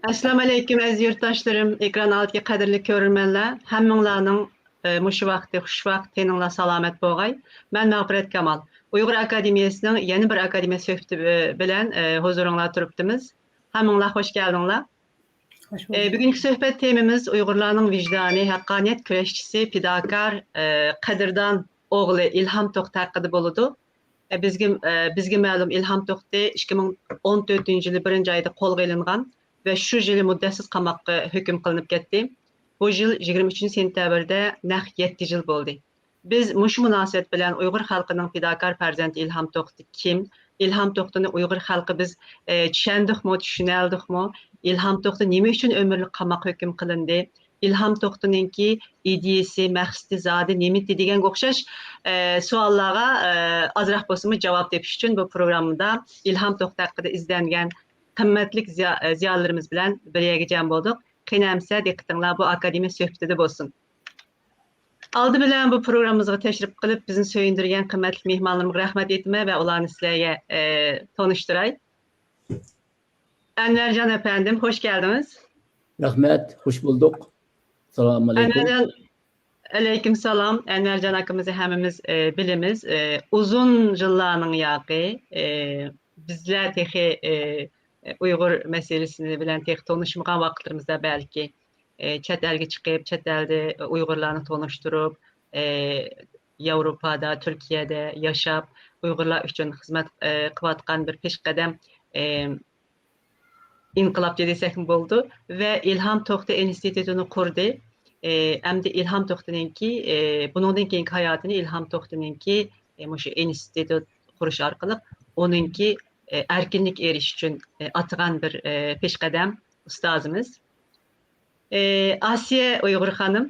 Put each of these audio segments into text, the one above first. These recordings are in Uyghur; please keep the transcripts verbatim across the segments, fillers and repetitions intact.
ئەسسالامۇ ئەلەيكۇم، ئەزىز يۇرتداشلىرىم، ئېكران ئالدىدىكى قەدىرلىك كۆرۈرمەنلەر، ھەممىڭلارنىڭ، ئە، مۇشۇ ۋاقتى خۇشۋاقىت، تېنىڭلار سالامەت بولغاي. مەن مەغپىرەت كامال، ئۇيغۇر ئاكادېمىيەسىنىڭ يەنە بىر ئاكادېمىيە سۆھبىتى، ئە، بىلەن، ئە، ھۇزۇرۇڭلارغا تۇرۇپتىمىز. ھەممىڭلار خوش كەلدىڭلار. خوش ئە، بولدۇق. بۈگۈنكى سۆھبەت تېمىمىز ئۇيغۇرلارنىڭ ۋىجدانى، ھەققانىيەت كۈرەشچىسى، پىداكار، ئە، قەدىردان ئوغلى ئىلھام توختى ھەققىدە بولىدۇ. ئە، بىزگە، ئە، بىزگە مەلۇم، ئىلھام توختى ئىككى مىڭ ئون تۆتىنچى يىلى بىرىنچى ئايدا قولغا ئېلىنغان ۋە شۇ يىلى مۇددەتسىز قاماققا ھۆكۈم قىلىنىپ كەتتى. بۇ يىل يىگىرمە ئۈچىنچى سېنتەبىردە نەق يەتتە يىل بولدى. بىز مۇشۇ مۇناسىۋەت بىلەن ئۇيغۇر خەلقىنىڭ پىداكار پەرزەنتى ئىلھام توختى كىم؟ ئىلھام توختىنى ئۇيغۇر خەلقى بىز، ئە، چۈشەندۇقمۇ، چۈشىنەلدۇقمۇ؟ ئىلھام توختى نېمە ئۈچۈن ئۆمۈرلۈك قاماققا ھۆكۈم قىلىندى؟ ئىلھام توختىنىڭكى ئىدىيىسى، مەقسىتى، زادى نېمىتى دېگەنگە ئوخشاش، ئە، سوئاللارغا، ئە، ئازراق بولسىمۇ جاۋاب تېپىش ئۈچۈن بۇ پروگراممىدا ئىلھام توختى ھەققىدە ئىزدەنگەن قىممەتلىك زىيا-، ئە، زىيالىيلىرىمىز بىلەن بىر يەرگە جەم بولدۇق. قېنى ئەمىسە دىققىتىڭلار بۇ ئاكادېمىيە سۆھبىتىدە بولسۇن. ئالدى بىلەن بۇ پروگراممىمىزغا تەشرىپ قىلىپ، بىزنى سۆيۈندۈرگەن قىممەتلىك مېھمانلىرىمغا رەھمەت ئېيتىمەن ۋە ئۇلارنى سىلەرگە، ئە، تونۇشتۇراي. ئەنۋەرجان ئەپەندىم، خوش كەلدىڭىز. رەھمەت، خوش بولدۇق. سالام ئەلەيكۇم. ئەنۋەرجان، ئەلەيكۇم سالام. ئەنۋەرجان ئاكىمىزنى ھەممىمىز، ئە، بىلىمىز. ئە، ئۇزۇن يىللارنىڭ ياقى، ئە، بىزلەر تېخى، ئە، ئۇيغۇر مەسىلىسى بىلەن تېخى تونۇشمىغان ۋاقىتلىرىمىزدا بەلكى، ئە، چەت ئەلگە چىقىپ، چەت ئەلدە ئۇيغۇرلارنى تونۇشتۇرۇپ، ئە، ياۋروپادا، تۈركىيەدە ياشاپ، ئۇيغۇرلار ئۈچۈن خىزمەت، ئە، قىلىۋاتقان بىر پېشقەدەم، ئە، ئىنقىلابچى دېسەكمۇ بولىدۇ. ۋە ئىلھام توختى ئىنستىتۇتىنى قۇردى. ئە، ئەمدى ئىلھام توختىنىڭكى، ئە، بۇنىڭدىن كېيىنكى ھاياتىنى ئىلھام توختىنىڭكى، ئە، مۇشۇ ئىنستىتۇت قۇرۇش ئارقىلىق ئۇنىڭكى، ئە، ئەركىنلىككە ئېرىشىش ئۈچۈن، ئە، ئاتىغان بىر، ئە، پېشقەدەم ئۇستازىمىز. ئە، ئاسىيە ئۇيغۇر خانىم،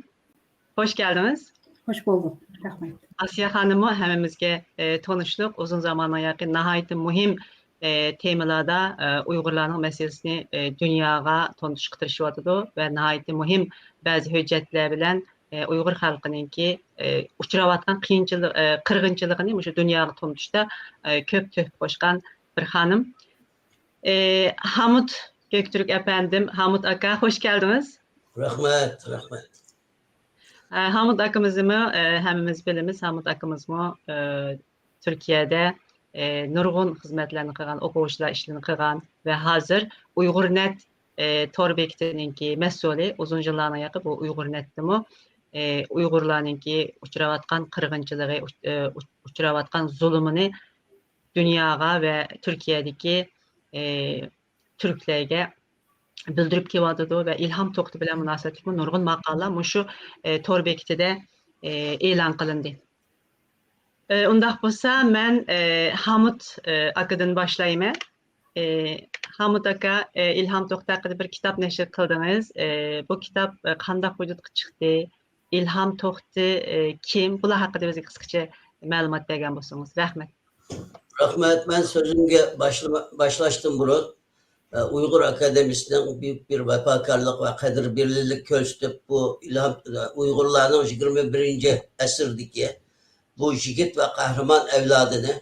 خوش كەلدىڭىز. خوش بولدۇق. رەھمەت. ئاسىيە خانىممۇ ھەممىمىزگە، ئە، تونۇشلۇق، ئۇزۇن زاماننىڭ ياقى ناھايىتى مۇھىم، ئە، تېمىلاردا، ئە، ئۇيغۇرلارنىڭ مەسىلىسىنى، ئە، دۇنياغا تونۇتۇشقا تىرىشىۋاتىدۇ ۋە ناھايىتى مۇھىم بەزى ھۆججەتلەر بىلەن، ئە، ئۇيغۇر خەلقىنىڭكى، ئە، ئۇچراۋاتقان قىيىنچىلىق، ئە، قىرغىنچىلىقىنى مۇشۇ دۇنياغا تونۇتۇشتا، ئە، كۆپ تۆھپە قوشقان بىر خانىم. ئە، ھامۇت كۆكتۈرك ئەپەندىم، ھامۇت ئاكا، خوش كەلدىڭىز. رەھمەت، رەھمەت. ئە، ھامۇت ئاكىمىزنىمۇ، ئە، ھەممىمىز بىلىمىز. ھامۇت ئاكىمىزمۇ، ئە، تۈركىيەدە، ئە، نۇرغۇن خىزمەتلەرنى قىلغان، ئوقۇغۇچىلار ئىشلىرىنى قىلغان ۋە ھازىر ئۇيغۇر نەت، ئە، تور بېكىتىنىڭكى مەسئۇلى، ئۇزۇن يىللارنىڭ ياقى بۇ ئۇيغۇر نەتتىمۇ، ئە، ئۇيغۇرلارنىڭكى ئۇچراۋاتقان قىرغىنچىلىقى، ئۇچ-، ئە، ئۇچ-، ئۇچراۋاتقان زۇلۇمىنى دۇنياغا ۋە تۈركىيەدىكى، ئە، تۈركلەرگە بىلدۈرۈپ كېلىۋاتىدۇ ۋە ئىلھام توختى بىلەن مۇناسىۋەتلىك نۇرغۇن ماقالىلەر مۇشۇ، ئە، تور بېكىتىدە، ئە، ئېلان قىلىندى. ئە، ئۇنداق بولسا، مەن، ئە، ھامۇت، ئە، ئاكىدىن باشلايمەن. ئە، ھامۇت ئاكا، ئە، ئىلھام توختى ھەققىدە بىر كىتاب نەشر قىلدىڭىز. ئە، بۇ كىتاب، ئە، قانداق ۋۇجۇدقا چىقتى؟ ئىلھام توختى، ئە، كىم؟ بۇلار ھەققىدە بىزگە قىسقىچە مەلۇمات بەرگەن بولسىڭىز. رەھمەت. رەھمەت. مەن سۆزۈمگە باشلىما-، باشلاشتىن بۇرۇن، ئە، ئۇيغۇر ئاكادېمىيىسىنىڭ بۈيۈك بىر ۋاپاكارلىق ۋە قەدىر بىرلىلىك كۆرسىتىپ، بۇ ئىلھام، ئە، ئۇيغۇرلارنىڭ يىگىرمە بىرىنچى ئەسىردىكى بۇ يىگىت ۋە قەھرىمان ئەۋلادىنى،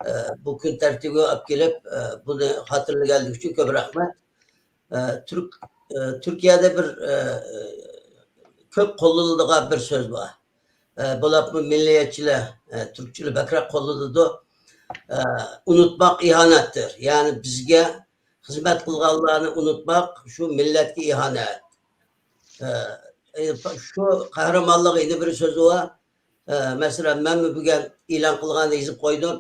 ئە، بۇ كۈن تەرتىپىگە ئاپ كېلىپ، ئە، بۇنى خاتىرىلىگەنلىكى ئۈچۈن كۆپ رەھمەت. ئە، تۈرك-، ئە، تۈركىيەدە بىر، ئە، كۆپ قوللىنىلىدىغان بىر سۆز بار. ئە، بولۇپمۇ مىللىيەتچىلەر، ئە، تۈركچىلەر بەكرەك قوللىنىدۇ. ئە، ئۇنۇتماق ئىھانەتتۇر. يەنى بىزگە خىزمەت قىلغانلارنى ئۇنۇتماق شۇ مىللەتكە ئىھانەت. ئە، ئە، شۇ قەھرىمانلىق يەنە بىر سۆزى بار. ئە، مەسىلەن، مەنمۇ بۈگۈن ئېلان قىلغاندا يېزىپ قويدۇم.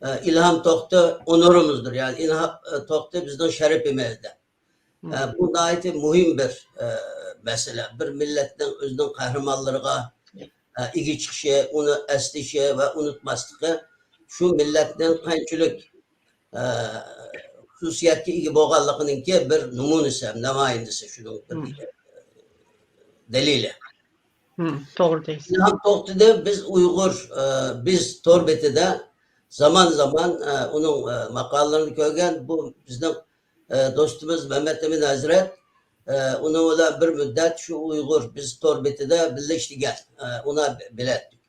ئە، ئىلھام توختى ئونۇرىمىزدۇر. يەنى ئىلھام، ئە، توختى بىزنىڭ شەرىپىمىز دەپ. ئە، بۇ ناھايىتى مۇھىم بىر، ئە، مەسىلە. بىر مىللەتنىڭ ئۆزىنىڭ قەھرىمانلىرىغا، ئە، ئىگە چىقىشى، ئۇنى ئەسلىشى ۋە ئۇنتۇماسلىقى شۇ مىللەتنىڭ قانچىلىك، ئە، خۇسۇسىيەتكە ئىگە بولغانلىقىنىڭكى بىر نومۇنىسى ھەم نامايەندىسى، شۇنىڭ بىر دەلىلى. توغرا دەيسىز. ئىلھام توختىدى، بىز ئۇيغۇر، ئە، بىز تور بېتىدە زامان-زامان، ئە، ئۇنىڭ، ئە، ماقالىلىرىنى كۆرگەن. بۇ بىزنىڭ ئە، دوستىمىز مەمەت ئەمىن ھەزرەت، ئە، ئۇنىڭ بىلەن بىر مۇددەت شۇ ئۇيغۇر بىز تور بېتىدە بىللە ئىشلىگەن، ئە، ئۇنى بىلەتتۇق.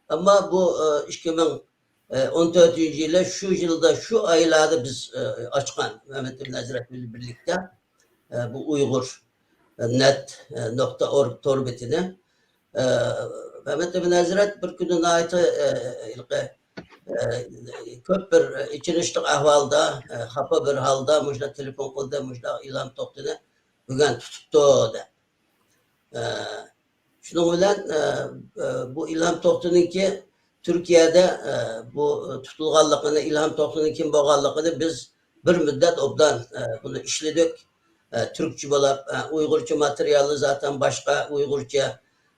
ئەمما بۇ، ئە، ئىككى مىڭ ئون تۆتىنچى يىلى شۇ يىلدا، شۇ ئايلاردا بىز، ئە، ئاچقان مەمەت ئەمىن ھەزرەت بىلەن بىرلىكتە. ئە، بۇ ئۇيغۇر نەت نۇقتا ئورگ تور بېتىنى. ئە، مەمەت ئىبن ھەزرەت بىر كۈنى ناھايىتى، ئە، ھېلىقى، ئە، كۆپ بىر ئېچىنىشلىق ئەھۋالدا، ئە، خاپا بىر ھالدا مۇشۇنداق تېلېفون قىلدى، مۇشۇنداق ئىلھام توختىنى بۈگۈن تۇتۇپتۇ، دەپ. ئە، شۇنىڭ بىلەن، ئە، ئە، بۇ ئىلھام توختىنىڭكى تۈركىيەدە، ئە، بۇ تۇتۇلغانلىقىنى، ئىلھام توختىنىڭ كىم بولغانلىقىنى بىز بىر مۇددەت ئوبدان، ئە، بۇنى ئىشلىدۇق. ئە، تۈركچە بولاپ، ئە، ئۇيغۇرچە ماتېرىيالى زاتەن باشقا ئۇيغۇرچە،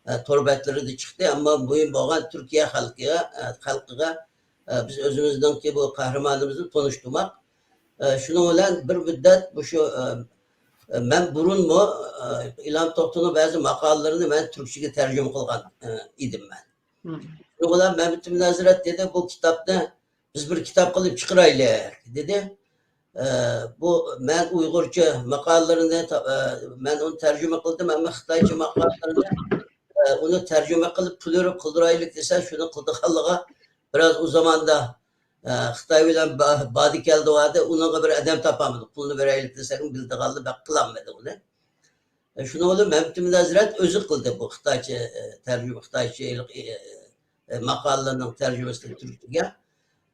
ئە، تور بەتلىرىدە چىقتى. ئەمما مۇھىم بولغان تۈركىيە خەلقىگە، ئە، خەلقىگە، ئە، بىز ئۆزىمىزنىڭكى بۇ قەھرىمانىمىزنى تونۇشتۇرماق. ئە، شۇنىڭ بىلەن بىر مۇددەت مۇشۇ، ئە، ئە، مەن بۇرۇنمۇ، ئە، ئىلھام توختىنىڭ بەزى ماقالىلىرىنى مەن تۈركچىگە تەرجىمە قىلغان، ئە، ئىدىم مەن. مم. شۇنىڭ بىلەن مەمەت ئىبن ھەزرەت دېدى، بۇ كىتابنى بىز بىر كىتاب قىلىپ چىقىرايلى، دېدى. ئە، بۇ مەن ئۇيغۇرچە ماقالىلىرىنى تا-، ئە، مەن ئۇنى تەرجىمە قىلدىم، ئەمما خىتايچە ماقالىلىرىنى، ئە، ئۇنى تەرجىمە قىلىپ پۇل بېرىپ قىلدۇرايلى دېسە، شۇنى قىلىدىغانلىقىغا بىراز ئۇ زاماندا، ئە، خىتاي بىلەن با-، بادى كەلدى ۋاردى، ئۇنىڭغا بىر ئادەم تاپالمىدۇق. پۇلنى بېرەيلى دېسەكمۇ بىلىدىغانلار بەك قىلالمىدى ئۇنى. ئە، شۇنىڭ بىلەن مەمەت ئىبن ھەزرەت ئۆزى قىلدى بۇ خىتايچە، ئە، تەرجىمە، خىتايچە، ئە، ئە، ماقالىلەرنىڭ تەرجىمىسىنى تۈركچىگە.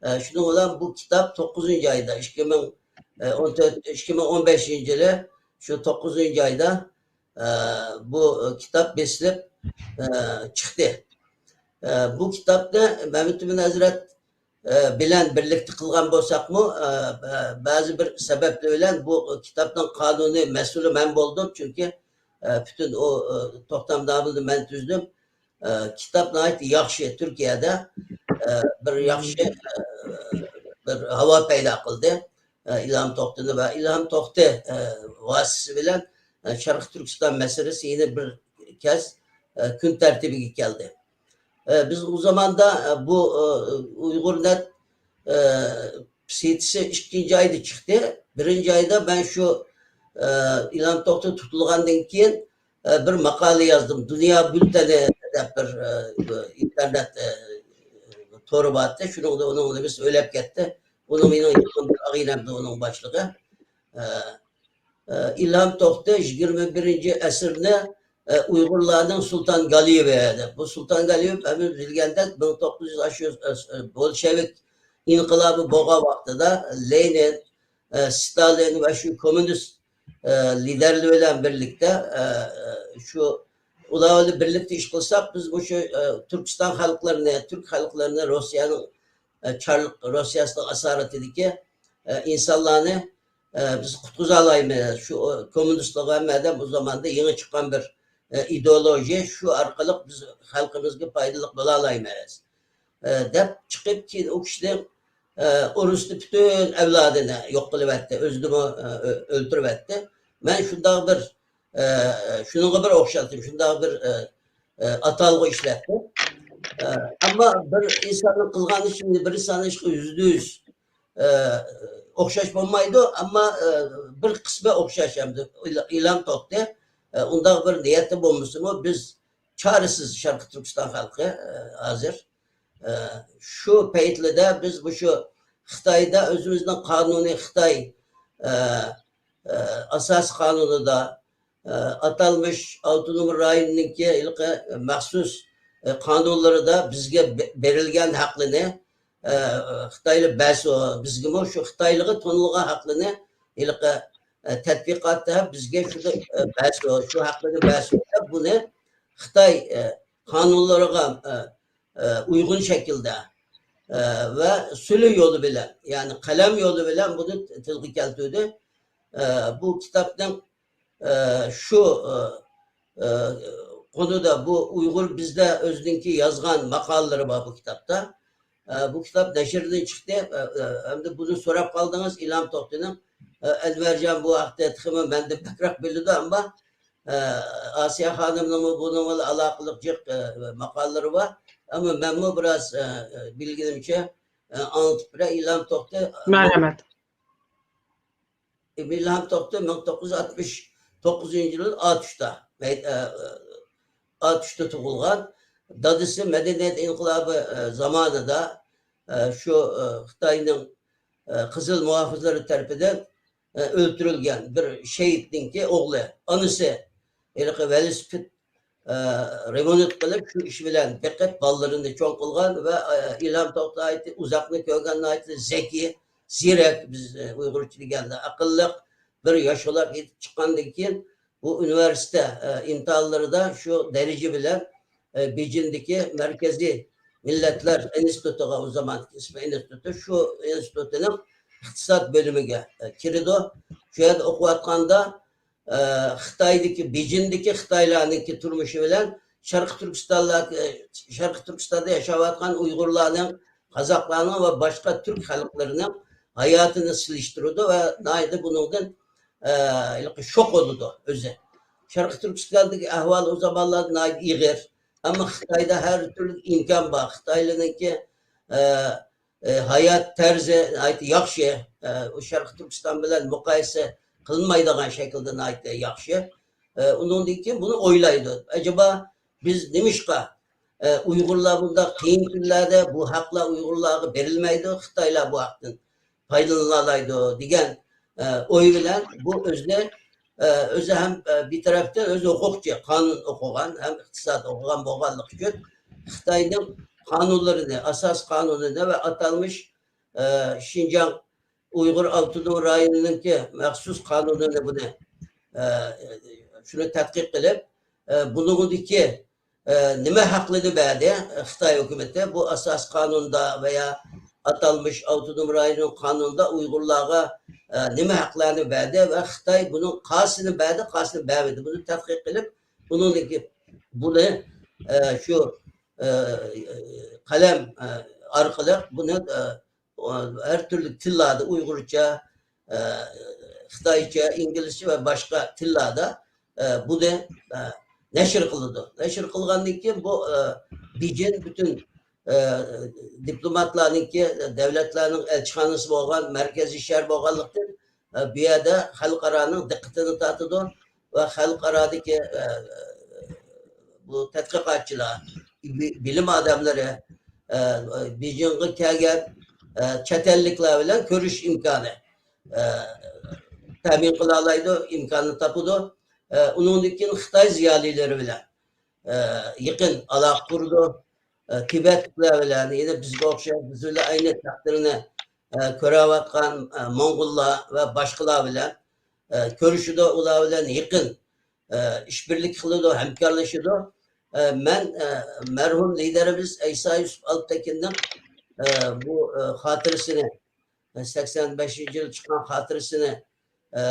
ئە، شۇنىڭ بىلەن بۇ كىتاب توققۇزىنچى ئايدا، ئىككى مىڭ ئون تۆت، ئىككى مىڭ ئون بەشىنچى يىلى شۇ توققۇزىنچى ئايدا، ئە، بۇ كىتاب بېسىلىپ، ئە، چىقتى. ئە، بۇ كىتابنى مەمەت ئىبن ھەزرەت، ئە، بىلەن بىرلىكتە قىلغان بولساقمۇ، ئە، بە-، بەزى بىر سەۋەبلەر بىلەن بۇ كىتابنىڭ قانۇنىي مەسئۇلى مەن بولدۇم. چۈنكى، ئە، پۈتۈن ئۇ، ئە، توختامنامىنى مەن تۈزدۈم. ئە، كىتاب ناھايىتى ياخشى، تۈركىيەدە، ئە، بىر ياخشى، ئە، بىر ھاۋا پەيدا قىلدى. ئە، ئىلھام توختىنى ۋە ئىلھام توختى، ئە، ۋاسىتىسى بىلەن، ئە، شەرقىي تۈركىستان مەسىلىسى يەنە بىر كەس، ئە، كۈن تەرتىپىگە كەلدى. ئە، بىز ئۇ زاماندا، ئە، بۇ، ئە، ئۇيغۇر نەت، ئە، سېيتىسى ئىككىنچى ئايدا چىقتى. بىرىنچى ئايدا مەن شۇ، ئە، ئىلھام توختى تۇتۇلغاندىن كېيىن، ئە، بىر ماقالە يازدىم. دۇنيا بۈلتەنى دەپ بىر، ئە، ئىنتېرنېت، ئە، تورى بار ئىدى. شۇنىڭدا ئۇنىڭ نېمىسى ئۆلۈپ كەتتى. ئۇنىڭ مېنىڭ يېقىن بىر ئاغىنەمدى ئۇنىڭ باشلىقى. ئە، ئە، ئىلھام توختى يىگىرمە بىرىنچى ئەسىرنى، ئە، ئۇيغۇرلارنىڭ سۇلتان گالىيېۋى دەپ. بۇ سۇلتان گالىيېۋ ھەممىمىز بىلگەندەك مىڭ توققۇز يۈز ئاشۇ، ئە، بولشېۋىك ئىنقىلابى بولغان ۋاقتىدا لېنىن، ئە، ستالىن ۋە شۇ كوممۇنىست، ئە، لىدېرلىرى بىلەن بىرلىكتە، ئە، ئە، شۇ ئۇلار بىلەن بىرلىكتە ئىش قىلساق، بىز مۇشۇ، ئە، تۈركىستان خەلقلىرىنى، تۈرك خەلقلىرىنى روسىيەنىڭ، ئە، چارلىق روسىيەسىنىڭ ئاسارىتىدىكى، ئە، ئىنسانلارنى، ئە، بىز قۇتقۇزالايمىز. شۇ، ئە، كوممۇنىستلارغا ھەممە ئادەم ئۇ زاماندا يېڭى چىققان بىر، ئە، ئىدېئولوگىيە، شۇ ئارقىلىق بىز خەلقىمىزگە پايدىلىق بولالايمىز. ئە، دەپ چىقىپ، كېيىن ئۇ كىشىنى، ئە، ئۇرۇشتا پۈتۈن ئەۋلادىنى يوق قىلىۋەتتى، ئۆزىنىمۇ، ئە، ئۆ-، ئۆلتۈرۈۋەتتى. مەن شۇنداق بىر، ئە، شۇنىڭغا بىر ئوخشاتتىم، شۇنداق بىر، ئە، ئە، ئاتالغۇ ئىشلەتتىم. ئە، ئەمما بىر ئىنساننىڭ قىلغان ئىشى بىر ئىنساننىڭ ئىشىغا يۈزدە يۈز، ئە، ئوخشاش بولمايدۇ، ئەمما، ئە، بىر قىسمى ئوخشاش ئەمدى. ئىل-، ئىلھام توختى، ئە، ئۇنداق بىر نىيەتتە بولمىسىمۇ، بىز چارىسىز شەرقىي تۈركىستان خەلقى، ئە، ھازىر. ئە، شۇ پەيتلىدە بىز مۇشۇ خىتايدا ئۆزىمىزنىڭ قانۇنى، خىتاي، ئە، ئە، ئاساسىي قانۇنىدا، ئە، ئاتالمىش ئاپتونوم رايوننىڭكى ھېلىقى مەخسۇس، ئە، قانۇنلىرىدا بىزگە بە-، بېرىلگەن ھەقلىنى، ئە، خىتايلار بەرسە، بىزگىمۇ شۇ خىتايلارغا تونۇلغان ھەقلىنى ھېلىقى، ئە، تەتبىقاتتا بىزگە شۇ، ئە، بەرسە، شۇ ھەقلىنى بەرسە دەپ بۇنى خىتاي، ئە، قانۇنلىرىغا، ئە، ئە، ئۇيغۇن شەكىلدە، ئە، ۋە سۈلھى يولى بىلەن، يەنى قەلەم يولى بىلەن بۇنى تىلغا كەلتۈردى. ئە، بۇ كىتابنىڭ، ئە، شۇ، ئە، ئە، قونۇدا بۇ ئۇيغۇر بىزدە ئۆزىنىڭكى يازغان ماقالىلىرى بار بۇ كىتابتا. ئە، بۇ كىتاب نەشردىن چىقتى. ئە، ئە، ئەمدى بۇنى سوراپ قالدىڭىز، ئىلھام توختىنىڭ. ئە، ئەنۋەرجان بۇ ھەقتە تېخىمۇ مەندىن بەكرەك بىلىدۇ، ئەمما، ئە، ئاسىيە خانىمنىڭمۇ بۇنىڭ بىلەن ئالاقىلىق جىق، ئە، ماقالىلىرى بار. ئەمما مەنمۇ بىراز، ئە، ئە، بىلگىنىمچە، ئە، ئاڭلىتىپ بېرەي. ئىلھام توختى، مەرھەمەت. ئىلھام توختى مىڭ توققۇز يۈز ئاتمىش توققۇزىنچى يىل ئاتۇشتا، مەي-، ئە، ئە، ئاتۇشتا تۇغۇلغان. دادىسى مەدەنىيەت ئىنقىلابى، ئە، زامانىدا، ئە، شۇ، ئە، خىتاينىڭ، ئە، قىزىل مۇھاپىزلىرى تەرىپىدىن ئە، ئۆلتۈرۈلگەن بىر شېھىتنىڭكى ئوغلى، ئانىسى ھېلىقى ۋېلىسىپىت، ئە، رېمونت قىلىپ، شۇ ئىش بىلەن بېقىپ، بالىلىرىنى چوڭ قىلغان ۋە، ئە، ئىلھام توختى ناھايىتى ئۇزاقنى كۆرگەن، ناھايىتى زېكىي، زېرەك، بىز، ئە، ئۇيغۇرچە دېگەندە ئەقىللىق بىر ياشۇلاپ يېتىپ چىققاندىن كېيىن، بۇ ئۇنىۋېرسىتېت، ئە، ئىمتىھانلىرىدا شۇ دەرىجە بىلەن، ئە، بېيجىڭدىكى مەركىزىي مىللەتلەر ئىنستىتۇتىغا، ئۇ زامانكى ئىسمى ئىنستىتۇت، شۇ ئىنستىتۇتنىڭ ئىقتىساد بۆلۈمىگە، ئە، كىرىدۇ. شۇ يەردە ئوقۇۋاتقاندا، ئە، خىتايدىكى، بېيجىڭدىكى خىتايلارنىڭكى تۇرمۇشى بىلەن شەرقىي تۈركىستانلار، ئە، شەرقىي تۈركىستاندا ياشاۋاتقان ئۇيغۇرلارنىڭ، قازاقلارنىڭ ۋە باشقا تۈرك خەلقلىرىنىڭ ھاياتىنى سېلىشتۇرىدۇ ۋە ناھايىتى بۇنىڭدىن، ئە، ھېلىقى شوك بولىدۇ ئۆزى. شەرقىي تۈركىستاندىكى ئەھۋال ئۇ زامانلاردا ناھايىتى ئېغىر. ئەمما خىتايدا ھەر تۈرلۈك ئىمكان بار. خىتايلارنىڭكى، ئە، ئە، ھايات تەرزى ناھايىتى ياخشى. ئە، ئۇ شەرقىي تۈركىستان بىلەن مۇقايسە قىلىنمايدىغان شەكىلدە ناھايىتى ياخشى. ئە، ئۇنىڭدىن كېيىن بۇنى ئويلايدۇ. ئەجەبا بىز نېمىشقا، ئە، ئۇيغۇرلار بۇنداق قىيىن كۈنلەردە بۇ ھەقلەر ئۇيغۇرلارغا بېرىلمەيدۇ، خىتايلار بۇ ھەقتىن پايدىلىنالايدۇ دېگەن، ئە، ئوي بىلەن بۇ ئۆزىنى، ئە، ئۆزى ھەم، ئە، بىر تەرەپتىن ئۆزى ھوقۇقچى، قانۇن ئوقۇغان ھەم ئىقتىساد ئوقۇغان بولغانلىقى ئۈچۈن خىتاينىڭ قانۇنلىرىنى، ئاساس قانۇنىنى ۋە ئاتالمىش، ئە، شىنجاڭ ئۇيغۇر ئاپتونوم رايونىنىڭكى مەخسۇس قانۇنىنى بۇنى، ئە، شۇنى تەتقىق قىلىپ، ئە، بۇنىڭدىكى، ئە، نېمە ھەقلىرىنى بەردى خىتاي ھۆكۈمىتى؟ بۇ ئاساس قانۇندا ۋەيا ئاتالمىش ئاپتونوم رايوننىڭ قانۇنىدا ئۇيغۇرلارغا، ئە، نېمە ھەقلەرنى بەردى ۋە خىتاي بۇنىڭ قايسىنى بەردى، قايسىنى بەرمىدى؟ بۇنى تەتقىق قىلىپ، بۇنىڭدىكى، بۇنى، ئە، شۇ، ئە، قەلەم، ئە، ئارقىلىق بۇنى، ئە، ھەر تۈرلۈك تىللاردا، ئۇيغۇرچە، ئە، خىتايچە، ئىنگلىزچە ۋە باشقا تىللاردا، ئە، بۇنى، ئە، نەشر قىلىدۇ. نەشر قىلغاندىن كېيىن بۇ، ئە، بېيجىڭ پۈتۈن، ئە، دىپلوماتلارنىڭكى، دۆلەتلەرنىڭ ئەلچىخانىسى بولغان مەركىزىي شەھەر بولغانلىقتىن، ئە، بۇ يەردە خەلقئارانىڭ دىققىتىنى تارتىدۇ ۋە خەلقئارادىكى، ئە، بۇ تەتقىقاتچىلار، بىلىم ئادەملىرى، ئە، بېيجىڭغا كەلگەن، ئە، چەت ئەللىكلەر بىلەن كۆرۈش ئىمكانى، ئە، تەمىن قىلالايدۇ، ئىمكاننى تاپىدۇ. ئە، ئۇنىڭدىن كېيىن خىتاي زىيالىيلىرى بىلەن، ئە، يېقىن ئالاقە قۇرىدۇ. ئە، تىبەتلىكلەر بىلەن، يەنە بىزگە ئوخشاش، بىز بىلەن ئەينى تەقدىرنى، ئە، كۆرۈۋاتقان، ئە، موڭغۇللار ۋە باشقىلار بىلەن، ئە، كۆرۈشىدۇ، ئۇلار بىلەن يېقىن، ئە، ئىشبىرلىك قىلىدۇ، ھەمكارلىشىدۇ. ئە، مەن، ئە، مەرھۇم لىدېرىمىز ئەيسا يۈسۈپ ئالپتېكىننىڭ، ئە، بۇ، ئە، خاتىرىسىنى، ئە، سەكسەن بەشىنچى يىل چىققان خاتىرىسىنى، ئە،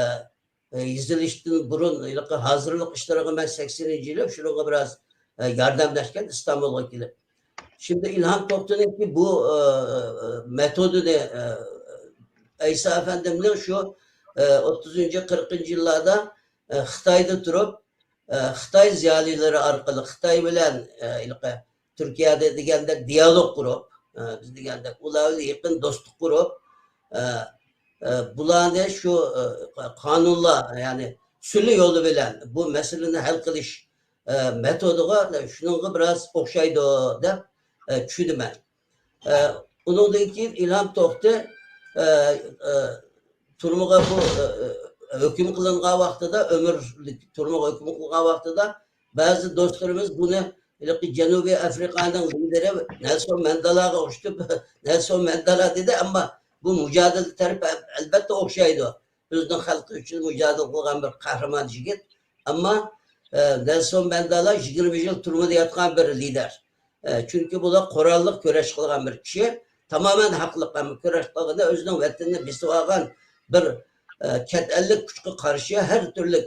ئە، يېزىلىشتىن بۇرۇن ھېلىقى ھازىرلىق ئىشلىرىغا مەن سەكسىنىنچى يىلى شۇنىڭغا بىراز، ئە، ياردەملەشكەن ئىستانبۇلغا كېلىپ. شىمدى ئىلھام توختىنىڭكى بۇ، ئە، ئە، مېتودىنى، ئە، ئەيسا ئەپەندىمنىڭ شۇ، ئە، ئوتتۇزىنچى، قىرىقىنچى يىللاردا، ئە، خىتايدا تۇرۇپ، ئە، خىتاي زىيالىيلىرى ئارقىلىق خىتاي بىلەن، ئە، ھېلىقى تۈركىيەدە دېگەندەك دىيالوگ قۇرۇپ، ئە، بىز دېگەندەك ئۇلار بىلەن يېقىن دوستلۇق قۇرۇپ، ئە، ئە، بۇلارنى شۇ، ئە، قانۇنلار، يەنى سۈلھى يولى بىلەن بۇ مەسىلىنى ھەل قىلىش، ئە، مېتودىغا، شۇنىڭغا بىراز ئوخشايدۇ دەپ، ئە، چۈشىنىمەن. ئە، ئۇنىڭدىن كېيىن ئىلھام توختى، ئە، ئە، تۈرمىگە بۇ، ئە، ئە، ھۆكۈم قىلىنغان ۋاقتىدا، ئۆمۈرلۈك تۈرمىگە ھۆكۈم قىلغان ۋاقتىدا بەزى دوستلىرىمىز بۇنى ھېلىقى جەنۇبىي ئافرىقانىڭ لىدېرى نېلسون مەندېلاغا ئوخشىتىپ، نېلسون مەندېلا دېدى، ئەمما بۇ مۇجادىلە تەرىپى ئەلبەتتە ئوخشايدۇ. ئۆزىنىڭ خەلقى ئۈچۈن مۇجادىلە قىلغان بىر قەھرىمان يىگىت. ئەمما، ئە، نېلسون مەندېلا يىگىرمە يىل تۈرمىدە ياتقان بىر لىدېر. ئە، چۈنكى بۇلار قوراللىق كۈرەش قىلغان بىر كىشى. تامامەن ھەقلىق، ئەمما كۈرەش قىلغىنى ئۆزىنىڭ ۋەتىنىنى بېسىۋالغان بىر، ئە، چەت ئەللىك كۈچكە قارشى ھەر تۈرلۈك،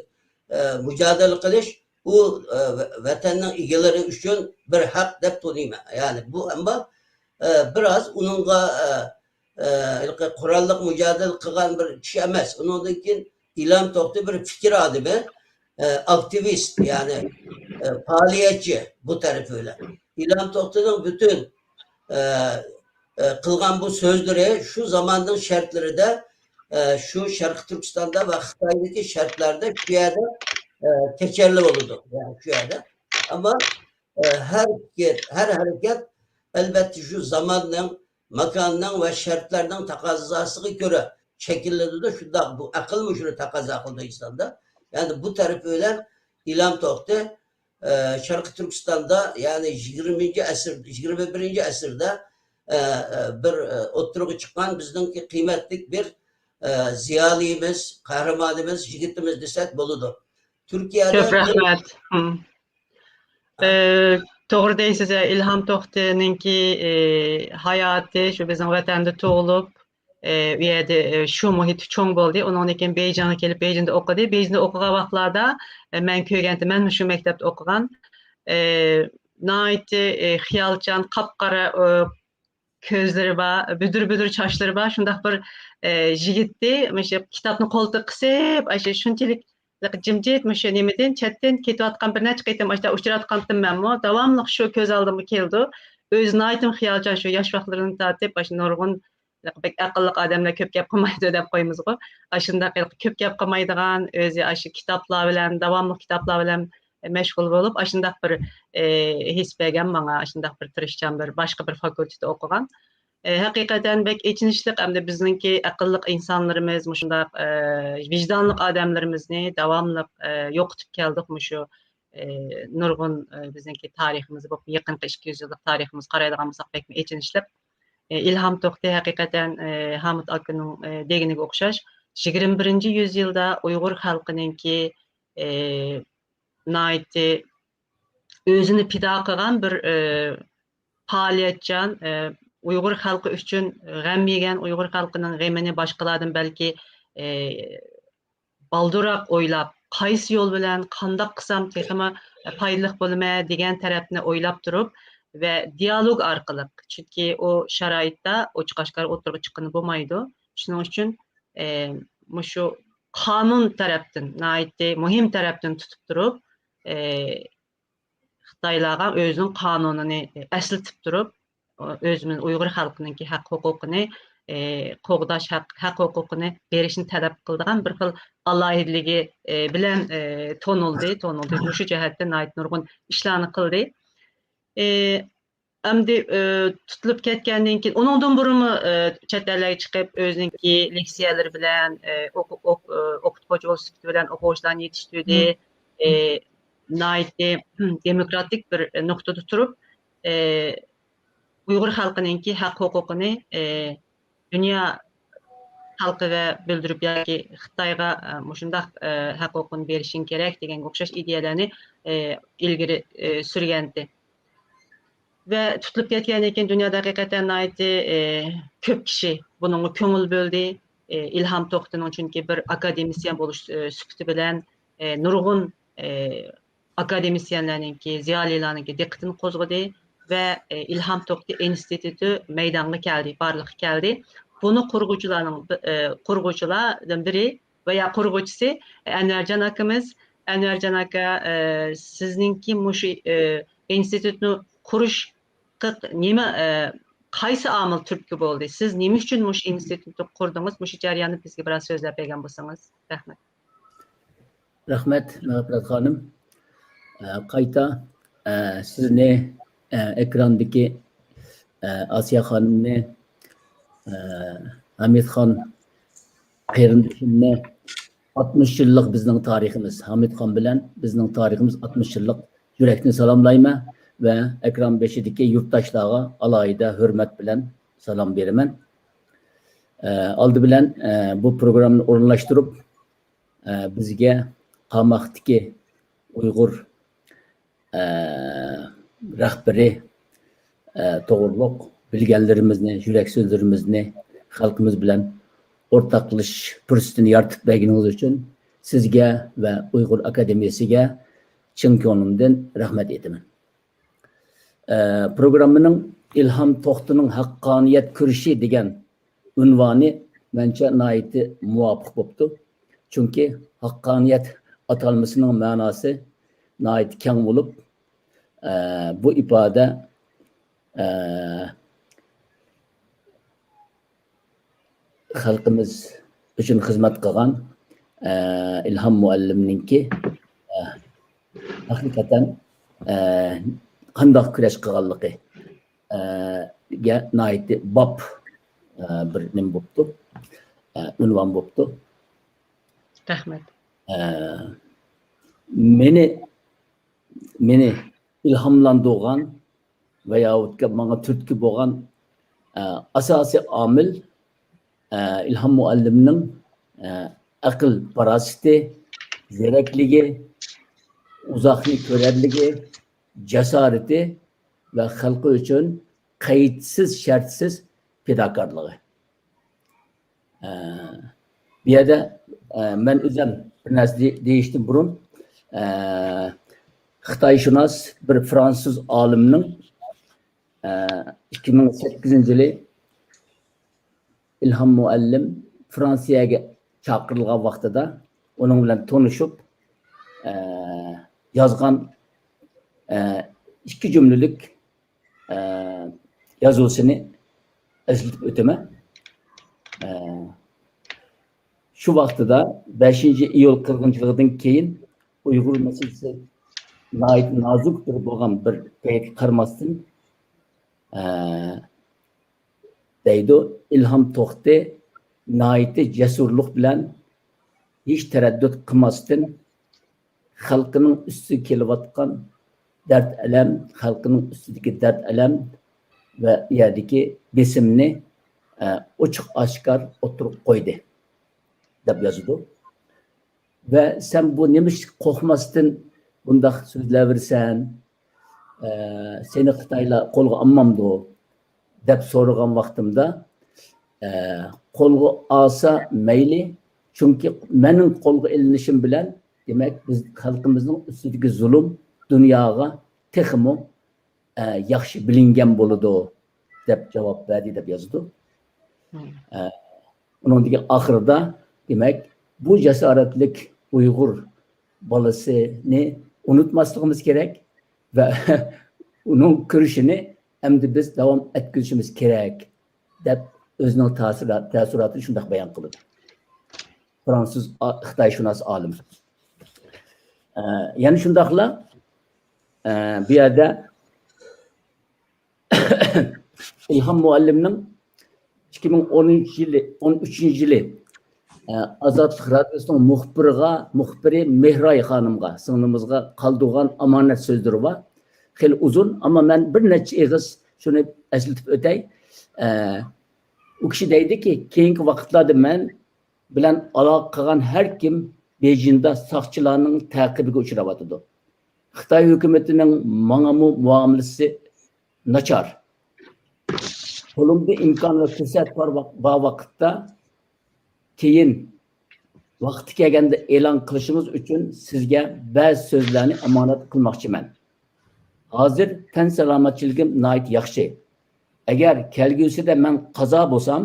ئە، مۇجادىلە قىلىش، ئۇ، ئە، ۋە-، ۋەتەننىڭ ئىگىلىرى ئۈچۈن بىر ھەق دەپ تونۇيمەن. يەنى بۇ، ئەمما، ئە، بىراز ئۇنىڭغا، ئە، ئە، ھېلىقى قوراللىق مۇجادىلە قىلغان بىر كىشى ئەمەس. ئۇنىڭدىن كېيىن ئىلھام توختى بىر پىكىر ئادىمى، ئە، ئاكتىۋىست، يەنى، ئە، پائالىيەتچى بۇ تەرىپى بىلەن. ئىلھام توختىنىڭ پۈتۈن، ئە، ئە، قىلغان بۇ سۆزلىرى شۇ زاماننىڭ شەرتلىرىدە، ئە، شۇ شەرقىي تۈركىستاندا ۋە خىتايدىكى شەرتلەردە شۇ يەردە، ئە، كەچەرلى بولىدۇ. يەنى شۇ يەردە. ئەمما، ئە، ھەر پىكىر، ھەر ھەرىكەت، ئەلۋەتتە، شۇ زاماننىڭ، ماكاننىڭ ۋە شەرتلەرنىڭ تەقەززاسىغا كۆرە شەكىللىنىدۇ. شۇنداق بۇ ئەقىلمۇ شۇنى تەقەززا قىلىدۇ ئىنساندا. يەنى بۇ تەرىپى بىلەن ئىلھام توختى، ئە، شەرقىي تۈركىستاندا، يەنى يىگىرمىنچى ئەسىر، يىگىرمە بىرىنچى ئەسىردە، ئە، ئە، بىر، ئە، ئوتتۇرىغا چىققان بىزنىڭكى قىممەتلىك بىر، ئە، زىيالىيىمىز، قەھرىمانىمىز، يىگىتىمىز دېسەك بولىدۇ. تۈركىيەدە كۆپ رەھمەت. ئە، توغرا دەيسىز، ئە، ئىلھام توختىنىڭكى، ئە، ھاياتى شۇ بىزنىڭ ۋەتەندە تۇغۇلۇپ، ئە، ئۇ يەردە، ئە، شۇ مۇھىتتا چوڭ بولدى. ئۇنىڭدىن كېيىن بېيجىڭغا كېلىپ، بېيجىڭدا ئوقۇدى. بېيجىڭدا ئوقۇغان ۋاقىتلاردا، ئە، مەن كۆرگەنتى، مەنمۇ شۇ مەكتەپتە ئوقۇغان. ئە، ناھايىتى، ئە، خىيالچان، قاپقارا، ئە، كۆزلىرى بار، بۈدۈر-بۈدۈر چاچلىرى بار، شۇنداق بىر، ئە، يىگىتتى. مۇشۇ كىتابنى قولتۇققا قىسىپ، ئاشۇ شۇنچىلىك جىمجىت مۇشۇ نېمىدىن، چەتتىن كېتىۋاتقان بىر نەچچە قېتىم ئاشۇنداق ئۇچراتقانتىم مەنمۇ. داۋاملىق شۇ كۆز ئالدىمغا كېلىدۇ. ئۆزى ناھايىتىمۇ خىيالچان، شۇ ياش ۋاقىتلىرىدىن تارتىپ، ئاشۇ نۇرغۇن بەك ئەقىللىق ئادەملەر كۆپ گەپ قىلمايدۇ دەپ قويىمىزغۇ. ئاشۇنداق كۆپ گەپ قىلمايدىغان، ئۆزى ئاشۇ كىتابلار بىلەن، داۋاملىق كىتابلار بىلەن مەشغۇل بولۇپ، ئاشۇنداق بىر، ئى، ھېس بەرگەن ماڭا، ئاشۇنداق بىر تىرىشچان، بىر باشقا بىر فاكۇلتېتتا ئوقۇغان. ئى، ھەقىقەتەن بەك ئېچىنىشلىق، ئەمدى بىزنىڭكى ئەقىللىق ئىنسانلىرىمىز، مۇشۇنداق، ئى، ۋىجدانلىق ئادەملىرىمىزنى داۋاملىق، ئى، يوقىتىپ كەلدۇق مۇشۇ، ئى، نۇرغۇن، ئى، بىزنىڭكى تارىخىمىز بولۇپ، يېقىنقى ئىككى يۈز يىللىق تارىخىمىزغا قارايدىغان بولساق بەكمۇ ئېچىنىشلىق. ئى، ئىلھام توختى ھەقىقەتەن، ئى، ھامۇت ئاكىنىڭ، ئى، دېگىنىگە ئوخشاش، يىگىرمە بىرىنچى يۈزيىلدا ئۇيغۇر خەلقىنىڭكى، ئى، ناھايىتى ئۆزىنى پىدا قىلغان بىر، ئى، پائالىيەتچان، ئى، ئۇيغۇر خەلقى ئۈچۈن غەم يېگەن، ئۇيغۇر خەلقىنىڭ غېمىنى باشقىلاردىن بەلكى، ئى، بالدۇرراق ئويلاپ، قايسى يول بىلەن قانداق قىلسام تېخىمۇ پايدىلىق بولىمەن دېگەن تەرەپنى ئويلاپ تۇرۇپ ۋە دىيالوگ ئارقىلىق، چۈنكى ئۇ شارائىتتا ئوچۇق ئاشكارا ئوتتۇرىغا چىققىلى بولمايدۇ. شۇنىڭ ئۈچۈن، ئى، مۇشۇ قانۇن تەرەپتىن، ناھايىتى مۇھىم تەرەپتىن تۇتۇپ تۇرۇپ، ئى، خىتايلارغا ئۆزىنىڭ قانۇنىنى ئەسلىتىپ تۇرۇپ، ئۆزىمىز ئۇيغۇر خەلقىنىڭكى ھەق ھوقۇقىنى، ئى، قوغداش، ھەق، ھەق ھوقۇقىنى بېرىشنى تەلەپ قىلىدىغان بىر خىل ئالاھىدىلىكى، ئى، بىلەن، ئى، تونۇلدى، تونۇلدى. مۇشۇ جەھەتتە ناھايىتى نۇرغۇن ئىشلارنى قىلدى. ئى، ئەمدى، ئى، تۇتۇلۇپ كەتكەندىن كېيىن، ئۇنىڭدىن بۇرۇنمۇ، ئى، چەت ئەللەرگە چىقىپ، ئۆزىنىڭكى لېكسىيەلىرى بىلەن، ئى، ئوقۇ-، ئوق-، ئى، ئوقۇتقۇچى بولۇش سۈپىتى بىلەن ئوقۇغۇچىلارنى يېتىشتۈردى. ئى، ناھايىتى دېموكراتىك بىر نۇقتىدا تۇرۇپ، ئى، ئۇيغۇر خەلقىنىڭكى ھەق ھوقۇقىنى، ئى، دۇنيا خەلقىگە بىلدۈرۈپ ياكى خىتايغا، ئى، مۇشۇنداق، ئى، ھەق ھوقۇقنى بېرىشىڭ كېرەك دېگەنگە ئوخشاش ئىدىيەلەرنى، ئى، ئىلگىرى، ئى، سۈرگەنتى. ۋە تۇتۇلۇپ كەتكەندىن كېيىن دۇنيادا ھەقىقەتەن ناھايىتى، ئى، كۆپ كىشى بۇنىڭغا كۆڭۈل بۆلدى. ئى، ئىلھام توختىنىڭ چۈنكى بىر ئاكادېمىسىيەن بولۇش، ئى، سۈپىتى بىلەن، ئى، نۇرغۇن، ئى، ئاكادېمىسىيەنلەرنىڭكى، زىيالىيلارنىڭكى دىققىتىنى قوزغىدى ۋە، ئى، ئىلھام توختى ئىنستىتۇتى مەيدانغا كەلدى، بارلىققا كەلدى. بۇنى قۇرغۇچىلارنىڭ بى-، ئى، قۇرغۇچىلاردىن بىرى ۋە يا قۇرغۇچىسى ئەنۋەرجان ئاكىمىز. ئەنۋەرجان ئاكا، ئى، سىزنىڭكى مۇشۇ، ئى، ئىنستىتۇتنى قۇرۇش نېمە، ئى، قايسى ئامىل تۈرتكە بولدى؟ سىز نېمە ئۈچۈن مۇشۇ ئىنستىتۇتنى قۇردىڭىز؟ مۇشۇ جەرياننى بىزگە بىراز سۆزلەپ بەرگەن بولسىڭىز. رەھمەت. رەھمەت، مەغپىرەت خانىم. ئە، قايتا، ئە، سىزنى، ئە، ئېكراندىكى، ئە، ئاسىيە خانىمنى، ئە، ھامىتخان قېرىندىشىمنى، ئاتمىش يىللىق بىزنىڭ تارىخىمىز، ھامىتخان بىلەن بىزنىڭ تارىخىمىز ئاتمىش يىللىق. يۈرەكتىن سالاملايمەن ۋە ئېكران بېشىدىكى يۇرتداشلارغا ئالاھىدە ھۆرمەت بىلەن سالام بېرىمەن. ئە، ئالدى بىلەن، ئە، بۇ پروگراممىنى ئورۇنلاشتۇرۇپ، ئە، بىزگە قاماقتىكى ئۇيغۇر ئە، رەھبىرى، ئە، توغرۇلۇق بىلگەنلىرىمىزنى، يۈرەك سۆزلىرىمىزنى خەلقىمىز بىلەن ئورتاقلىشىش پۇرسىتىنى يارىتىپ بەرگىنىڭىز ئۈچۈن سىزگە ۋە ئۇيغۇر ئاكادېمىيەسىگە چىن كۆڭلۈمدىن رەھمەت ئېيتىمەن. ئە، پروگراممىنىڭ ئىلھام توختىنىڭ ھەققانىيەت كۈرىشى دېگەن ئۇنۋانى مەنچە ناھايىتى مۇۋاپىق بوپتۇ. چۈنكى ھەققانىيەت ئاتالمىسىنىڭ مەناسى ناھايىتى كەڭ بولۇپ، ئە، بۇ ئىپادە، ئە، خەلقىمىز ئۈچۈن خىزمەت قىلغان، ئە، ئىلھام مۇئەللىمنىڭكى، ئە، ھەقىقەتەن، ئە، قانداق كۈرەش قىلغانلىقى، ئە، گە ناھايىتى باب، ئە، بىر نېمە بوپتۇ. ئە، ئۇنۋان بوپتۇ. رەھمەت. ئە، مېنى، مېنى ئىلھاملاندۇرغان ۋە ياكى ماڭا تۈرتكە بولغان، ئە، ئاساسىي ئامىل، ئە، ئىلھام مۇئەللىمنىڭ، ئە، ئەقىل پاراسىتى، زېرەكلىكى، ئۇزاقنى كۆرەرلىكى، جاسارىتى ۋە خەلقى ئۈچۈن قەيتسىز، شەرتسىز پىداكارلىقى. ئە، بۇ يەردە، ئە، مەن ئۆزۈم بىر نەرسە دېي-، دېيىشتىن بۇرۇن، ئە، خىتايشۇناس بىر فرانسۇز ئالىمنىڭ، ئە، ئىككى مىڭ سەككىزىنچى يىلى ئىلھام مۇئەللىم فرانسىيەگە چاقىرىلغان ۋاقتىدا ئۇنىڭ بىلەن تونۇشۇپ، ئە، يازغان، ئە، ئىككى جۈملىلىك، ئە، يازغۇسىنى ئەسلىتىپ ئۆتىمەن. ئە، شۇ ۋاقتىدا بەشىنچى ئىيۇل قىرغىنچىلىقىدىن كېيىن ئۇيغۇر مەسىلىسى ناھايىتى نازۇك بىر بولغان بىر پەيتكە قارىماستىن، ئە، دەيدۇ، ئىلھام توختى ناھايىتى جەسۇرلۇق بىلەن، ھېچ تەرەددۇت قىلماستىن، خەلقىنىڭ ئۈستىگە كېلىۋاتقان دەرد-ئەلەم، خەلقىنىڭ ئۈستىدىكى دەرد-ئەلەم ۋە ئۇ يەردىكى بېسىمنى، ئە، ئوچۇق-ئاشكار ئوتتۇرىغا قويدى، دەپ يازىدۇ. ۋە سەن بۇ نېمە ئىشقا قورقماستىن بۇنداق سۆزلەۋېرىسەن؟ ئە، سېنى خىتايلار قولغا ئالمامدۇ؟ دەپ سورىغان ۋاقتىمدا، ئە، قولغا ئالسا مەيلى، چۈنكى مېنىڭ قولغا ئېلىنىشىم بىلەن، دېمەك، بىز خەلقىمىزنىڭ ئۈستىدىكى زۇلۇم دۇنياغا تېخىمۇ، ئە، ياخشى بىلىنگەن بولىدۇ، دەپ جاۋاب بەردى، دەپ يازىدۇ. ئە، ئۇنىڭدىكى ئاخىرىدا، دېمەك، بۇ جاسارەتلىك ئۇيغۇر بالىسىنى ئۇنتۇماسلىقىمىز كېرەك ۋە ئۇنىڭ كۈرىشىنى ئەمدى بىز داۋام ئەتكۈزۈشىمىز كېرەك، دەپ ئۆزىنىڭ تەسىرا-، تەسىراتىنى شۇنداق بايان قىلىدۇ. فرانسۇز ئا-، خىتايشۇناس ئالىم. ئە، يەنە شۇنداقلا، ئە، بۇ يەردە ئىلھام مۇئەللىمنىڭ ئىككى مىڭ ئونىنچى يىلى، ئون ئۈچىنچى يىلى، ئە، ئازادلىق رادىيوسىنىڭ مۇخبىرىغا، مۇخبىرى مېھراي خانىمغا، سىڭلىمىزغا قالدۇرغان ئامانەت سۆزلىرى بار. خېلى ئۇزۇن، ئەمما مەن بىر نەچچە ئېغىز شۇنى ئەسلىتىپ ئۆتەي. ئە، ئۇ كىشى دەيدىكى، كېيىنكى ۋاقىتلاردا مەن بىلەن ئالاقە قىلغان ھەر كىم بېيجىڭدا ساقچىلارنىڭ تەقىبىگە ئۇچراۋاتىدۇ. خىتاي ھۆكۈمىتىنىڭ ماڭىمۇ مۇئامىلىسى ناچار. قولۇمدا ئىمكان ۋە پۇرسەت بار ۋاق-، بار ۋاقىتتا كېيىن ۋاقتى كەلگەندە ئېلان قىلىشىڭىز ئۈچۈن سىزگە بەزى سۆزلەرنى ئامانەت قىلماقچىمەن. ھازىر تەن سالامەتچىلىكىم ناھايىتى ياخشى. ئەگەر كەلگۈسىدە مەن قازا بولسام،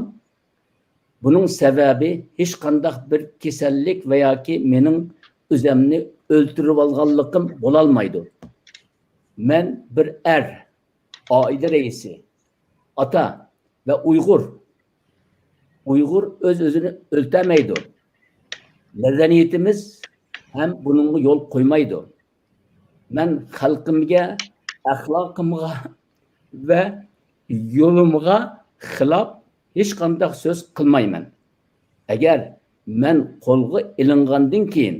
بۇنىڭ سەۋەبى ھېچقانداق بىر كېسەللىك ۋە ياكى مېنىڭ ئۆزەمنى ئۆلتۈرۈۋالغانلىقىم بولالمايدۇ. مەن بىر ئەر، ئائىلە رەئىسى، ئاتا ۋە ئۇيغۇر. ئۇيغۇر ئۆز-ئۆزىنى ئۆلتەرمەيدۇ. مەدەنىيىتىمىز ھەم بۇنىڭغا يول قويمايدۇ. مەن خەلقىمگە، ئەخلاقىمغا ۋە يولۇمغا خىلاپ ھېچقانداق سۆز قىلمايمەن. ئەگەر مەن قولغا ئېلىنغاندىن كېيىن،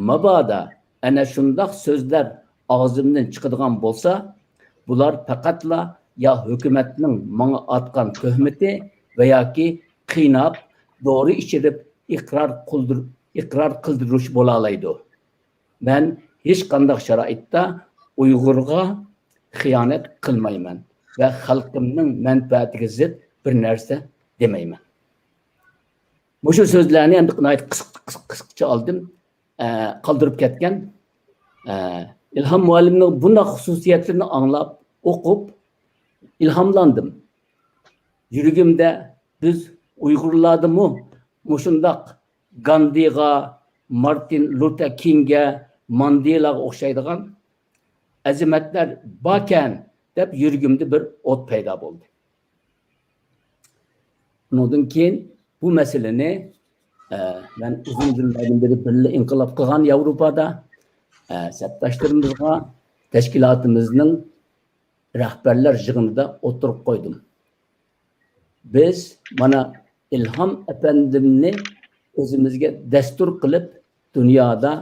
مابادا ئەنە شۇنداق سۆزلەر ئاغزىمدىن چىقىدىغان بولسا، بۇلار پەقەتلا يا ھۆكۈمەتنىڭ ماڭا ئاتقان تۆھمىتى ۋە ياكى قىيناپ، دورا ئىچۈرۈپ ئىقرار قىلدۇر-، ئىقرار قىلدۇرۇش بولالايدۇ. مەن ھېچقانداق شارائىتتا ئۇيغۇرغا خىيانەت قىلمايمەن ۋە خەلقىمنىڭ مەنپەئەتىگە زىت بىر نەرسە دېمەيمەن. مۇشۇ سۆزلەرنى ئەمدى ناھايىتى قىسىق-، قىسىق-، قىسقىچە ئالدىم، ئە، قالدۇرۇپ كەتكەن. ئە، ئىلھام مۇئەللىمنىڭ بۇنداق خۇسۇسىيەتلىرىنى ئاڭلاپ، ئوقۇپ ئىلھاملاندىم. يۈرىكىمدە بىز ئۇيغۇرلاردىمۇ مۇشۇنداق گاندىغا، مارتىن لۇتەر كىڭگە، ماندېلاغا ئوخشايدىغان ئەزىمەتلەر باركەن دەپ يۈرىكىمدە بىر ئوت پەيدا بولدى. ئۇنىڭدىن كېيىن بۇ مەسىلىنى، ئە، مەن ئۇزۇن يىللاردىن بېرى بىللە ئىنقىلاب قىلغان ياۋروپادا، ئە، سەپداشلىرىمىزغا تەشكىلاتىمىزنىڭ رەھبەرلەر يىغىنىدا ئوتتۇرىغا قويدۇم. بىز مانا ئىلھام ئەپەندىمنى ئۆزىمىزگە دەستۇر قىلىپ، دۇنيادا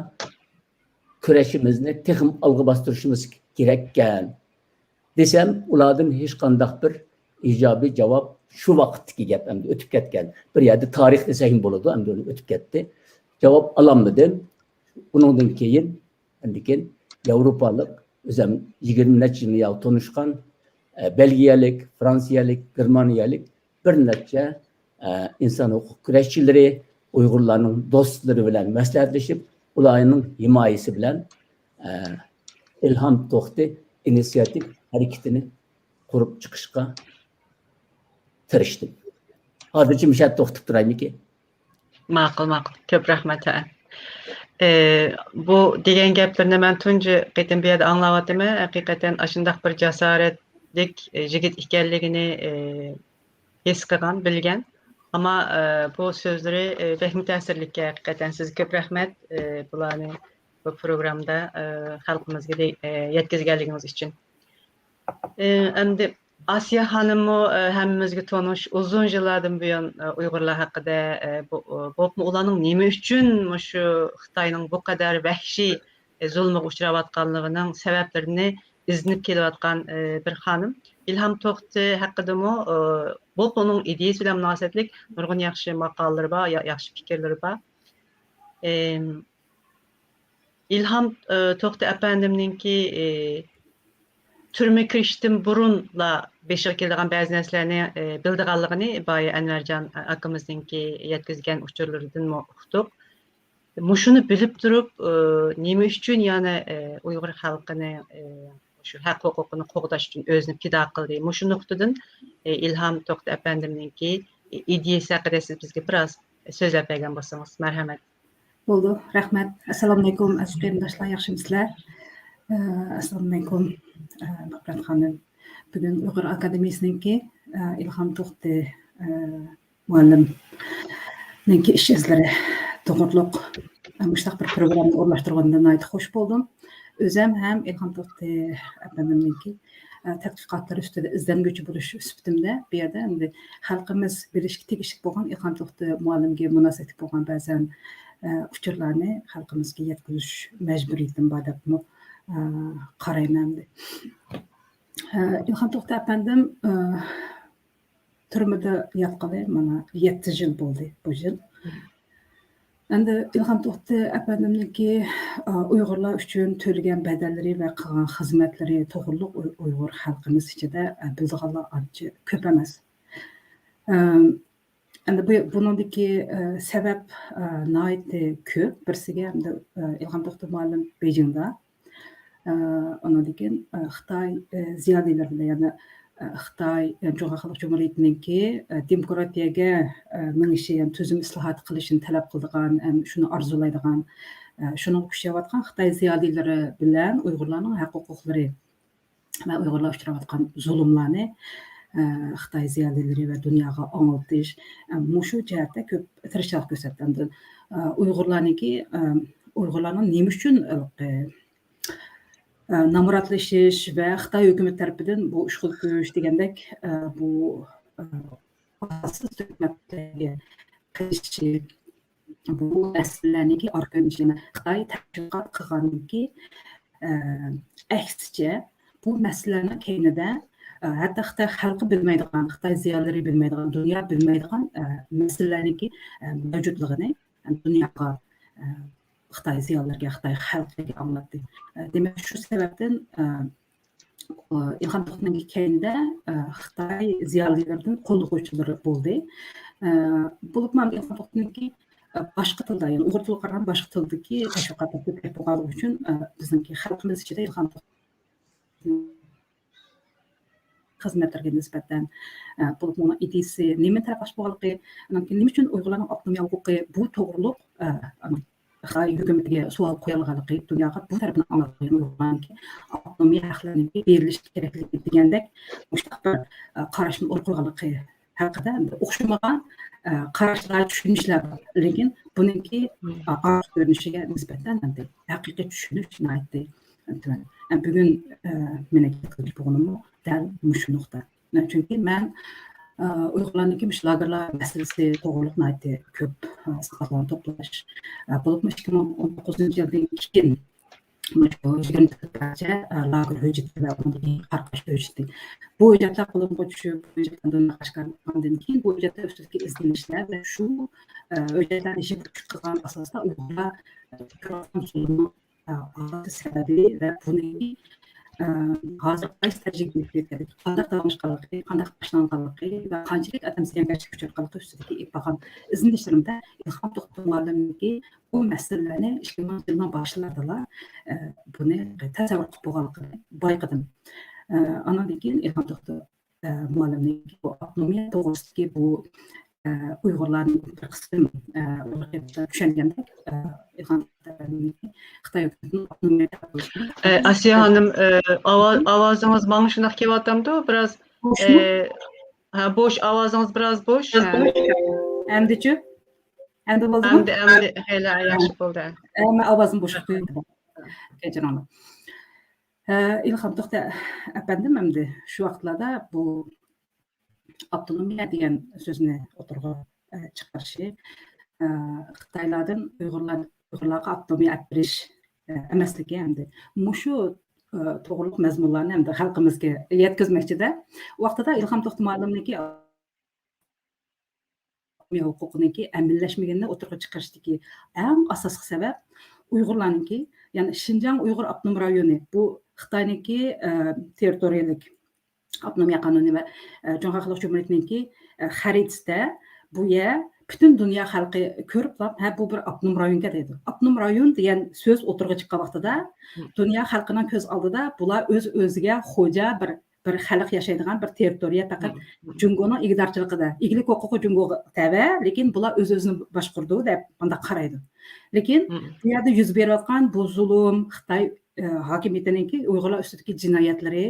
كۈرىشىمىزنى تېخىمۇ ئالغا باستۇرۇشىمىز كېرەككەن دېسەم، ئۇلاردىن ھېچقانداق بىر ئىجابىي جاۋاب، شۇ ۋاقىتتىكى گەپ ئەمدى ئۆتۈپ كەتكەن. بىر يەردە تارىخ دېسەكمۇ بولىدۇ، ئەمدى ئۇنى ئۆتۈپ كەتتى. جاۋاب ئالالمىدىم. ئۇنىڭدىن كېيىن، ئاندىن كېيىن ياۋروپالىق، ئۆزۈم يىگىرمە نەچچە يىل ياۋ تونۇشقان، ئە، بەلگىيەلىك، فرانسىيەلىك، گېرمانىيەلىك بىر نەچچە، ئە، ئىنسان ھوقۇق كۈرەشچىلىرى، ئۇيغۇرلارنىڭ دوستلىرى بىلەن مەسلىھەتلىشىپ، ئۇلارنىڭ ھىمايىسى بىلەن، ئە، ئىلھام توختى ئىنىسىياتىپ ھەرىكىتىنى قۇرۇپ چىقىشقا تىرىشتىم. ھازىرچە مۇشۇ يەردە توختاپ تۇرايمىكىن؟ ماقۇل، ماقۇل. كۆپ رەھمەت، ھە. ئى، بۇ دېگەن گەپلىرىنى مەن تۇنجى قېتىم بۇ يەردە ئاڭلاۋاتىمەن. ھەقىقەتەن ئاشۇنداق بىر جاسارەتلىك، ئى، يىگىت ئىكەنلىكىنى، ئى، ھېس قىلغان، بىلگەن. ئەمما، ئى، بۇ سۆزلىرى، ئى، بەكمۇ تەسىرلىككەن ھەقىقەتەن. سىزگە كۆپ رەھمەت، ئى، بۇلارنى بۇ پروگراممىدا، ئى، خەلقىمىزگە دە-، ئى، يەتكۈزگەنلىكىڭىز ئۈچۈن. ئى، ئەمدى ئاسىيە خانىممۇ، ئى، ھەممىمىزگە تونۇش، ئۇزۇن يىللاردىن بۇيان، ئى، ئۇيغۇرلار ھەققىدە، ئى، بۇ-، ئى، بولۇپمۇ ئۇلارنىڭ نېمە ئۈچۈن مۇشۇ خىتاينىڭ بۇ قەدەر ۋەھشىي، ئى، زۇلمىغا ئۇچراۋاتقانلىقىنىڭ سەۋەبلىرىنى ئىزدىنىپ كېلىۋاتقان، ئى، بىر خانىم. ئىلھام توختى ھەققىدىمۇ، ئى، بولۇپمۇ ئۇنىڭ ئىدىيىسى بىلەن مۇناسىۋەتلىك نۇرغۇن ياخشى ماقالىلىرى بار، يا-، ياخشى پىكىرلىرى بار. ئىم، ئىلھام، ئى، توختى ئەپەندىمنىڭكى، ئى، تۈرمىگە كىرىشتىن بۇرۇنلا بېشىغا كېلىدىغان بەزى نەرسىلەرنى، ئى، بىلىدىغانلىقىنى بايا ئەنۋەرجان ئاكىمىزنىڭكى يەتكۈزگەن ئۇچۇرلىرىدىنمۇ ئۇقتۇق. مۇشۇنى بىلىپ تۇرۇپ، ئى، نېمە ئۈچۈن يەنە، ئى، ئۇيغۇر خەلقىنى، ئى، شۇ ھەق ھوقۇقىنى قوغداش ئۈچۈن ئۆزىنى پىدا قىلدى؟ مۇشۇ نۇقتىدىن، ئى، ئىلھام توختى ئەپەندىمنىڭكى ئىدىيىسى ھەققىدە سىز بىزگە بىراز سۆزلەپ بەرگەن بولسىڭىز، مەرھەمەت. بولدى، رەھمەت. ئەسسالامۇئەلەيكۇم، ئەزىز قېرىنداشلار، ياخشىمۇسىلەر؟ ئە، ئەسسالامۇئەلەيكۇم، ئە، باقىرات خانىم. بۈگۈن ئۇيغۇر ئاكادېمىيىسىنىڭكى، ئە، ئىلھام توختى، ئە، مۇئەللىمنىڭكى ئىش ئىزلىرى توغرۇلۇق، ئە، مۇشۇنداق بىر پروگرامما ئورۇنلاشتۇرغىنىمدىن ناھايىتى خۇش بولدۇم. ئۆزۈم ھەم ئىلھام توختى ئەپەندىمنىڭكى، ئە، تەتقىقاتلىرى ئۈستىدە ئىزدەنگۈچى بولۇش سۈپىتىمدە بۇ يەردە ئەمدى خەلقىمىز بىلىشكە تېگىشلىك بولغان ئىلھام توختى مۇئەللىمگە مۇناسىۋەتلىك بولغان بەزەن، ئە، ئۇچۇرلارنى خەلقىمىزگە يەتكۈزۈش مەجبۇرىيىتىم بار دەپمۇ، ئە، قارايمەن ئەمدى. ئە، ئىلھام توختى ئەپەندىم، ئە، تۈرمىدە ياتقىلى مانا يەتتە يىل بولدى بۇ يىل. ئەمدى ئىلھام توختى ئەپەندىمنىڭكى، ئە، ئۇيغۇرلار ئۈچۈن تۆلىگەن بەدەللىرى ۋە قىلغان خىزمەتلىرى توغرۇلۇق ئۇي-، ئۇيغۇر خەلقىمىز ئىچىدە، ئە، بىلىدىغانلار ئانچە كۆپ ئەمەس. ئەم، ئەمدى بۇ، بۇنىڭدىكى، ئە، سەۋەب، ئە، ناھايىتى كۆپ. بىرسىگە ئەمدى، ئە، ئىلھام توختى مۇئەللىم بېيجىڭدا، ئە، ئۇنىڭدىن كېيىن، ئە، خىتاي، ئە، زىيالىيلىرى بىلەن، يەنى، ئە، خىتاي، ئە، جۇڭخۇا خەلق جۇمھۇرىيىتىنىڭكى، ئە، دېموكراتىيەگە، ئە، مېڭىشى، يەنى تۈزۈم ئىسلاھاتى قىلىشىنى تەلەپ قىلىدىغان، ھەم شۇنى ئارزۇلايدىغان، ئە، شۇنىڭغا كۈچەۋاتقان خىتاي زىيالىيلىرى بىلەن ئۇيغۇرلارنىڭ ھەق ھوقۇقلىرى ۋە ئۇيغۇرلار ئۇچراۋاتقان زۇلۇملارنى، ئە، خىتاي زىيالىيلىرى ۋە دۇنياغا ئاڭلىتىش، ئە، مۇشۇ جەھەتتە كۆپ تىرىشچانلىق كۆرسەتتى. ئەمدى، ئە، ئۇيغۇرلارنىڭكى، ئە، ئۇيغۇرلارنىڭ نېمە ئۈچۈن، ئە، ئە، نامراتلىشىش ۋە خىتاي ھۆكۈمىتى تەرىپىدىن بۇ ئۈچ خىل كۈچ دېگەندەك، ئە، بۇ، ئە، ئاساسسىز تۆھمەتلەرگە قېلىشى، بۇ مەسىلىلەرنىڭكى ئارقا كۆرۈنۈشى، يەنى خىتاي تەشۋىقات قىلغاندىكى، ئە، ئەكسىچە، بۇ مەسىلىلەرنىڭ كەينىدە، ئە، ھەتتا خىتاي خەلقى بىلمەيدىغان، خىتاي زىيالىيلىرى بىلمەيدىغان، دۇنيا بىلمەيدىغان، ئە، مەسىلىلەرنىڭكى، ئە، مەۋجۇتلۇقىنى دۇنياغا، ئە، خىتاي زىيالىيلىرىگە، خىتاي خەلقىگە ئاڭلاتتى. ئە، دېمەك، شۇ سەۋەبتىن، ئە، ئۇ، ئىلھام توختىنىڭكى كەينىدە، ئە، خىتاي زىيالىيلىرىدىن قوللىغۇچىلىرى بولدى. ئە، بولۇپمۇ ئىلھام توختىنىڭكى، ئە، باشقا تىلدا، يەنى ئۇيغۇر تىلىغا قارىغان باشقا تىلدىكى تەشۋىقاتلار كۆپرەك بولغانلىقى ئۈچۈن، ئە، بىزنىڭكى خەلقىمىز ئىچىدە ئىلھام توختى خىزمەتلىرىگە نىسبەتەن، ئە، بولۇپمۇ ئۇنىڭ ئىدىيىسى نېمىنى تەرەپ قىلىش بولغانلىقى، ئۇنىڭكى نېمە ئۈچۈن ئۇيغۇرلارنىڭ ئاپتونومىيە ھوقۇقى بۇ توغرۇلۇق، ئە، خىتاي ھۆكۈمىتىگە سوئال قويالىغانلىقى، دۇنياغا بۇ تەرىپىنى ئاڭلاتقان ئۇيغۇرلارنىڭكى ئاپتونومىيە ھەقلىرىنىڭكى بېرىلىشى كېرەكلىكى دېگەندەك مۇشۇنداق بىر، ئە، قاراشنى ئوتتۇرىغا قويغانلىقى ھەققىدە ئوخشىمىغان، ئە، قاراشلار، چۈشىنىشلەر بار. لېكىن بۇنىڭكى، ئە، ئارقا كۆرۈنۈشىگە نىسبەتەن ئەمدى ھەقىقىي چۈشىنىش ناھايىتى تۆۋەن. ئە، بۈگۈن، ئە، مېنىڭ گەپ قىلماقچى بولغىنىممۇ دەل مۇشۇ نۇقتا. چۈنكى مەن، ئۇيغۇرلارنىڭكى مۇشۇ لاگېرلار مەسىلىسى توغرۇلۇق ناھايىتى كۆپ، ئە، ئىسپاتلارنى توپلاش، ئە، بولۇپمۇ ئىككى مىڭ ئون توققۇزىنچى يىلدىن كېيىن مۇشۇ يىگىرمە تۆت پارچە، ئە، لاگېر ھۆججىتى ۋە ئۇنىڭدىن كېيىن قاراقاش ھۆججىتى. بۇ ھۆججەتلەر قولۇمغا چۈشۈپ، بۇ ھۆججەتلەردىن ئاشكارىلانغاندىن كېيىن، بۇ ھۆججەتلەر ئۈستىدىكى ئىزدىنىشلەر ۋە شۇ، ئە، ھۆججەتلەرنى يىغىپ چىققان ئاساستا ئۇيغۇرلار، ئە، ئالاھىدە سەۋەبى ۋە بۇنى، ئە، ھازىر قايسى دەرىجىگە يېتىپ يەتكەنلىكى، قانداق داۋاملاشقانلىقى، قانداق باشلانغانلىقى ۋە قانچىلىك ئادەم زىيانكەشلىككە ئۇچراتقانلىقى ئۈستىدىكى ئېلىپ بارغان ئىزدىنىشلىرىمدە ئىلھام توختى مۇئەللىمنىڭكى بۇ مەسىلىلەرنى ئىككى مىڭىنچى يىلنىڭ باشلىرىدىلا، ئە، بۇنى تەسەۋۋۇر قىلىپ بولغانلىقىنى بايقىدىم. ئە، ئانىڭدىن كېيىن ئىلھام توختى، ئە، مۇئەللىمنىڭكى بۇ ئاپتونومىيە توغرىسىدىكى بۇ ئە، ئۇيغۇرلارنىڭ بىر قىسىم، ئە، ئۇيغۇر قېرىنداشلار چۈشەنگەندەك، ئە، ئىلھام خىتاي ھۆكۈمىتىنىڭ ئاپتونومىيە تەلەپ قىلىشىنى ئە، ئاسىيە خانىم، ئە، ئاۋا-، ئاۋازىڭىز ماڭا شۇنداق كېلىۋاتامدۇ؟ بىراز، بوشمۇ؟ ئە، ھە، بوش، ئاۋازىڭىز بىراز بوش. ھە. ئەمدىچۇ؟ ئەمدى بولدىمۇ؟ ئەمدى، ئەمدى، ھېلى ياخشى بولدى. ئە، مەن ئاۋازىمنى بوشقا قويۇپ، كەچۈرۈڭلار. ئە، ئىلھام توختى ئەپەندىم ئەمدى شۇ ۋاقىتلاردا بۇ ئاپتونومىيە دېگەن سۆزنى ئوتتۇرىغا، ئە، چىقىرىشى، ئە، خىتايلاردىن ئۇيغۇرلار، ئۇيغۇرلارغا ئاپتونومىيە ئەپ بېرىش، ئە، ئەمەسلىكى ھەمدە مۇشۇ، ئە، توغرۇلۇق مەزمۇنلارنى ھەمدە خەلقىمىزگە يەتكۈزمەكچىدە. ۋاقتىدا ئىلھام توختى مۇئەللىمنىڭكى ئاپتونومىيە ھوقۇقىنىڭكى ئەمەلىيلەشمىگىنىنى ئوتتۇرىغا چىقىرىشتىكى ئەڭ ئاساسلىق سەۋەب ئۇيغۇرلارنىڭكى، يەنى شىنجاڭ ئۇيغۇر ئاپتونوم رايونى، بۇ خىتاينىڭكى، ئە، تېررىتورىيەلىك ئاپتونومىيە قانۇنى ۋە، ئە، جۇڭخۇا خەلق جۇمھۇرىيىتىنىڭكى، ئە، خەرىتىسىدە بۇ يەر پۈتۈن دۇنيا خەلقى كۆرۈپلا، ھە، بۇ بىر ئاپتونوم رايونكەن دەيدۇ. ئاپتونوم رايون دېگەن سۆز ئوتتۇرىغا چىققان ۋاقتىدا، مم. دۇنيا خەلقىنىڭ كۆز ئالدىدا بۇلار ئۆز-ئۆزىگە خوجا بىر، بىر خەلق ياشايدىغان بىر تېررىتورىيە، پەقەت مم. جۇڭگونىڭ ئىگىدارچىلىقىدا، ئىگىلىك ھوقۇقى جۇڭگوغا تەۋە، لېكىن بۇلار ئۆز-ئۆزىنى باشقۇرىدۇ دەپ مۇنداق قارايدۇ. لېكىن مم. بۇ يەردە يۈز بېرىۋاتقان بۇ زۇلۇم، خىتاي، ئە، ھاكىمىيىتىنىڭكى ئۇيغۇرلار ئۈستىدىكى جىنايەتلىرى،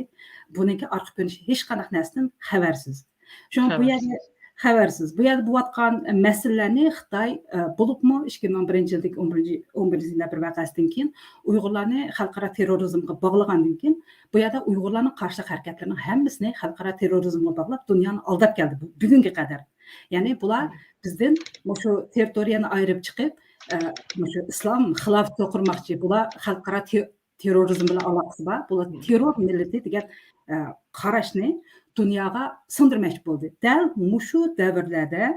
بۇنىڭكى ئارقا كۆرۈنۈشى ھېچقانداق نەرسىدىن خەۋەرسىز. شۇڭا بۇ خەۋەرسىز. يەردە خەۋەرسىز. بۇ يەردە بولۇۋاتقان مەسىلىلەرنى خىتاي، ئە، بولۇپمۇ ئىككى مىڭ بىرىنچى يىلدىكى ئون بىرىنچى، ئون بىرىنچى يىللار بىر ۋەقەسىدىن كېيىن ئۇيغۇرلارنى خەلقئارا تېررورىزمغا باغلىغاندىن كېيىن، بۇ يەردە ئۇيغۇرلارنىڭ قارشىلىق ھەرىكەتلىرىنىڭ ھەممىسىنى خەلقئارا تېررورىزمغا باغلاپ، دۇنيانى ئالداپ كەلدى بۇ، بۈگۈنگە قەدەر. يەنى بۇلار مم. بىزدىن مۇشۇ تېررىتورىيەنى ئايرىپ چىقىپ، ئە، مۇشۇ ئىسلام خىلاپىتى قۇرماقچى. بۇلار خەلقئارا تې-، تېررورىزم بىلەن ئالاقىسى بار. بۇلار مم. تېررور مىللىتى دېگەن، ئە، قاراشنى دۇنياغا سىڭدۈرمەكچى بولدى. دەل مۇشۇ دەۋرلەردە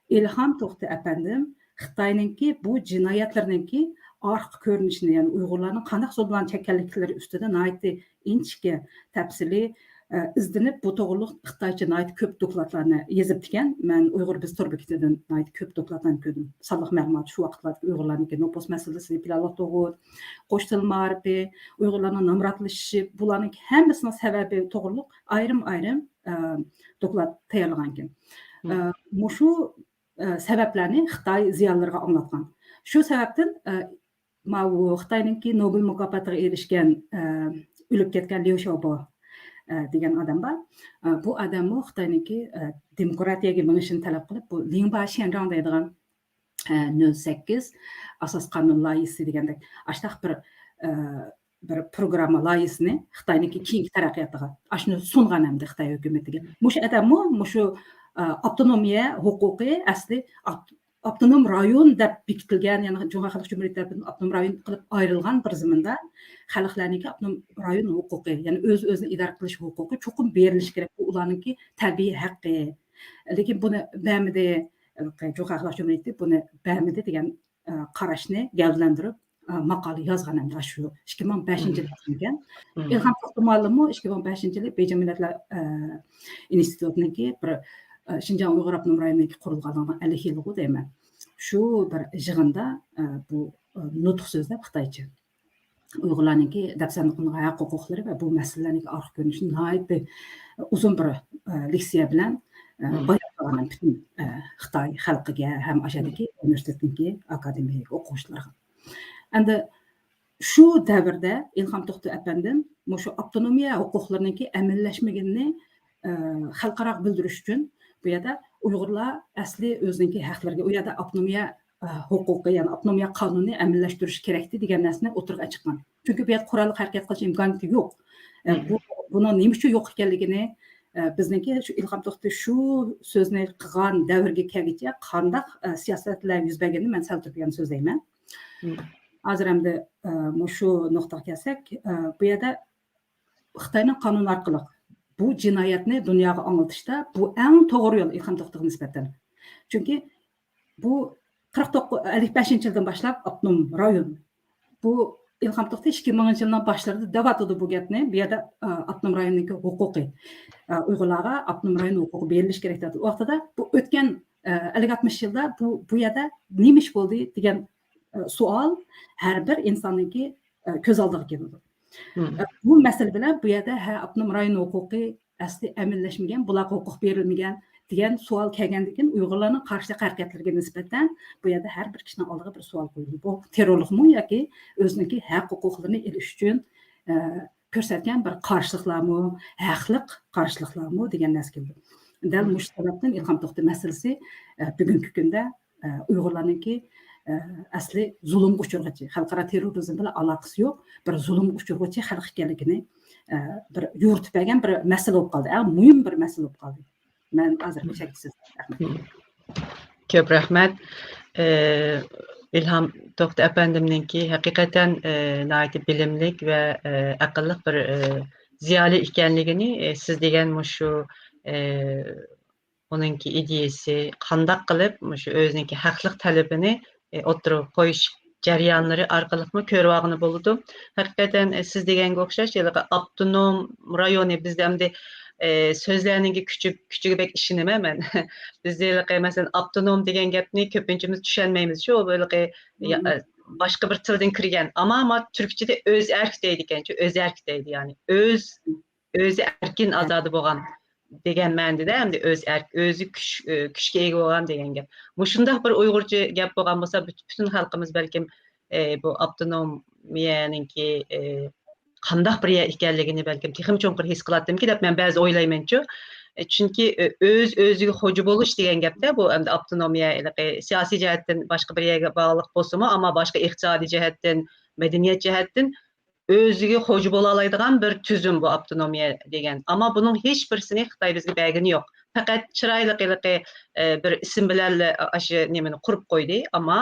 ئىلھام توختى ئەپەندىم خىتاينىڭكى بۇ جىنايەتلىرىنىڭكى ئارقا كۆرۈنۈشىنى، يەنى ئۇيغۇرلارنىڭ قانداق زۇلۇملارنى چەككەنلىكلىرى ئۈستىدە ناھايىتى ئىنچىكە، تەپسىلىي، ئە، ئىزدىنىپ، بۇ توغرۇلۇق خىتايچە ناھايىتى كۆپ دوكلاتلارنى يېزىپتىكەن. مەن ئۇيغۇر بىز تور بېكىتىدىن ناھايىتى كۆپ دوكلاتلارنى كۆردۈم. سانلىق مەلۇمات شۇ ۋاقىتلاردىكى ئۇيغۇرلارنىڭكى نوپۇس مەسىلىسى، پىلانلىق تۇغۇت، قوش تىل مائارىپى، ئۇيغۇرلارنىڭ نامراتلىشىشى، بۇلارنىڭ ھەممىسىنىڭ سەۋەبى توغرۇلۇق ئايرىم-ئايرىم، ئە، دوكلات تەييارلىغانىكەن. مم. ئە، مۇشۇ، ئە، سەۋەبلەرنى خىتاي زىيالىيلىرىغا ئاڭلاتقان. شۇ سەۋەبتىن، ئە، ماۋۇ خىتاينىڭكى نوبېل مۇكاپاتىغا ئېرىشكەن، ئە، ئۆلۈپ كەتكەن ليۇ شياۋبو، ئە، دېگەن ئادەم بار. ئە، بۇ ئادەممۇ خىتاينىڭكى، ئە، دېموكراتىيەگە مېڭىشىنى تەلەپ قىلىپ، بۇ لىڭبا شيەنرۇاڭ دەيدىغان، ئە، نۆل سەككىز ئاساس قانۇن لايىھىسى دېگەندەك، ئاشتاق بىر، ئە، بىر پروگرامما لايىھىسىنى خىتاينىڭكى كېيىنكى تەرەققىياتىغا ئاشۇنى سۇنغان ئەمدى خىتاي ھۆكۈمىتىگە. مۇشۇ ئادەممۇ مۇشۇ، ئا، ئاپتونومىيە ھوقۇقى ئەسلى ئاپ-، ئاپتونوم رايون دەپ بېكىتىلگەن، يەنى جۇڭخۇا خەلق جۇمھۇرىيىتى تەرىپىدىن ئاپتونوم رايون قىلىپ ئايرىلغان بىر زېمىندا خەلقلەرنىڭكى ئاپتونوم رايون ھوقۇقى، يەنى ئۆز-ئۆزىنى ئىدارە قىلىش ھوقۇقى چوقۇم بېرىلىشى كېرەك. بۇ ئۇلارنىڭكى تەبىئىي ھەققى. لېكىن بۇنى بەرمىدى، جۇڭخۇا خەلق جۇمھۇرىيىتى بۇنى بەرمىدى دېگەن ئە، قاراشنى گەۋدىلەندۈرۈپ، ئە، ماقالە يازغان ئەمدى شۇ ئىككى مىڭ بەشىنچى يىلدا ئىكەن. مم. ئىلھام توختى مۇئەللىممۇ ئىككى مىڭ بەشىنچى يىلى بېيجىڭ مىللەتلەر، ئە، ئىنستىتۇتىنىڭكى بىر، ئە، شىنجاڭ ئۇيغۇر ئاپتونوم رايونىنىڭكى قۇرۇلغانلىقىنىڭ ئەللىك يىللىقى دەيمەن. شۇ بىر يىغىندا، ئە، بۇ، ئە، نۇتۇق سۆزلەپ خىتايچە ئۇيغۇرلارنىڭكى دەپسەندە قىلىنغان ھەق ھوقۇقلىرى ۋە بۇ مەسىلىلەرنىڭكى ئارقا كۆرۈنۈشىنى ناھايىتى ئۇزۇن بىر، ئە، لېكسىيە بىلەن، ئە، مم. بايان قىلغان پۈتۈن، ئە، خىتاي خەلقىگە ھەم ئاشۇ يەردىكى ئۇنىۋېرسىتېتنىڭكى ئاكادېمىيەلىك ئوقۇغۇچىلارغا. ئەمدى شۇ دەۋردە ئىلھام توختى ئەپەندىم مۇشۇ ئاپتونومىيە ھوقۇقلىرىنىڭكى ئەمەلىيلەشمىگىنىنى، ئە، خەلقئاراغا بىلدۈرۈش ئۈچۈن بۇ يەردە ئۇيغۇرلار ئەسلى ئۆزىنىڭكى ھەقلىرىگە، ئۇ يەردە ئاپتونومىيە، ئە، ھوقۇقى، يەنى ئاپتونومىيە قانۇنى ئەمەلىيلەشتۈرۈش كېرەكتى دېگەن نەرسىنى ئوتتۇرىغا چىققان. چۈنكى بۇ يەردە قۇراللىق ھەرىكەت قىلىش ئىمكانىيىتى يوق. ئە، مم. بۇ، بۇنىڭ نېمە ئۈچۈن يوق ئىكەنلىكىنى، ئە، بىزنىڭكى شۇ ئىلھام توختى شۇ سۆزنى قىلغان دەۋرگە كەلگۈچە قانداق، ئە، سىياسەتلەر يۈز بەرگىنىنى مەن سەل تۈرتكىدىن سۆزلەيمەن. مم. ھازىر ئەمدى، ئە، مۇشۇ نۇقتىغا كەلسەك، ئە، بۇ يەردە خىتاينىڭ قانۇنى ئارقىلىق بۇ جىنايەتنى دۇنياغا ئاڭلىتىشتا بۇ ئەڭ توغرا يول ئىلھام توختىغا نىسبەتەن. چۈنكى بۇ قىرىق توققۇز، ئەللىك بەشىنچى يىلدىن باشلاپ ئاپتونوم رايون. بۇ ئىلھام توختى ئىككى مىڭىنچى يىلنىڭ باشلىرىدا دەۋاتىدۇ بۇ گەپنى. بۇ يەردە، ئا، ئاپتونوم رايوننىڭكى ھوقۇقى، ئا، ئۇيغۇرلارغا ئاپتونوم رايون ھوقۇقى بېرىلىشى كېرەك دەۋاتىدۇ. ئۇ ۋاقتىدا بۇ ئۆتكەن، ئا، ئەللىك ئاتمىش يىلدا بۇ، بۇ يەردە نېمە ئىش بولدى دېگەن، ئا، سوئال ھەر بىر ئىنساننىڭكى، ئا، كۆز ئالدىغا كېلىدۇ. مم. ئا، بۇ مەسىلە بىلەن بۇ يەردە ھە، ئاپتونوم رايون ھوقۇقى ئەسلى ئەمەلىيلەشمىگەن، بۇلارغا ھوقۇق بېرىلمىگەن دېگەن سوئال كەلگەندىن كېيىن ئۇيغۇرلارنىڭ قارشىلىق ھەرىكەتلىرىگە نىسبەتەن بۇ يەردە ھەر بىر كىشىنىڭ ئالدىغا بىر سوئال قويۇلدى. بۇ تېررورلۇقمۇ ياكى ئۆزىنىڭكى ھەق ھوقۇقلىرىنى ئېلىش ئۈچۈن، ئە، كۆرسەتكەن بىر قارشىلىقلارمۇ، ھەقلىق قارشىلىقلارمۇ دېگەن نەرسە كېلىدۇ. دەل مۇشۇ سەۋەبتىن ئىلھام توختى مەسىلىسى، ئە، بۈگۈنكى كۈندە، ئە، ئۇيغۇرلارنىڭكى، ئە، ئەسلى زۇلۇمغا ئۇچرىغۇچى، خەلقئارا تېررورىزم بىلەن ئالاقىسى يوق بىر زۇلۇمغا ئۇچرىغۇچى خەلق ئىكەنلىكىنى، ئە، بىر يورۇتۇپ بەرگەن بىر مەسىلە بولۇپ قالدى. ئەڭ مۇھىم بىر مەسىلە بولۇپ قالدى. مەن ھازىر شەكسىز. رەھمەت. كۆپ رەھمەت. ئە، ئىلھام توختى ئەپەندىمنىڭكى ھەقىقەتەن، ئە، ناھايىتى بىلىملىك ۋە، ئە، ئەقىللىق بىر، ئە، زىيالىي ئىكەنلىكىنى، ئە، سىز دېگەن مۇشۇ، ئە، ئۇنىڭكى ئىدىيىسى، قانداق قىلىپ مۇشۇ ئۆزىنىڭكى ھەقلىق تەلىپىنى، ئە، ئوتتۇرىغا قويۇش جەريانلىرى ئارقىلىقمۇ كۆرۈۋالغىلى بولىدۇ. ھەقىقەتەن، ئە، سىز دېگەنگە ئوخشاش، ھېلىقى ئاپتونوم رايونى بىزدە ئەمدى، ئە، سۆزلەرنىڭكى كۈچى، كۈچىگە بەك ئىشىنىمەن مەن. بىزدە ھېلىقى، مەسىلەن، ئاپتونوم دېگەن گەپنى كۆپىنچىمىز چۈشەنمەيمىز شۇ، ھېلىقى، يا، ئە، باشقا بىر تىلدىن كىرگەن. ئەمما، ئەمما تۈركچىدە ئۆزئەرك دەيدىكەنچۇ، ئۆزئەرك دەيدۇ، يەنى ئۆز، ئۆزى ئەركىن، ئازادە بولغان دېگەن مەنىدە، ئەمدى ئۆز ئەرك، ئۆزى كۈچ، ئۆ، كۈچكە ئىگە بولغان دېگەن گەپ. مۇشۇنداق بىر ئۇيغۇرچە گەپ بولغان بولسا، پۈت-، پۈتۈن خەلقىمىز بەلكىم، ئە، بۇ ئاپتونومىيەنىڭكى، ئە، قانداق بىر يەر ئىكەنلىكىنى بەلكىم تېخىمۇ چوڭقۇر ھېس قىلاتتىمىكىن دەپ مەن بەزى ئويلايمەنچۇ. ئە، چۈنكى، ئۆ-، ئۆز ئۆزىگە خوجا بولۇش دېگەن گەپتە بۇ ئەمدى ئاپتونومىيە، ھېلىقى سىياسىي جەھەتتىن باشقا بىر يەرگە باغلىق بولسىمۇ، ئەمما باشقا ئىقتىسادىي جەھەتتىن، مەدەنىيەت جەھەتتىن ئۆزىگە خوجا بولالايدىغان بىر تۈزۈم بۇ ئاپتونومىيە دېگەن. ئەمما بۇنىڭ ھېچ بىرسىنى خىتاي بىزگە بەرگىنى يوق. پەقەت چىرايلىق ھېلىقى، ئە، بىر ئىسىم بىلەنلا ئاشۇ نېمىنى قۇرۇپ قويدى. ئەمما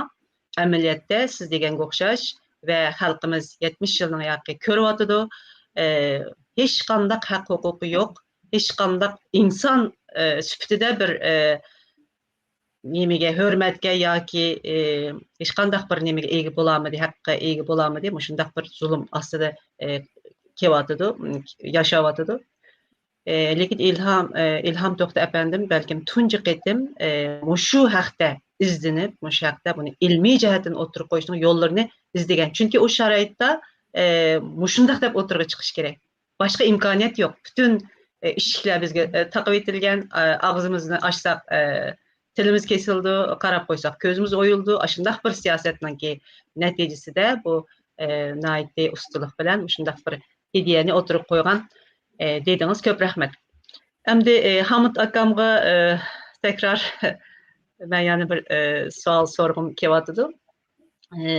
ئەمەلىيەتتە سىز دېگەنگە ئوخشاش ۋە خەلقىمىز يەتمىش يىلنىڭ ياقى كۆرۈۋاتىدۇ. ئە، ھېچقانداق ھەق ھوقۇقى يوق. ھېچقانداق ئىنسان، ئە، سۈپىتىدە بىر، ئە، نېمىگە، ھۆرمەتكە ياكى، ئى، ھېچقانداق بىر نېمىگە ئىگە بولالمىدى، ھەققە ئىگە بولالمىدى. مۇشۇنداق بىر زۇلۇم ئاستىدا، ئى، كېلىۋاتىدۇ، م، ياشاۋاتىدۇ. ئى، لېكىن ئىلھام، ئى، ئىلھام توختى ئەپەندىم بەلكىم تۇنجى قېتىم، ئى، مۇشۇ ھەقتە ئىزدىنىپ، مۇشۇ ھەقتە بۇنى ئىلمىي جەھەتتىن ئوتتۇرىغا قويۇشنىڭ يوللىرىنى ئىزدىگەن. چۈنكى ئۇ شارائىتتا، ئى، مۇشۇنداق دەپ ئوتتۇرىغا چىقىش كېرەك. باشقا ئىمكانىيەت يوق. پۈتۈن، ئە، ئىشىكلەر بىزگە، ئە، تاقىۋېتىلگەن، ئە، ئاغزىمىزنى ئاچساق، ئە، تىلىمىز كېسىلىدۇ، قاراپ قويساق كۆزىمىز ئويۇلىدۇ. ئاشۇنداق بىر سىياسەتنىڭكى نەتىجىسىدە بۇ، ئە، ناھايىتى ئۇستىلىق بىلەن مۇشۇنداق بىر ئىدىيەنى ئوتتۇرىغا قويغان، ئە، دېدىڭىز. كۆپ رەھمەت. ئەمدى، ئە، ھامۇت ئاكامغا، ئە، تەكرار مەن يەنە بىر، ئە، سوئال سورىغۇم كېلىۋاتىدۇ. ئە،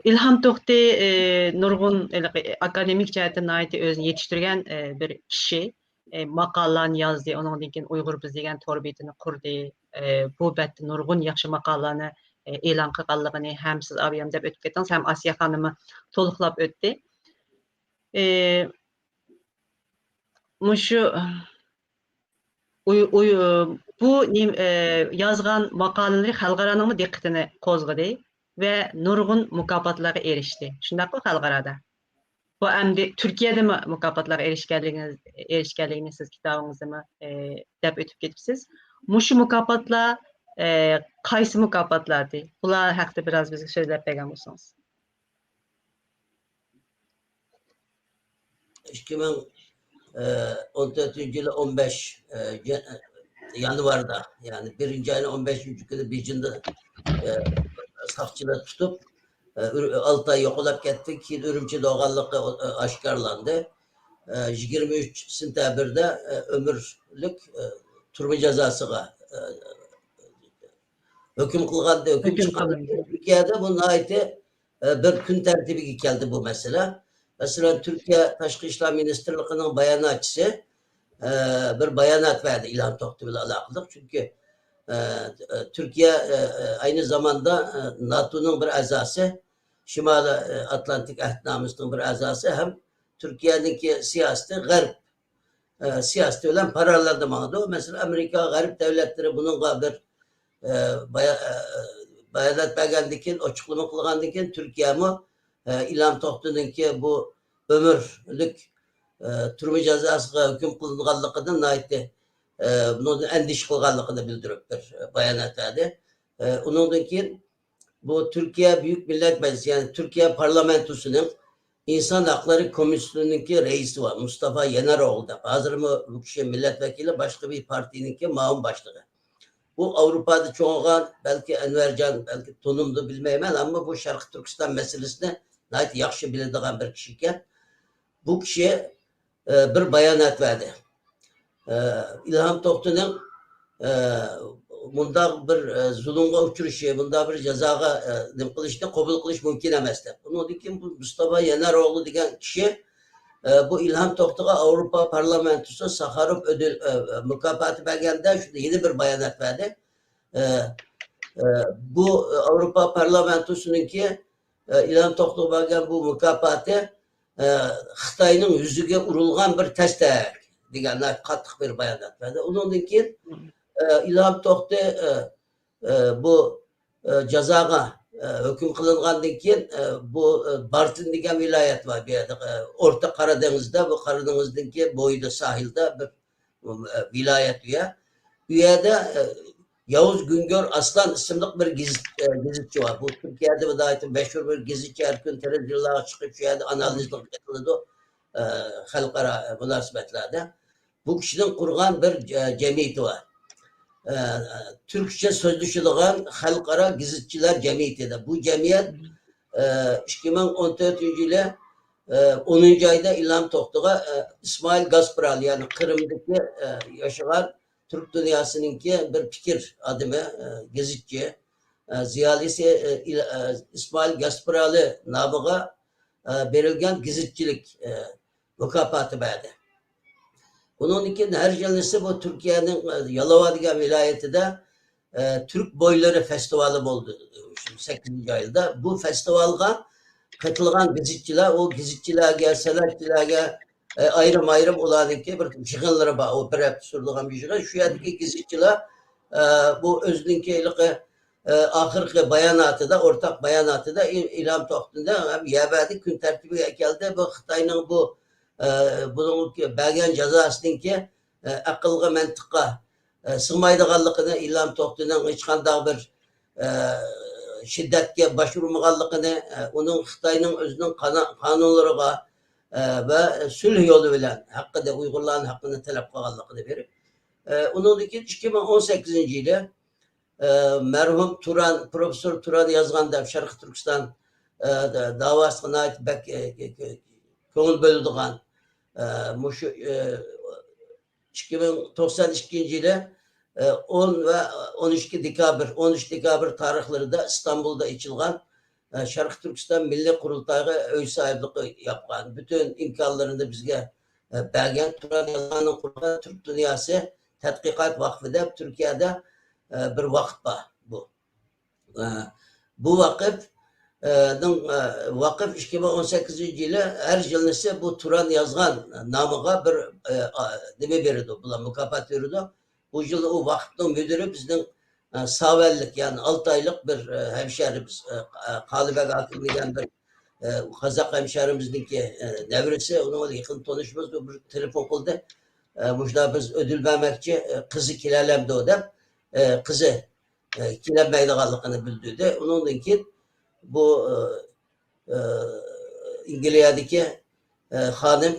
ئىلھام توختى، ئى، نۇرغۇن ھېلىقى ئاكادېمىك جەھەتتىن ناھايىتى ئۆزىنى يېتىشتۈرگەن، ئى، بىر كىشى. ئى، ماقالىلەرنى يازدى، ئۇنىڭدىن كېيىن ئۇيغۇر بىز دېگەن تور بېتىنى قۇردى. ئى، بۇ بەتتە نۇرغۇن ياخشى ماقالىلەرنى، ئى، ئېلان قىلغانلىقىنى ھەم سىز ئابىيەم دەپ ئۆتۈپ كەتتىڭىز، ھەم ئاسىيە خانىممۇ تولۇقلاپ ئۆتتى. ئى، مۇشۇ ئۇي-، ئۇي-، بۇ نېم-، ئە، يازغان ماقالىلىرى خەلقئارانىڭمۇ دىققىتىنى قوزغىدى ۋە نۇرغۇن مۇكاپاتلارغا ئېرىشتى. شۇنداققۇ خەلقئارادا؟ بۇ ئەمدى تۈركىيەدىمۇ مۇكاپاتلارغا ئېرىشكەنلىكىنى، ئېرىشكەنلىكىنى سىز كىتابىڭىزدىمۇ، ئە، دەپ ئۆتۈپ كېتىپسىز. مۇشۇ مۇكاپاتلار، ئە، قايسى مۇكاپاتلاردى؟ بۇلار ھەققىدە بىراز بىزگە سۆزلەپ بەرگەن بولسىڭىز. ئىككى مىڭ ئون تۆتىنچى يىلى ئون بەش يانۋاردا، يەنى بىرىنچى ئاينىڭ ئون بەشىنچى كۈنى بېيجىڭدا ساقچىلار تۇتۇپ، ئالتە ئاي يوقلاپ كەتتى. كېيىن ئۈرۈمچىدە بولغانلىقى ئاشكارىلاندى. يىگىرمە ئۈچ سېنتەبىردە ئۆمۈرلۈك تۈرمە جازاسىغا ھۆكۈم قىلغاندا، ھۆكۈم ھۆكۈم چىققاندا قىلىندى. تۈركىيەدە بۇ ناھايىتى، ئە، بىر كۈن تەرتىپىگە كەلدى بۇ مەسىلە. مەسىلەن، تۈركىيە تاشقى ئىشلار مىنىستىرلىقىنىڭ باياناتچىسى، ئە، بىر بايانات بەردى ئىلھام توختى بىلەن ئالاقىلىق. چۈنكى، ئە، ئە، تۈركىيە، ئە، ئە، ئەينى زاماندا، ئە، ناتونىڭ بىر ئەزاسى، شىمالىي، ئە، ئاتلانتىك ئەھدىنامىسىنىڭ بىر ئەزاسى ھەم تۈركىيەنىڭكى سىياسىتى غەرب، ئە، سىياسىتى بىلەن پاراللېلدا ماڭىدۇ. مەسىلەن، ئامېرىكا، غەرب دەۋلەتلىرى بۇنىڭغا بىر، ئە، بايا-، ئە، بايانات بەرگەندىن كېيىن، ئوچۇقلىما قىلغاندىن كېيىن، تۈركىيەمۇ، ئە، ئىلھام توختىنىڭكى بۇ ئۆمۈرلۈك، ئە، تۈرمە جازاسىغا ھۆكۈم قىلىنغانلىقىدىن ناھايىتى، ئە، بۇنىڭدىن ئەندىشە قىلغانلىقىنى بىلدۈرۈپ بىر بايانات بەردى. ئە، ئۇنىڭدىن كېيىن بۇ تۈركىيە بۈيۈك مىللەت مەجلىسى، يەنى تۈركىيە پارلامېنتوسىنىڭ ئىنسان ھەقلىرى كومىتېتىنىڭكى رەئىسى بار، مۇستافا يەنەر ئوغلى دەپ. ھازىرمۇ بۇ كىشى مىللەت ۋەكىلى، باشقا بىر پارتىيىنىڭكى مۇئاۋىن باشلىقى. ئۇ ئاۋروپادا چوڭىغان، بەلكى ئەنۋەرجان، بەلكى تونۇمدۇ بىلمەيمەن، ئەمما بۇ شەرقىي تۈركىستان مەسىلىسىنى ناھايىتى ياخشى بىلىدىغان بىر كىشى ئىكەن. بۇ كىشى، ئە، بىر بايانات بەردى. ئە، ئىلھام توختىنىڭ، ئە، مۇنداق بىر، ئە، زۇلۇمغا ئۇچرىشى، مۇنداق بىر جازاغا، ئە، نېمە قىلىشنى قوبۇل قىلىش مۇمكىن ئەمەس دەپ. ئۇنىڭدىن كېيىن بۇ مۇستافا يەنەر ئوغلى دېگەن كىشى، ئە، بۇ ئىلھام توختىغا ئاۋروپا پارلامېنتوسى ساخاروف ئۆدۈل، ئە، ئە، مۇكاپاتى بەرگەندە شۇندا يەنە بىر بايانات بەردى. ئە، ئە، بۇ ئاۋروپا پارلامېنتوسىنىڭكى، ئە، ئىلھام توختىغا بەرگەن بۇ مۇكاپاتى، ئە، خىتاينىڭ يۈزىگە ئۇرۇلغان بىر تەستەك دېگەن قاتتىق بىر بايانات بەردى. ئۇنىڭدىن كېيىن، ئە، ئىلھام توختى، ئە، ئە، بۇ، ئە، جازاغا، ئە، ھۆكۈم قىلىنغاندىن كېيىن، ئە، بۇ، ئە، بارتىن دېگەن ۋىلايەت بار بۇ يەردە، ئە، ئورتا قارا دېڭىزدا، بۇ قارا دېڭىزنىڭكى بويىدا، ساھىلدا بىر، ئە، ۋىلايەت ئۇ يەر. ئۇ يەردە، ئە، ياۋۇز گۈڭگۆر ئاسلان ئىسىملىق بىر گېزىت-، ئە، گېزىتچى بار. بۇ تۈركىيەدە ناھايىتى مەشھۇر بىر گېزىتچى، ھەر كۈنى تېلېۋىزورلارغا چىقىپ، شۇ يەردە ئانالىزلار قىلىدۇ، ئە، خەلقئارا مۇناسىۋەتلەردە. بۇ كىشىنىڭ قۇرغان بىر جە-، جەمئىيىتى بار. ئە، تۈركچە سۆزلىشىدىغان خەلقئارا گېزىتچىلەر جەمئىيىتى دەپ. بۇ جەمئىيەت، ئە، ئىككى مىڭ ئون تۆتىنچى يىلى، ئە، ئونىنچى ئايدا ئىلھام توختىغا، ئە، ئىسمائىل گاسپرالى، يەنى قىرىمدىكى، ئە، ياشىغان تۈرك دۇنياسىنىڭكى بىر پىكىر ئادىمى، ئە، گېزىتچى، ئە، زىيالىيسى، ئە، ئىل-، ئە، ئىسمائىل گاسپرالى نامىغا، ئە، بېرىلگەن گېزىتچىلىك، ئە، مۇكاپاتى بەردى. ئۇنىڭدىن كېيىن ھەر يىلىسى بۇ تۈركىيەنىڭ، ئە، يالاۋا دېگەن ۋىلايىتىدە، ئە، تۈرك بويلىرى فېستىۋالى بولدى، شۇ سەككىزىنچى ئايدا. بۇ فېستىۋالغا قېتىلغان گېزىتچىلەر، ئۇ گېزىتچىلەرگە، سەنئەتچىلەرگە، ئە، ئايرىم-ئايرىم ئۇلارنىڭكى بىر يىغىنلىرى بار، ئۇ بىر ھەپتە سۈرىدىغان بىر يىغىن. شۇ يەردىكى گېزىتچىلەر، ئە، بۇ ئۆزىنىڭكى ھېلىقى، ئە، ئاخىرقى باياناتىدا، ئورتاق باياناتىدا ئىل-، ئىلھام توختىنى ھەم يەر بەردى، كۈن تەرتىپىگە ئەكەلدى. بۇ خىتاينىڭ بۇ، ئە، بۇنىڭ بەرگەن جازاسىنىڭكى، ئە، ئەقىلگە، مەنتىققە، ئە، سىغمايدىغانلىقىنى، ئىلھام توختىنىڭ ھېچقانداق بىر، ئە، شىددەتكە باش ئۇرمىغانلىقىنى، ئە، ئۇنىڭ خىتاينىڭ ئۆزىنىڭ قانا-، قانۇنلىرىغا، ئە، ۋە سۈلھ يولى بىلەن ھەققىدە، ئۇيغۇرلارنىڭ ھەققىنى تەلەپ قىلغانلىقىنى بېرىپ، ئە، ئۇنىڭدىن كېيىن ئىككى مىڭ ئون سەككىزىنچى يىلى، ئە، مەرھۇم تۇران، پروفېسسور تۇران يازغان دەپ شەرقىي تۈركىستان، ئە، دە-، داۋاسىغا ناھايىتى بەك، ئە، كۆ-، كۆ-، كۆڭۈل بۆلىدىغان، ئە، مۇشۇ، ئە، ئىككى مىڭ، توقسان ئىككىنچى يىلى، ئە، ئون ۋە ئون ئىككى دېكابىر، ئون ئۈچ دېكابىر تارىخلىرىدا ئىستانبۇلدا ئېچىلغان، ئە، شەرقىي تۈركىستان مىللىي قۇرۇلتايىغا ئۆي ساھىبلىقى ياپقان، پۈتۈن ئىمكانلىرىنى بىزگە، ئە، بەرگەن، تۇران يازغاننىڭ قۇرغان تۈرك دۇنياسى تەتقىقات ۋاقفى دەپ تۈركىيەدە، ئە، بىر ۋاقىپ بار بۇ. ئە، بۇ ۋاقىپ، ئە، نىڭ، ئە، ۋاقىپ ئىككى مىڭ ئون سەككىزىنچى يىلى ھەر يىلىسى بۇ تۇران يازغان نامىغا بىر، ئە، ئا-، نېمە بېرىدۇ، بۇلار مۇكاپات بېرىدۇ. بۇ يىل ئۇ ۋاقىپنىڭ مۇدىرى بىزنىڭ، ئە، ساۋەنلىك، يەنى ئالتايلىق بىر، ئە، ھەمشەھىرىمىز، ئە، ئە، قالىبەگ ھاكىم دېگەن بىر، ئە، قازاق ھەمشەھىرىمىزنىڭكى، ئە، نەۋرىسى، ئۇنىڭ بىلەن يېقىن تونۇشىمىز، ئۇ بىر تېلېفون قىلدى. ئە، مۇشۇنداق بىز ئۆدۈل بەرمەكچى، ئە، قىزى كېلەلەمدۇ دەپ، ئە، قىزى ئە، كېلەلمەيدىغانلىقىنى بىلدۈردى. ئۇنىڭدىن كېيىن بۇ، ئە، ئە، ئەنگلىيەدىكى، ئە، خانىم،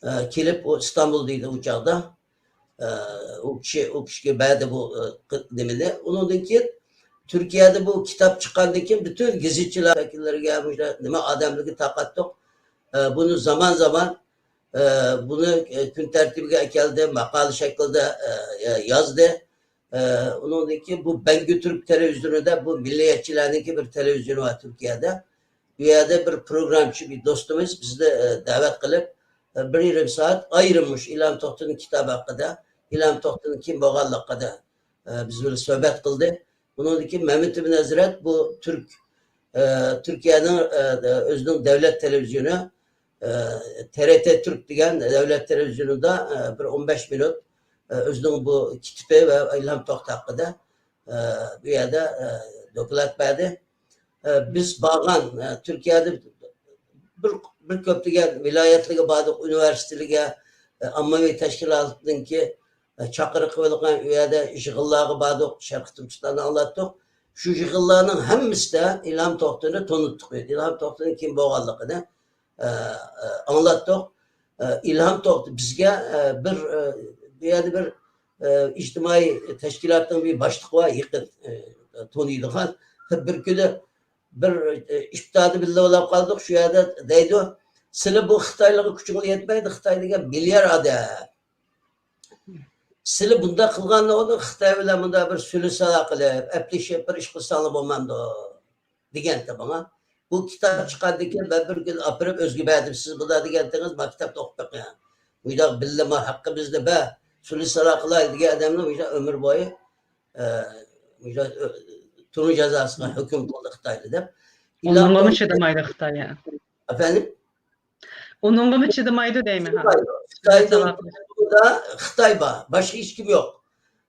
ئە، كېلىپ، ئۇ ئىستانبۇلدا ئىدى ئۇ چاغدا. ئە، ئۇ كىشى، ئۇ كىشىگە بەردى بۇ، ئە، قى-، نېمىنى. ئۇنىڭدىن كېيىن تۈركىيەدە بۇ كىتاب چىققاندىن كېيىن پۈتۈن گېزىتچىلەر ۋەكىللىرىگە، مۇشۇ نېمە ئادەملەرگە تارقاتتۇق. ئە، بۇنى زامان زامان، ئە، بۇنى، ئە، كۈن تەرتىپىگە ئەكەلدى، ماقالە شەكلىدە، ئە، يا-، يازدى. ئە، ئۇنىڭدىن كېيىن بۇ بەنگى تۈرك تېلېۋىزىيونى دەپ، بۇ مىللىيەتچىلەرنىڭكى بىر تېلېۋىزىيونى بار تۈركىيەدە. بۇ يەردە بىر پروگرامچى بىر دوستىمىز بىزنى، ئە، دەۋەت قىلىپ، بىر يېرىم سائەت ئايرىم مۇشۇ ئىلھام توختىنىڭ كىتابى ھەققىدە، ئىلھام توختىنىڭ كىم بولغانلىقى ھەققىدە، ئە، بىز بىلەن سۆھبەت قىلدى. ئۇنىڭدىن كېيىن مەمەت ئىبن ھەزرەت بۇ تۈرك، ئە، تۈركىيەنىڭ، ئە، ئۆزىنىڭ دەۋلەت تېلېۋىزىيونى، ئە، تىرىتىرك دېگەن دەۋلەت تېلېۋىزىيونىدا، ئە، بىر ئون بەش مىنۇت، ئە، ئۆزىنىڭ بۇ كىتابى ۋە ئىلھام توختى ھەققىدە، ئە، بۇ يەردە، ئە، دوكلات بەردى. ئە، بىز بارغان، ئە، تۈركىيەدە بىر، بىر كۆپلىگەن ۋىلايەتلەرگە باردۇق، ئۇنىۋېرسىتېتلەرگە، ئە، ئاممىۋى تەشكىلاتنىڭكى، ئە، چاقىرىقى بىلەن ئۇ يەردە يىغىنلارغا باردۇق، شەرقىي تۈركىستاننى ئاڭلاتتۇق. شۇ يىغىنلارنىڭ ھەممىسىدە ئىلھام توختىنى تونۇتتۇق. ئىلھام توختىنىڭ كىم بولغانلىقىنى، ئە، ئە، ئاڭلاتتۇق. ئە، ئىلھام توختى بىزگە، ئە، بىر، ئە، بۇ يەردە بىر، ئە، ئىجتىمائىي تەشكىلاتنىڭ بىر باشلىقى بار، يېقىن، ئە، تونۇيدىغان. بىر كۈنى بىر، ئە، ئىپتاردا بىللە بولاپ قالدۇق، شۇ يەردە دەيدۇ، سىلى بۇ خىتايلارغا كۈچۈڭلار يەتمەيدۇ، خىتاي دېگەن مىليار ئادەم. سىلى بۇنداق قىلغاندا ئۇنى خىتاي بىلەن بۇنداق بىر سۈلھى سالا قىلىپ، ئەپلىشىپ بىر ئىش قىلساڭلار بولمامدۇ؟ دېگەنتى ماڭا. بۇ كىتاب چىققاندىن كېيىن مەن بىر كۈن ئاپىرىپ ئۆزىگە بەردىم. سىز بۇنداق دېگەنتىڭىز، ما كىتابنى ئوقۇپ بېقىڭ. بۇنداق بىللە ما ھەققىمىزنى بەر، سۈلھى سالا قىلاي دېگەن ئادەمنى مۇشۇنداق ئۆمۈر بويى، ئە، مۇشۇنداق، ئۆ-، تۈرمە جازاسىغا ھۆكۈم قىلدى خىتايلار دەپ. ئۇنىڭغىمۇ چىدىمايدۇ خىتاي، يا. ئەپەندىم؟ ئۇنىڭغىمۇ چىدىمايدۇ دەيمەن، ھا. خىتاينىڭ خىتاي بار، باشقا ھېچ كىم يوق.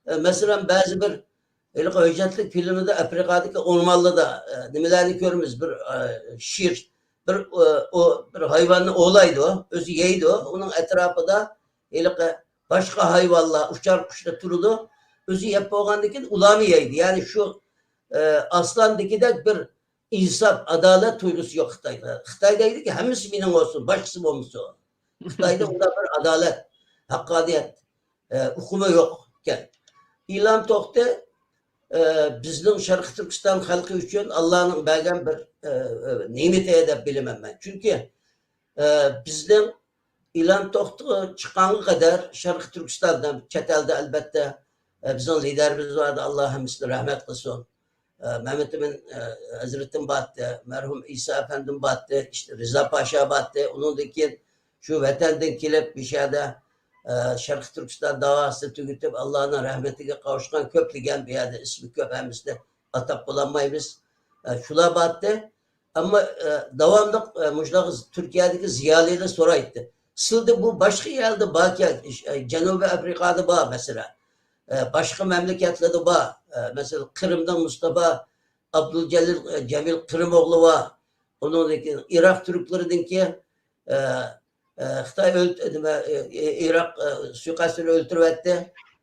ئە، مەسىلەن، بەزى بىر ھېلىقى ھۆججەتلىك فىلىمدا ئەفرىقادىكى ئورمانلىردا، ئە، نېمىلەرنى كۆرىمىز، بىر، ئە، شىر، بىر، ئە، ئۇ بىر ھايۋاننى ئوۋلايدۇ، ئۆزى يەيدۇ، ئۇنىڭ ئەتراپىدا ھېلىقى باشقا ھايۋانلار، ئۇچار قۇشلار تۇرىدۇ، ئۆزى يەپ بولغاندىن كېيىن ئۇلارمۇ يەيدۇ. يەنى شۇ، ئە، ئاسلاندىكىدەك بىر ئىنساپ، ئادالەت تۇيغۇسى يوق خىتايدا. خىتاي دەيدىكى، ھەممىسى مېنىڭ بولسۇن، باشقىسى بولمىسۇن. خىتايدا ئۇنداق بىر ئادالەت، ھەققانىيەت، ئە، ئۇقۇمى يوق ئىكەن. ئىلھام توختى، ئە، بىزنىڭ شەرقىي تۈركىستان خەلقى ئۈچۈن ئاللانىڭ بەرگەن بىر، ئە، ئە، نېمىتى دەپ بىلىمەن مەن. چۈنكى، ئە، بىزنىڭ ئىلھام توختى چىققانغا قەدەر شەرقىي تۈركىستاندا، چەت ئەلدە ئەلبەتتە، ئە، بىزنىڭ لىدەرىمىز بار ئىدى، ئاللا ھەممىسىنى رەھمەت قىلسۇن. ئە، مەمەت ئىمىن، ئە، ھەزرىتىم بارتتى، مەرھۇم ئىسا ئەپەندىم بارتتى، ئىشتە رىزا پاشا بارتتى. ئۇنىڭدىن كېيىن شۇ ۋەتەندىن كېلىپ، بۇ يەردە، ئە، شەرقىي تۈركىستان داۋاسىنى تۈگىتىپ، ئاللانىڭ رەھمىتىگە قاۋۇشقان كۆپلىگەن، بۇ يەردە ئىسمى كۆپ، ھەممىسىنى ئاتاپ بولالمايمىز. ئە، شۇلار بارتتى. ئەمما، ئە، داۋاملىق، ئە، مۇشۇنداق تۈركىيەدىكى زىيالىيلار سورايتتى. سىلدە بۇ باشقا يەردە باركەن، ئىش-، ئە، جەنۇبىي ئەفرىقادا بار مەسىلەن. ئە، باشقا مەملىكەتلەردە بار. ئە، مەسىلەن، قىرىمنىڭ مۇستافا ئابدۇلجەلىل، ئە، جەمىل قىرىم ئوغلى بار. ئۇنىڭدىن كېيىن ئىراق تۈركلىرىدىنكى، ئە، ئە، خىتاي ئۆلت-، نېمە، ئە، ئە، ئىراق، ئە، سۇيىقەستىدە ئۆلتۈرۈۋەتتى.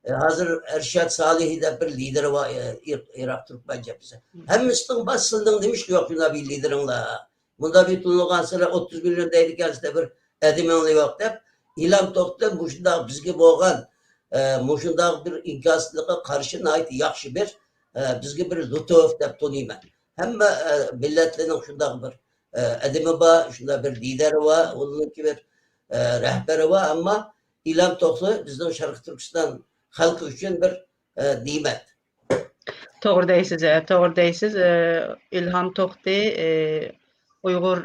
ئە، ھازىر ئەرشاد سالىھى دەپ بىر لىدېرى بار، ئە، ئىر-، ئىراق تۈركمەن جەبھىسى. ھەممىسىنىڭ بار، سىلنىڭ نېمە ئىشقا يوق شۇنداق بىر لىدېرىڭلار؟ مۇنداق بىر تونۇلغان سىلەر ئوتتۇز مىليون دەيدىكەنسىلەر، بىر ئادىمىڭلار يوق دەپ، ئىلھام توختى مۇشۇنداق بىزگە بولغان، ئە، مۇشۇنداق بىر ئىنكاسلىققا قارشى ناھايىتى ياخشى بىر، ئە، بىزگە بىر لۇتۇف دەپ تونۇيمەن. ھەممە، ئە، مىللەتلەرنىڭ شۇنداق بىر، ئە، ئادىمى بار، شۇنداق بىر لىدېرى بار، ئۇنىڭكى بىر، ئە، رەھبىرى بار، ئەمما ئىلھام توختى بىزنىڭ شەرقىي تۈركىستان خەلقى ئۈچۈن بىر، ئە، نېمەت. توغرا دەيسىز، ئە، توغرا دەيسىز. ئە، ئىلھام توختى، ئە، ئۇيغۇر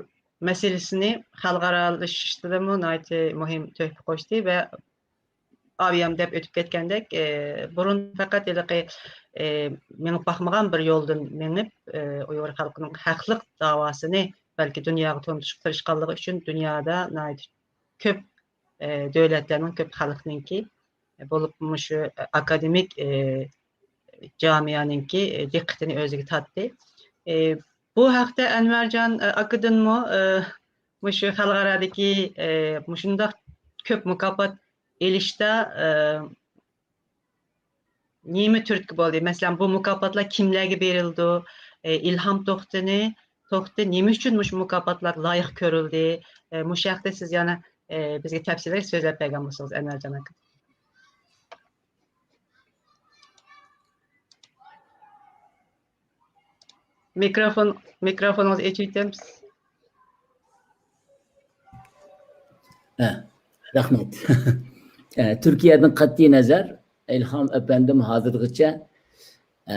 مەسىلىسىنى خەلقئارالىشىشتىمۇ ناھايىتى مۇھىم تۆھپە قوشتى ۋە ئاۋۇ يام دەپ ئۆتۈپ كەتكەندەك، ئە، بۇرۇن پەقەت ھېلىقى، ئە، مېڭىپ باقمىغان بىر يولدىن مېڭىپ، ئە، ئۇيغۇر خەلقىنىڭ ھەقلىق داۋاسىنى بەلكى دۇنياغا تونۇتۇشقا تىرىشقانلىقى ئۈچۈن دۇنيادا ناھايىتى كۆپ، ئە، دۆلەتلەرنىڭ، كۆپ خەلقنىڭكى، بولۇپمۇ مۇشۇ ئاكادېمىك، ئە، جامىيەنىڭكى، ئە، دىققىتىنى ئۆزىگە تارتتى. ئە، بۇ ھەقتە ئەنۋەرجان، ئە، ئاكىدىنمۇ، ئە، مۇشۇ خەلقئارادىكى، ئە، مۇشۇنداق كۆپ مۇكاپات ئېلىشتا، ئە، نېمە تۈرتكە بولدى؟ مەسىلەن، بۇ مۇكاپاتلار كىملەرگە بېرىلىدۇ؟ ئە، ئىلھام توختىنى، توختى نېمە ئۈچۈن مۇشۇ مۇكاپاتلارغا لايىق كۆرۈلدى؟ ئە، مۇشۇ ھەقتە سىز يەنە، ئە، بىزگە تەپسىلىي سۆزلەپ بەرگەن بولسىڭىز، ئەنۋەرجان ئاكا. مىكروفون، مىكروفونىڭىزنى ئېچىۋېتەمسىز؟ ھە، رەھمەت. ئە، تۈركىيەدىن قەتئىي نەزەر، ئىلھام ئەپەندىم ھازىرغىچە، ئە،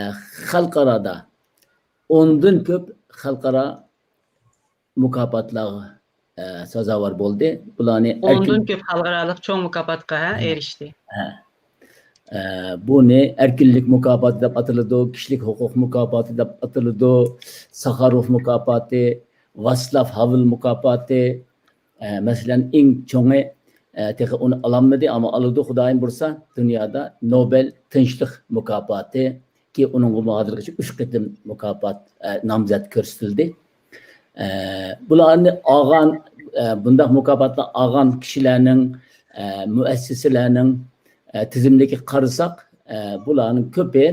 خەلقئارادا ئوندىن كۆپ خەلقئارا مۇكاپاتلارغا ئە، سازاۋەر بولدى. بۇلارنى ئوندىن ئەركىن-، كۆپ خەلقئارالىق چوڭ مۇكاپاتقا، ھە، ھە. ئېرىشتى. ھە. ئە، بۇنى ئەركىنلىك مۇكاپاتى دەپ ئاتىلىدۇ، كىشىلىك ھوقۇق مۇكاپاتى دەپ ئاتىلىدۇ، ساخاروف مۇكاپاتى، ۋاسلاف ھاۋېل مۇكاپاتى. ئە، مەسىلەن، ئەڭ چوڭى، ئە، تېخى ئۇنى ئالالمىدى، ئەمما ئالىدۇ، خۇدايىم بۇيرۇسا، دۇنيادا نوبېل تىنچلىق مۇكاپاتى. كى ئۇنىڭغىمۇ ھازىرغىچە ئۈچ قېتىم مۇكاپات، ئە، نامزەت كۆرسىتىلدى. ئە، بۇلارنى ئالغان، ئە، بۇنداق مۇكاپاتلار ئالغان كىشىلەرنىڭ، ئە، مۇئەسسىسىلەرنىڭ، ئە، تىزىملىكىگە قارىساق، ئە، بۇلارنىڭ كۆپى،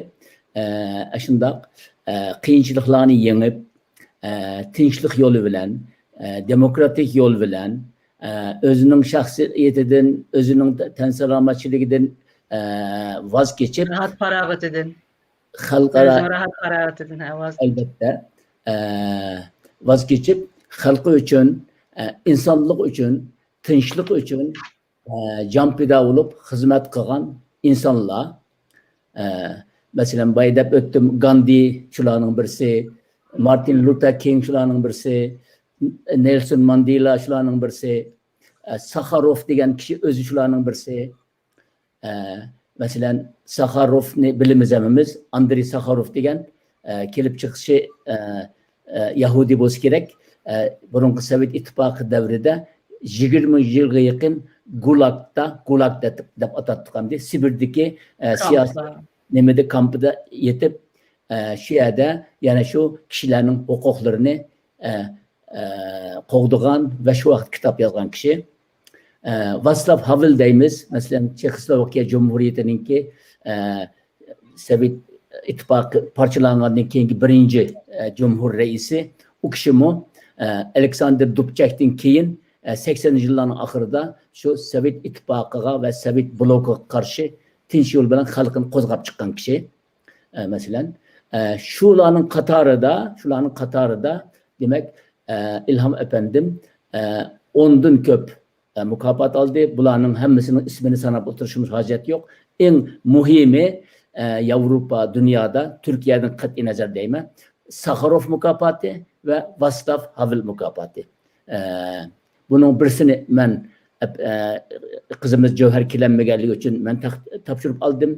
ئە، ئاشۇنداق، ئە، قىيىنچىلىقلارنى يېڭىپ، ئە، تىنچلىق يولى بىلەن، ئە، دېموكراتىك يول بىلەن، ئە، ئۆزىنىڭ شەخسىيىتىدىن، ئۆزىنىڭ تەن سالامەتچىلىكىدىن، ئە، ۋاز كېچىپ، راھەت پاراغىتىدىن. خەلقئارا ئۆزىنىڭ راھەت پاراغىتىدىن، ھە، ۋاز ئەلۋەتتە، ئە، ۋاز كېچىپ، خەلقى ئۈچۈن، ئە، ئىنسانلىق ئۈچۈن، تىنچلىق ئۈچۈن، ئە، جان پىدا بولۇپ خىزمەت قىلغان ئىنسانلار. ئە، مەسىلەن، بايا دەپ ئۆتتۈم، گاندى شۇلارنىڭ بىرسى، مارتىن لۇتەر كىڭ شۇلارنىڭ بىرسى، نېلسون ماندېلا شۇلارنىڭ بىرسى، ئە، ساخاروف دېگەن كىشى ئۆزى شۇلارنىڭ بىرسى. ئە، مەسىلەن، ساخاروفنى بىلىمىز ھەممىمىز. ئاندرېي ساخاروف دېگەن، ئە، كېلىپ چىقىشى، ئە، ئە، يەھۇدىي بولسا كېرەك. ئە، بۇرۇنقى سوۋېت ئىتتىپاقى دەۋرىدە يىگىرمە يىلغا يېقىن گۇلاگتا، گۇلاگ دەپ، دەپ ئاتاتتۇق ئەمدى، سىبىردىكى، ئە، سىياسىي نېمىدە، كامپىدا يېتىپ، ئە، شۇ يەردە يەنە شۇ كىشىلەرنىڭ ھوقۇقلىرىنى، ئە، ئە، قوغدىغان ۋە شۇ ۋاقىت كىتاب يازغان كىشى. ئە، ۋاسلاف ھاۋېل دەيمىز، مەسىلەن، چېخوسلوۋاكىيە جۇمھۇرىيىتىنىڭكى، ئە، سوۋېت ئىتتىپاقى پارچىلانغاندىن كېيىنكى بىرىنچى، ئە، جۇمھۇر رەئىسى، ئۇ كىشىمۇ، ئە، ئەلېكساندىر دۇبچاكتىن كېيىن، ئە، سەكسەنىنچى يىللارنىڭ ئاخىرىدا شۇ سوۋېت ئىتتىپاقىغا ۋە سوۋېت بلوكىغا قارشى تىنچ يول بىلەن خەلقىنى قوزغاپ چىققان كىشى. ئە، مەسىلەن، ئە، شۇلارنىڭ قاتارىدا، شۇلارنىڭ قاتارىدا، دېمەك، ئە، ئىلھام ئەپەندىم، ئە، ئوندىن كۆپ، ئە، مۇكاپات ئالدى. بۇلارنىڭ ھەممىسىنىڭ ئىسمىنى ساناپ ئولتۇرۇشىمىز ھاجەت يوق. ئەڭ مۇھىمى، ئە، ياۋروپا، دۇنيادا، تۈركىيەدىن قەتئىي نەزەر دەيمەن، ساخاروف مۇكاپاتى ۋە ۋاسلاف ھاۋېل مۇكاپاتى. ئە، بۇنىڭ بىرسىنى مەن، ئە، قىزىمىز جەۋھەر كېلەلمىگەنلىكى ئۈچۈن مەن تەق-، تاپشۇرۇپ ئالدىم.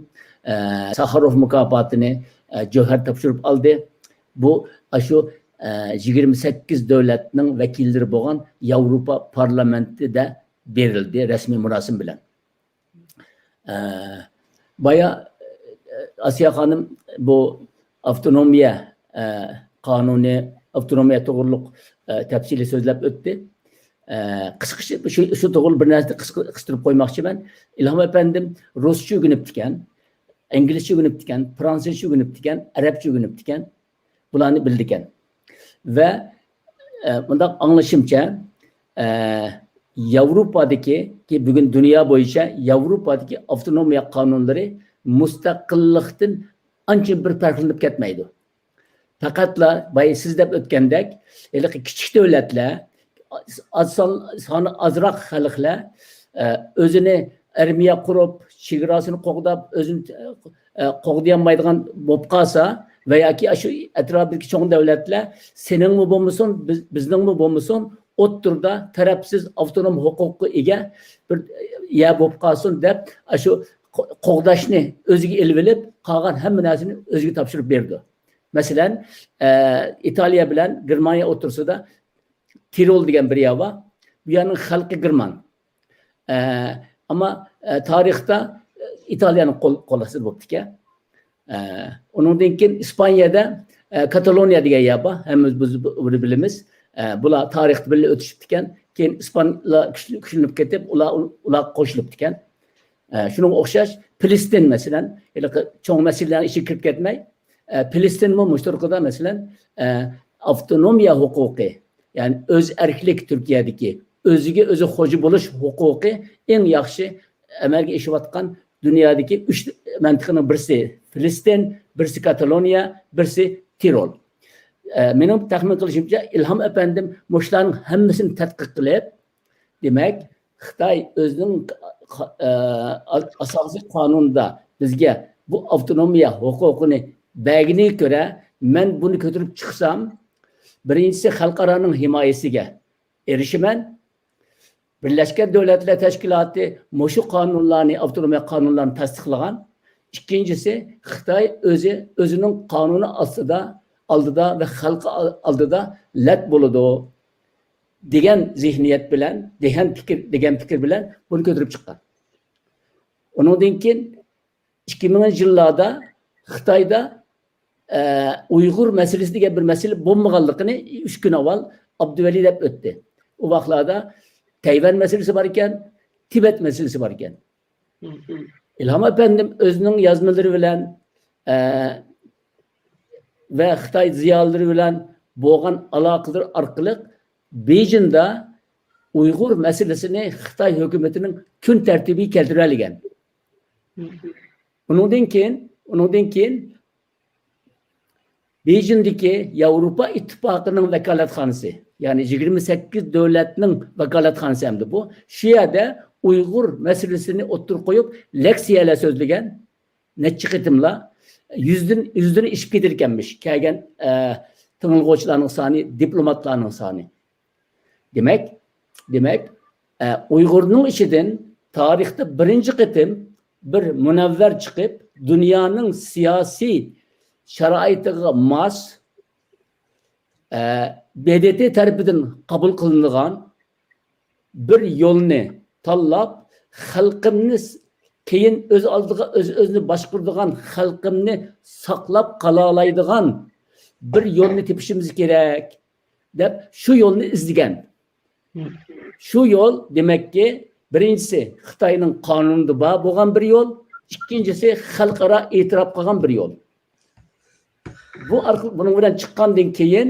ئە، ساخاروف مۇكاپاتىنى، ئە، جەۋھەر تاپشۇرۇپ ئالدى. بۇ ئاشۇ، ئە، يىگىرمە سەككىز دۆلەتنىڭ ۋەكىللىرى بولغان ياۋروپا پارلامېنتىدا بېرىلدى رەسمىي مۇراسىم بىلەن. ئە، بايا، ئە، ئاسىيە خانىم بۇ ئاپتونومىيە، ئە، قانۇنى، ئاپتونومىيە توغرۇلۇق، ئە، تەپسىلىي سۆزلەپ ئۆتتى. ئە، قىسقىچە شۇ، شۇ توغرۇلۇق بىر نەرسىنى قىسقا-، قىستۇرۇپ قويماقچىمەن. ئىلھام ئەپەندىم رۇسچە ئۆگىنىپتىكەن، ئىنگلىزچە ئۆگىنىپتىكەن، فرانسۇزچە ئۆگىنىپتىكەن، ئەرەبچە ئۆگىنىپتىكەن. بۇلارنى بىلىدىكەن. ۋە، ئە، مۇنداق ئاڭلىشىمچە، ئە، ياۋروپادىكى، كى بۈگۈن دۇنيا بويىچە ياۋروپادىكى ئاپتونومىيە قانۇنلىرى مۇستەقىللىقتىن ئانچە بىر پەرقلىنىپ كەتمەيدۇ. پەقەتلا بايا سىز دەپ ئۆتكەندەك، ھېلىقى كىچىك دۆلەتلەر، ئاز سان-، سانى ئازراق خەلقلەر، ئە، ئۆزىنى ئارمىيە قۇرۇپ، چېگراسىنى قوغداپ، ئۆزىنى، ئە، قوغدىيالمايدىغان بولۇپ قالسا ۋە ياكى ئاشۇ ئەتراپىدىكى چوڭ دۆلەتلەر سېنىڭمۇ بولمىسۇن، بىز، بىزنىڭمۇ بولمىسۇن، ئوتتۇرىدا تەرەپسىز ئاپتونوم ھوقۇققا ئىگە بىر يەر بولۇپ قالسۇن دەپ، ئاشۇ قو-، قوغداشنى ئۆزىگە ئېلىۋېلىپ، قالغان ھەممە نەرسىنى ئۆزىگە تاپشۇرۇپ بېرىدۇ. مەسىلەن، ئە، ئىتالىيە بىلەن گېرمانىيە ئوتتۇرىسىدا تىرول دېگەن بىر يەر بار. بۇ يەرنىڭ خەلقى گېرمان. ئە، ئەمما، ئە، تارىختا ئىتالىيەنىڭ قول، قول ئاستىدا بوپتىكەن. ئە، ئۇنىڭدىن كېيىن ئىسپانىيەدە، ئە، كاتالونىيە دېگەن يەر بار. ھەممىمىز بۇ، بۇنى بىلىمىز. ئە، بۇلار تارىختا بىللە ئۆتۈشۈپتىكەن. كېيىن ئىسپانلار كۈچلىنىپ كېتىپ، ئۇلار، ئۇلارغا قوشۇلۇپتىكەن. ئە، شۇنىڭغا ئوخشاش پىلىستىن، مەسىلەن، ھېلىقى چوڭ مەسىلىلەرنىڭ ئىچىگە كىرىپ كەتمەي، ئە، پىلىستىنمۇ مۇشۇ تۇرقىدا، مەسىلەن، ئە، ئاپتونومىيە ھوقۇقى، يەنى ئۆز ئەركىلىك، تۈركىيەدىكى ئۆزىگە ئۆزى خوجا بولۇش ھوقۇقى ئەڭ ياخشى ئەمەلگە ئېشىۋاتقان دۇنيادىكى ئۈچ مەنتىقىنىڭ بىرسى پىلىستىن، بىرسى كاتالونىيە، بىرسى تىرول. ئە، مېنىڭ تەخمىن قىلىشىمچە، ئىلھام ئەپەندىم مۇشۇلارنىڭ ھەممىسىنى تەتقىق قىلىپ، دېمەك، خىتاي ئۆزىنىڭ، ئە، ئاساسىي قانۇنىدا بىزگە بۇ ئاپتونومىيە ھوقۇقىنى بەرگىنىگە كۆرە، مەن بۇنى كۆتۈرۈپ چىقسام، بىرىنچىسى خەلقئارانىڭ ھىمايىسىگە، ئېرىشىمەن. بىرلەشكەن دۆلەتلەر تەشكىلاتى مۇشۇ قانۇنلارنى، ئاپتونومىيە قانۇنلارنى تەستىقلىغان. ئىككىنچىسى، خىتاي ئۆزى، ئۆزىنىڭ قانۇنى ئاستىدا، ئالدىدا ۋە خەلقى ئال-، ئالدىدا لەت بولىدۇ دېگەن زېھنىيەت بىلەن، دېگەن پىكىر، دېگەن پىكىر بىلەن بۇنى كۆتۈرۈپ چىققان. ئۇنىڭدىن كېيىن ئىككى مىڭىنچى يىللاردا خىتايدا، ئە، ئۇيغۇر مەسىلىسى دېگەن بىر مەسىلە بولمىغانلىقىنى ئۈچ كۈن ئاۋۋال ئابدۇۋەلى دەپ ئۆتتى. ئۇ ۋاقىتلاردا تەيۋەن مەسىلىسى بار ئىكەن، تىبەت مەسىلىسى بار ئىكەن. ئىلھام ئەپەندىم ئۆزىنىڭ يازمىلىرى بىلەن، ئە، ۋە خىتاي زىيالىيلىرى بىلەن بولغان ئالاقىلىرى ئارقىلىق بېيجىڭدا ئۇيغۇر مەسىلىسىنى خىتاي ھۆكۈمىتىنىڭ كۈن تەرتىپىگە كەلتۈرەلىگەن. ئۇنىڭدىن كېيىن، ئۇنىڭدىن كېيىن بېيجىڭدىكى ياۋروپا ئىتتىپاقىنىڭ ۋاكالەتخانىسى، يەنى يىگىرمە سەككىز دۆلەتنىڭ ۋاكالەتخانىسى ئەمدى بۇ. شۇ يەردە ئۇيغۇر مەسىلىسىنى ئوتتۇرىغا قويۇپ، لېكسىيەلەر سۆزلىگەن. نەچچە قېتىملا يۈزدىن، يۈزدىن ئېشىپ كېتىدىكەنمىش كەلگەن، ئە، تىڭلىغۇچىلارنىڭ سانى، دىپلوماتلارنىڭ سانى. دېمەك، دېمەك، ئە، ئۇيغۇرنىڭ ئىچىدىن تارىختا بىرىنچى قېتىم بىر مۇنەۋۋەر چىقىپ، دۇنيانىڭ سىياسىي شارائىتىغا ماس، ئە، ب د ت تەرىپىدىن قوبۇل قىلىنىدىغان بىر يولنى تاللاپ، خەلقىمنى س-، قىيىن، ئۆز ئالدىغا ئۆز-ئۆزىنى باشقۇرىدىغان، خەلقىمنى ساقلاپ قالالايدىغان بىر يولنى تېپىشىمىز كېرەك، دەپ شۇ يولنى ئىزدىگەن. شۇ يول، دېمەككى، بىرىنچىسى، خىتاينىڭ قانۇنىدا بار بولغان بىر يول، ئىككىنچىسى، خەلقئارا ئېتىراپ قىلغان بىر يول. بۇ ئارقىلىق، بۇنىڭ بىلەن چىققاندىن كېيىن،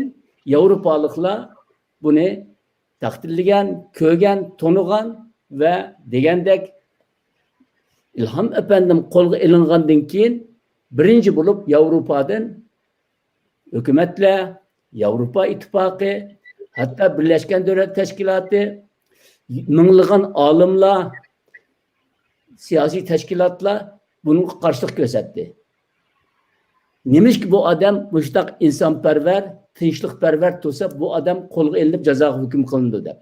ياۋروپالىقلار بۇنى تەقدىرلىگەن، كۆرگەن، تونۇغان ۋە دېگەندەك، ئىلھام ئەپەندىم قولغا ئېلىنغاندىن كېيىن، بىرىنچى بولۇپ ياۋروپادىن ھۆكۈمەتلەر، ياۋروپا ئىتتىپاقى، ھەتتا بىرلەشكەن دۆلەت تەشكىلاتى، مىڭلىغان ئالىملار، سىياسىي تەشكىلاتلار بۇنىڭغا قارشىلىق كۆرسەتتى. نېمىشقا بۇ ئادەم مۇشۇنداق ئىنسانپەرۋەر، تىنچلىقپەرۋەر تۇرسا، بۇ ئادەم قولغا ئېلىنىپ جازاغا ھۆكۈم قىلىنىدۇ دەپ.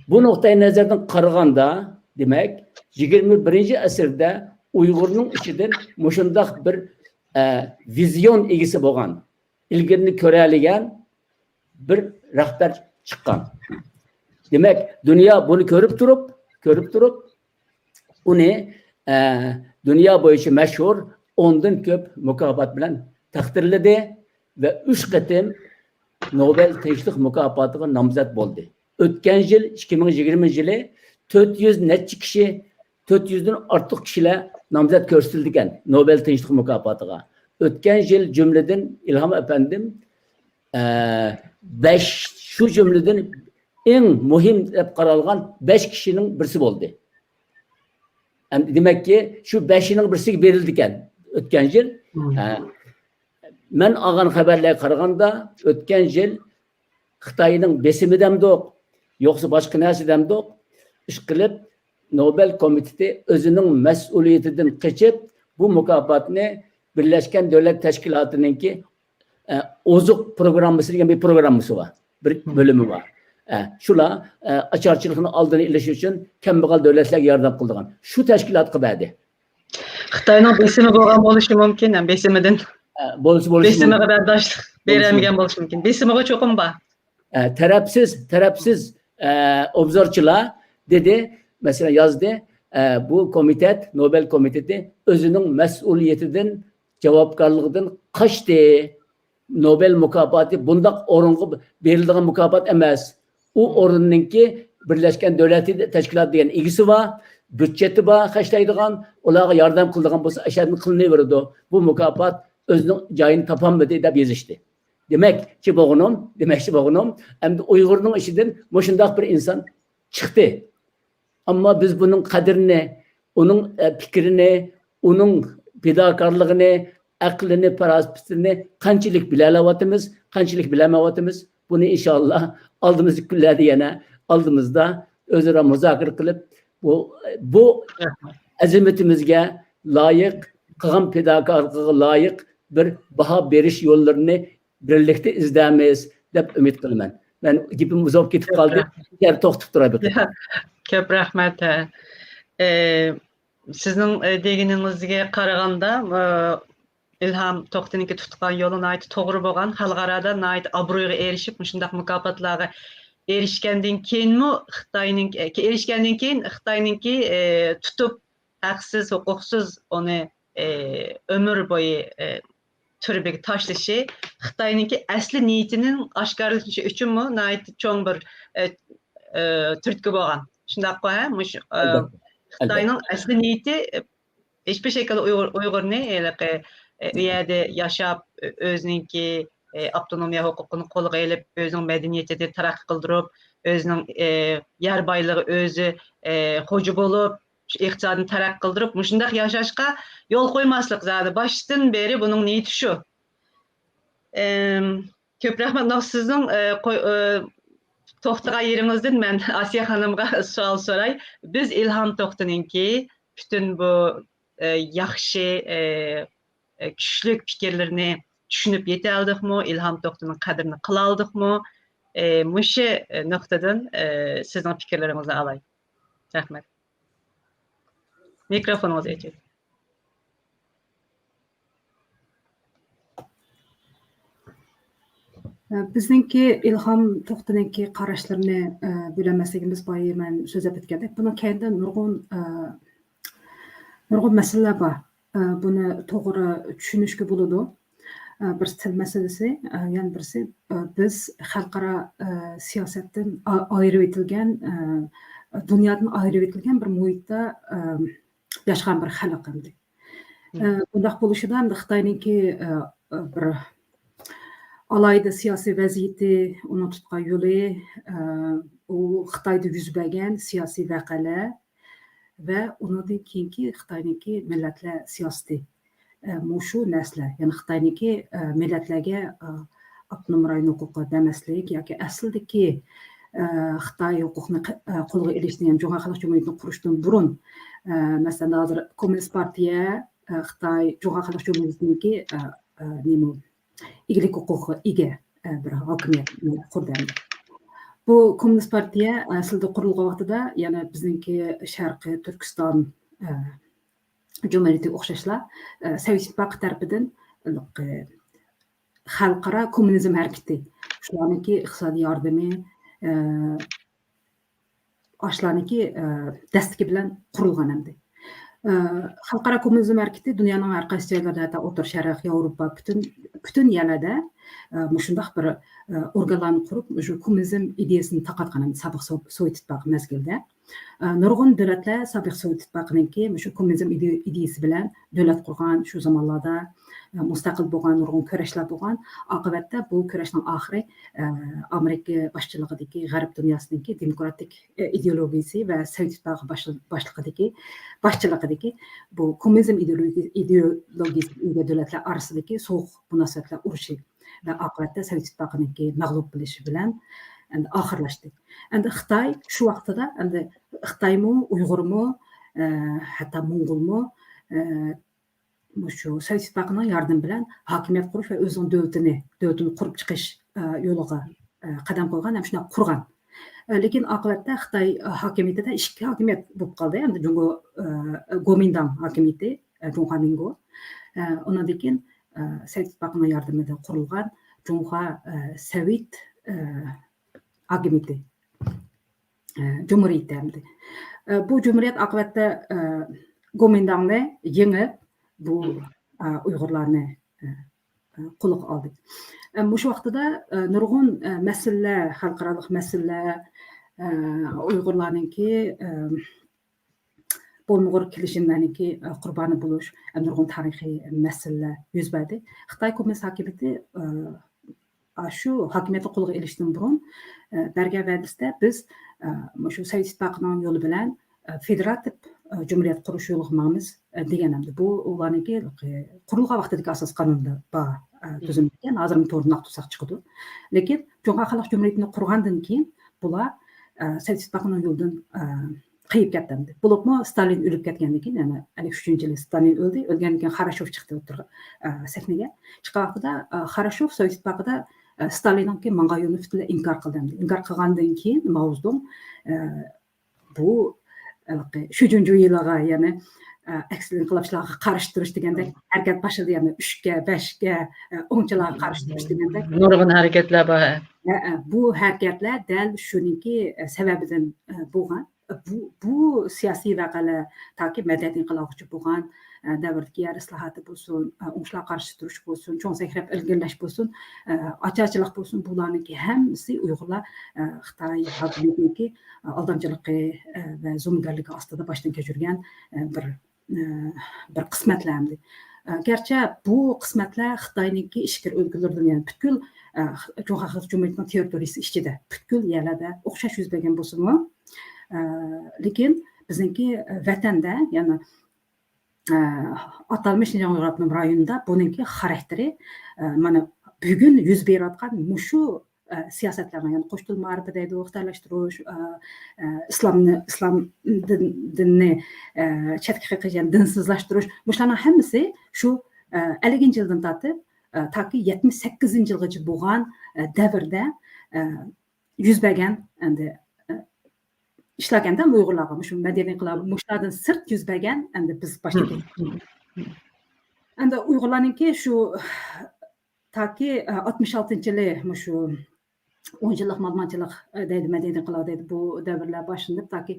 بۇ نۇقتەي نەزەردىن قارىغاندا، دېمەك، يىگىرمە بىرىنچى ئەسىردە ئۇيغۇرنىڭ ئىچىدىن مۇشۇنداق بىر، ئە، ۋىزىيون ئىگىسى بولغان، ئىلگىرىنى كۆرەلىگەن بىر رەھبەر چىققان. دېمەك، دۇنيا بۇنى كۆرۈپ تۇرۇپ، كۆرۈپ تۇرۇپ، ئۇنى، ئە، دۇنيا بويىچە مەشھۇر ئوندىن كۆپ مۇكاپات بىلەن تەقدىرلىدى ۋە ئۈچ قېتىم نوبېل تىنچلىق مۇكاپاتىغا نامزەت بولدى. ئۆتكەن يىل، ئىككى مىڭ يىگىرمە يىلى تۆت يۈز نەچچە كىشى، تۆت يۈزدىن ئارتۇق كىشىلەر نامزەت كۆرسىتىلدىكەن نوبېل تىنچلىق مۇكاپاتىغا. ئۆتكەن يىل جۈملىدىن ئىلھام ئەپەندىم، ئە، بەش، شۇ جۈملىدىن ئەڭ مۇھىم دەپ قارالغان بەش كىشىنىڭ بىرسى بولدى. ئەمدى دېمەككى، شۇ بەشىنىڭ بىرسىگە بېرىلدىكەن ئۆتكەن يىل. مم. ئە، مەن ئالغان خەۋەرلەرگە قارىغاندا، ئۆتكەن يىل خىتاينىڭ بېسىمى دەمدۇق، يوقسا باشقا نەرسە دەمدۇق، ئىشقىلىپ، نوبېل كومىتېتى ئۆزىنىڭ مەسئۇلىيىتىدىن قېچىپ، بۇ مۇكاپاتنى بىرلەشكەن دۆلەت تەشكىلاتىنىڭكى، ئە، ئوزۇق پروگراممىسى دېگەن بىر پروگراممىسى بار، بىر بۆلۈمى بار. ئە، شۇلار، ئە، ئاچارچىلىقنىڭ ئالدىنى ئېلىش ئۈچۈن كەمبەغەل دۆلەتلەرگە ياردەم قىلىدىغان شۇ تەشكىلاتقا بەردى. خىتاينىڭ بېسىمى بولغان بولۇشى مۇمكىن، ھەم بېسىمىدىن. ئە، بولسا بولۇشى بېسىمىغا مۇمكىن. بەرداشلىق بولۇشى بېرەلمىگەن مۇمكىن. بولۇشى مۇمكىن. بېسىمىغا چوقۇم بار. ئە، تەرەپسىز، تەرەپسىز، ئە، ئوبزورچىلار دېدى، مەسىلەن، يازدى، ئە، بۇ كومىتېت، نوبېل كومىتېتى ئۆزىنىڭ مەسئۇلىيىتىدىن، جاۋابكارلىقىدىن قاچتى. نوبېل مۇكاپاتى بۇنداق ئورۇنغا بېرىلىدىغان مۇكاپات ئەمەس. ئۇ ئورۇننىڭكى بىرلەشكەن دۆلەت تەشكىلاتى دېگەن ئىگىسى بار، بيۇدجېتى بار، خەجلەيدىغان، ئۇلارغا ياردەم قىلىدىغان بولسا، ئاشۇ يەردىن قىلىنىۋېرىدۇ. بۇ مۇكاپات ئۆزىنىڭ جايىنى تاپالمىدى، دەپ يېزىشتى. دېمەكچى بولغىنىم، دېمەكچى بولغىنىم، ئەمدى ئۇيغۇرنىڭ ئىچىدىن مۇشۇنداق بىر ئىنسان چىقتى. ئەمما بىز بۇنىڭ قەدرىنى، ئۇنىڭ، ئە، پىكرىنى، ئۇنىڭ پىداكارلىقىنى، ئەقلىنى، پاراسىتىنى قانچىلىك بىلەلەۋاتىمىز، قانچىلىك بىلەلمەيۋاتىمىز، بۇنى ئىنشاللا ئالدىمىزدىكى كۈنلەردە يەنە ئالدىمىزدا ئۆزئارا مۇزاكىرە قىلىپ، بۇ، بۇ ئەزىمىتىمىزگە لايىق، قىلغان پىداكارلىقىغا لايىق بىر باھا بېرىش يوللىرىنى بىرلىكتە ئىزدەرمىز، دەپ ئۈمىد قىلىمەن. مەن گېپىم ئۇزاپ كېتىپ قالدى. يەنە توختىتىپ تۇراي بىر قېتىم. كۆپ رەھمەت. ھە. ئە، سىزنىڭ، ئە، دېگىنىڭىزگە قارىغاندا، ئە، ئىلھام توختىنىڭكى تۇتقان يولى ناھايىتى توغرا بولغان، خەلقئارادا ناھايىتى ئابرۇيغا ئېرىشىپ، مۇشۇنداق مۇكاپاتلارغا ئېرىشكەندىن كېيىنمۇ خىتاينىڭ، ئېرىشكەندىن كېيىن خىتاينىڭكى، ئى، تۇتۇپ، ھەقسىز، ھوقۇقسىز ئۇنى، ئى، ئۆمۈر بويى، ئى، تۈرمىگە تاشلىشى خىتاينىڭكى ئەسلى نىيىتىنىڭ ئاشكارىلىشى ئۈچۈنمۇ ناھايىتى چوڭ بىر، ئى، ئى، تۈرتكە بولغان. شۇنداققۇ، ھە؟ مۇشۇ، ئى، ئەلبەتتە. خىتاينىڭ ئەسلى نىيىتى، ئى، ھېچبىر شەكىلدە ئۇيغۇر، ئۇيغۇرنى ھېلىقى، ئى، ئۇ يەردە ياشاپ، ئۆ-، ئۆزىنىڭكى، ئى، ئاپتونومىيە ھوقۇقىنى قولغا ئېلىپ، ئۆزىنىڭ مەدەنىيىتىنى تەرەققىي قىلدۇرۇپ، ئۆزىنىڭ، ئى، يەر بايلىقى ئۆزى، ئى، خوجا بولۇپ، شۇ ئىقتىسادنى تەرەققىي قىلدۇرۇپ، مۇشۇنداق ياشاشقا يول قويماسلىق زادى. باشتىن بېرى بۇنىڭ نىيىتى شۇ. ئىم، كۆپ رەھمەت، نوخ سىزنىڭ، ئى، قوي-، ئى، توختىغان يېرىڭىزدىن مەن ئاسىيە خانىمغا سوئال سوراي. بىز ئىلھام توختىنىڭكى پۈتۈن بۇ، ئى، ياخشى، ئى، ئى، كۈچلۈك پىكىرلىرىنى چۈشىنىپ يېتەلدۇقمۇ؟ ئىلھام توختىنىڭ قەدرىنى قىلالدۇقمۇ؟ ئى، مۇشۇ، ئى، نۇقتىدىن، ئى، سىزنىڭ پىكىرلىرىڭىزنى ئالاي. رەھمەت. مىكروفونىڭىز ئېچىلدى. بىزنىڭكى ئىلھام توختىنىڭكى قاراشلىرىنى، ئە، بۆلەلمەسلىكىمىز بايا مەن سۆزلەپ ئۆتكەندەك، بۇنىڭ كەينىدە نۇرغۇن، ئە، نۇرغۇن مەسىلىلەر بار. ئە، بۇنى توغرا چۈشىنىشكە بولىدۇ. ئە، بىرسى تىل مەسىلىسى، ئە، يەنە بىرسى، ئە، بىز خەلقئارا، ئە، سىياسەتتىن ئا-، ئايرىۋېتىلگەن، ئە، دۇنيادىن ئايرىۋېتىلگەن بىر مۇھىتتا، ئە، ياشىغان بىر خەلق ئەمدى. ئە، بۇنداق بولۇشىدا ئەمدى خىتاينىڭكى، ئە، ئە، بىر ئالاھىدە سىياسىي ۋەزىيىتى، ئۇنىڭ تۇتقان يولى، ئە، ئۇ خىتايدا يۈز بەرگەن سىياسىي ۋەقەلەر ۋە ئۇنىڭدىن كېيىنكى خىتاينىڭكى مىللەتلەر سىياسىتى، ئە، مۇشۇ نەرسىلەر، يەنى خىتاينىڭكى، ئە، مىللەتلەرگە، ئە، ئاپتونوم رايون ھوقۇقى بەرمەسلىك ياكى ئەسلىدىكى، ئە، خىتاي ھوقۇقنى ق-، ئە، قولغا ئېلىشنى، يەنى جۇڭخۇا خەلق جۇمھۇرىيىتىنى قۇرۇشتىن بۇرۇن، ئە، مەسىلەن، ھازىر كوممۇنىست پارتىيە، ئە، خىتاي جۇڭخۇا خەلق جۇمھۇرىيىتىنىڭكى، ئە، ئە، نېمە، ئىگىلىك ھوقۇقىغا ئىگە، ئە، بىر ھاكىمىيەت قۇردى. بۇ كوممۇنىست پارتىيە ئەسلىدە قۇرۇلغان ۋاقتىدا يەنە بىزنىڭكى شەرقىي تۈركىستان، ئە، جۇمھۇرىيىتىگە ئوخشاشلا، ئە، سوۋېت ئىتتىپاقى تەرىپىدىن، ئە، خەلقئارا كوممۇنىزم ھەرىكىتى، شۇلارنىڭكى ئىقتىسادىي ياردىمى، ئە، ئاشۇلارنىڭكى، ئە، دەستىكى بىلەن قۇرۇلغان ئەمدى. ئە، خەلقئارا كوممۇنىزم ھەرىكىتى دۇنيانىڭ ھەر قايسى جايلىرىدا، ھەتتا ئوتتۇرا شەرق، ياۋروپا، پۈتۈن، پۈتۈن يەرلەردە، ئە، مۇشۇنداق بىر، ئە، ئورگانلارنى قۇرۇپ، شۇ كوممۇنىزم ئىدىيەسىنى تارقاتقان ئەمدى سابىق سو-، سوۋېت ئىتتىپاقى مەزگىلىدە. ئە، نۇرغۇن دۆلەتلەر سابىق سوۋېت ئىتتىپاقىنىڭكى مۇشۇ كوممۇنىزم ئىدى-، ئىدىيىسى بىلەن دۆلەت قۇرغان، شۇ زامانلاردا، ئە، مۇستەقىل بولغان نۇرغۇن كۈرەشلەر بولغان. ئاقىۋەتتە بۇ كۈرەشنىڭ ئاخىرى، ئە، ئامېرىكا باشچىلىقىدىكى غەرب دۇنياسىنىڭكى دېموكراتىك، ئە، ئىدېئولوگىيىسى ۋە سوۋېت ئىتتىپاقى باشچىل-، باشلىقىدىكى، باشچىلىقىدىكى بۇ كوممۇنىزم ئىدېئولوگىيە-، ئىدېئولوگىيىسىگە ئىگە دۆلەتلەر ئارىسىدىكى سوغۇق مۇناسىۋەتلەر ئۇرۇشى ۋە ئاقىۋەتتە سوۋېت ئىتتىپاقىنىڭكى مەغلۇپ بولۇشى بىلەن ئەمدى ئاخىرلاشتى. ئەمدى خىتاي شۇ ۋاقتىدا، ئەمدى خىتايمۇ، ئۇيغۇرمۇ، ئە، ھەتتا موڭغۇلمۇ، ئە، مۇشۇ سوۋېت ئىتتىپاقىنىڭ ياردىمى بىلەن ھاكىمىيەت قۇرۇش ۋە ئۆزىنىڭ دۆلىتىنى، دۆلىتىنى قۇرۇپ چىقىش، ئە، يولىغا، ئە، قەدەم قويغان ھەم شۇنداق قۇرغان. ئە، لېكىن ئاقىۋەتتە خىتاي، ئە، ھاكىمىيىتىدە ئىككى ھاكىمىيەت بولۇپ قالدى. ئەمدى جۇڭگو، ئە، گومىنداڭ ھاكىمىيىتى، ئە، جۇڭخۇا مىنگو. ئە، ئۇنىڭدىن كېيىن، ئە، سوۋېت ئىتتىپاقىنىڭ ياردىمىدە قۇرۇلغان جۇڭخۇا، ئە، سوۋېت، ئە، ھاكىمىيىتى، ئە، جۇمھۇرىيىتى ئەمدى. ئە، بۇ جۇمھۇرىيەت ئاقىۋەتتە، ئە، گومىنداڭنى يېڭىپ، بۇ، ئە، ئۇيغۇرلارنى، ئە، ئە، قولىغا ئالدى. ئە، مۇشۇ ۋاقتىدا، ئە، نۇرغۇن، ئە، مەسىلىلەر، خەلقئارالىق مەسىلىلەر، ئە، ئۇيغۇرلارنىڭكى، ئە، بولمىغۇر كېلىشىملەرنىڭكى، ئە، قۇربانى بولۇش، ئە، نۇرغۇن تارىخىي مەسىلىلەر يۈز بەردى. خىتاي كوممۇنىست ھاكىمىيىتى، ئە، ئاشۇ ھاكىمىيەتنى قولغا ئېلىشتىن بۇرۇن، ئە، بەرگەن ۋەدىسىدە بىز، ئە، مۇشۇ سوۋېت ئىتتىپاقىنىڭ يولى بىلەن، ئە، فېدېراتىپ، ئە، جۇمھۇرىيەت قۇرۇش يولىغا ماڭىمىز، ئە، دېگەن ئەمدى. بۇ ئۇلارنىڭكى، ئە، قۇرۇلغان ۋاقتىدىكى ئاساسىي قانۇندا بار، ئە، تۈزۈم ئىكەن. ھازىرمۇ توردىن ئاختۇرساق چىقىدۇ. لېكىن جۇڭخۇا خەلق جۇمھۇرىيىتىنى قۇرغاندىن كېيىن بۇلار، ئە، سوۋېت ئىتتىپاقىنىڭ يولىدىن، ئە، قېيىپ كەتتى ئەمدى. بولۇپمۇ ستالىن ئۆلۈپ كەتكەندىن كېيىن، يەنى ئەللىك ئۈچىنچى يىلى ستالىن ئۆلدى. ئۆلگەندىن كېيىن خاراشوف چىقتى ئوتتۇرىغا، ئە، سەھنىگە. چىققان ۋاقتىدا، ئە، خاراشوف سوۋېت ئىتتىپاقىدا، ئە، ستالىننىڭكى ماڭغان يولىنى پۈتۈنلەي ئىنكار قىلدى. ئىنكار قىلغاندىن كېيىن ماۋزېدۇڭ، ئە، بۇ ھېلىقى شۈجۈنجۈيىلىغا، يەنى، ئە، ئەكسىل ئىنقىلابچىلارغا قارشى تۇرۇش دېگەندەك ھەرىكەت باشلىدى. يەنى ئۈچكە، بەشكە، ئە، ئوڭچىلارغا قارشى تۇرۇش دېگەندەك. نۇرغۇن ھەرىكەتلەر بار. ھە، ھە، بۇ ھەرىكەتلەر دەل شۇنىڭكى، ئە، سەۋەبىدىن، ئە، بولغان. بۇ، بۇ سىياسىي ۋەقەلەر تاكى مەدەنىيەت ئىنقىلابىغىچە بولغان، ئە، دەۋردىكى يەر ئىسلاھاتى بولسۇن، ئە، ئوڭچىلارغا قارشى تۇرۇش بولسۇن، چوڭ سەكرەپ ئىلگىرىلەش بولسۇن، ئە، ئاچارچىلىق بولسۇن، بۇلارنىڭكى ھەممىسى ئۇيغۇرلار، ئە، خىتاي ھاكىمىيىتىنىڭكى، ئە، ئالدامچىلىقى، ئە، ۋە زومىگەرلىكى ئاستىدا باشتىن كەچۈرگەن، ئە، بىر، ئە، بىر قىسمەتلەر ئەمدى. ئە، گەرچە بۇ قىسمەتلەر خىتاينىڭكى ئىچكىرى ئۆلكىلىرىدىن، يەنى پۈتكۈل، ئە، جۇڭخۇا خەلق جۇمھۇرىيىتىنىڭ تېررىتورىيىسى ئىچىدە پۈتكۈل يەرلەردە ئوخشاش يۈز بەرگەن بولسىمۇ، ئە، لېكىن بىزنىڭكى ۋەتەندە، يەنى، ئە، ئاتالمىش شىنجاڭ ئۇيغۇر ئاپتونوم رايونىدا بۇنىڭكى خاراكتېرى، ئە، مانا بۈگۈن يۈز بېرىۋاتقان مۇشۇ، ئە، سىياسەتلەرنىڭ، يەنى قوش تىل مائارىپى دەيدۇ، خىتايلاشتۇرۇش، ئە، ئە، ئىسلامنى، ئىسلام دىن-، دىنىنى، ئە، چەتكە قېقىش، يەنى دىنسىزلاشتۇرۇش، مۇشۇلارنىڭ ھەممىسى شۇ، ئە، ئەللىكىنچى يىلدىن تارتىپ، ئە، تاكى يەتمىش سەككىزىنچى يىلغىچە بولغان، ئە، دەۋردە، ئە، يۈز بەرگەن ئەمدى، ئە، ئىشلاركەندە ئۇيغۇرلارغا مۇشۇ مەدەنىي ئىنقىلاب، مۇشۇلاردىن سىرت يۈز بەرگەن ئەمدى بىز باشتىكى. ئەمدى ئۇيغۇرلارنىڭكى شۇ تاكى، ئە، ئاتمىش ئالتىنچى يىلى مۇشۇ ئون يىللىق مالىمانچىلىق، ئە، دەيدۇ، مەدەنىيەت ئىنقىلابى دەيدۇ، بۇ دەۋرلەر باشلىنىپ تاكى،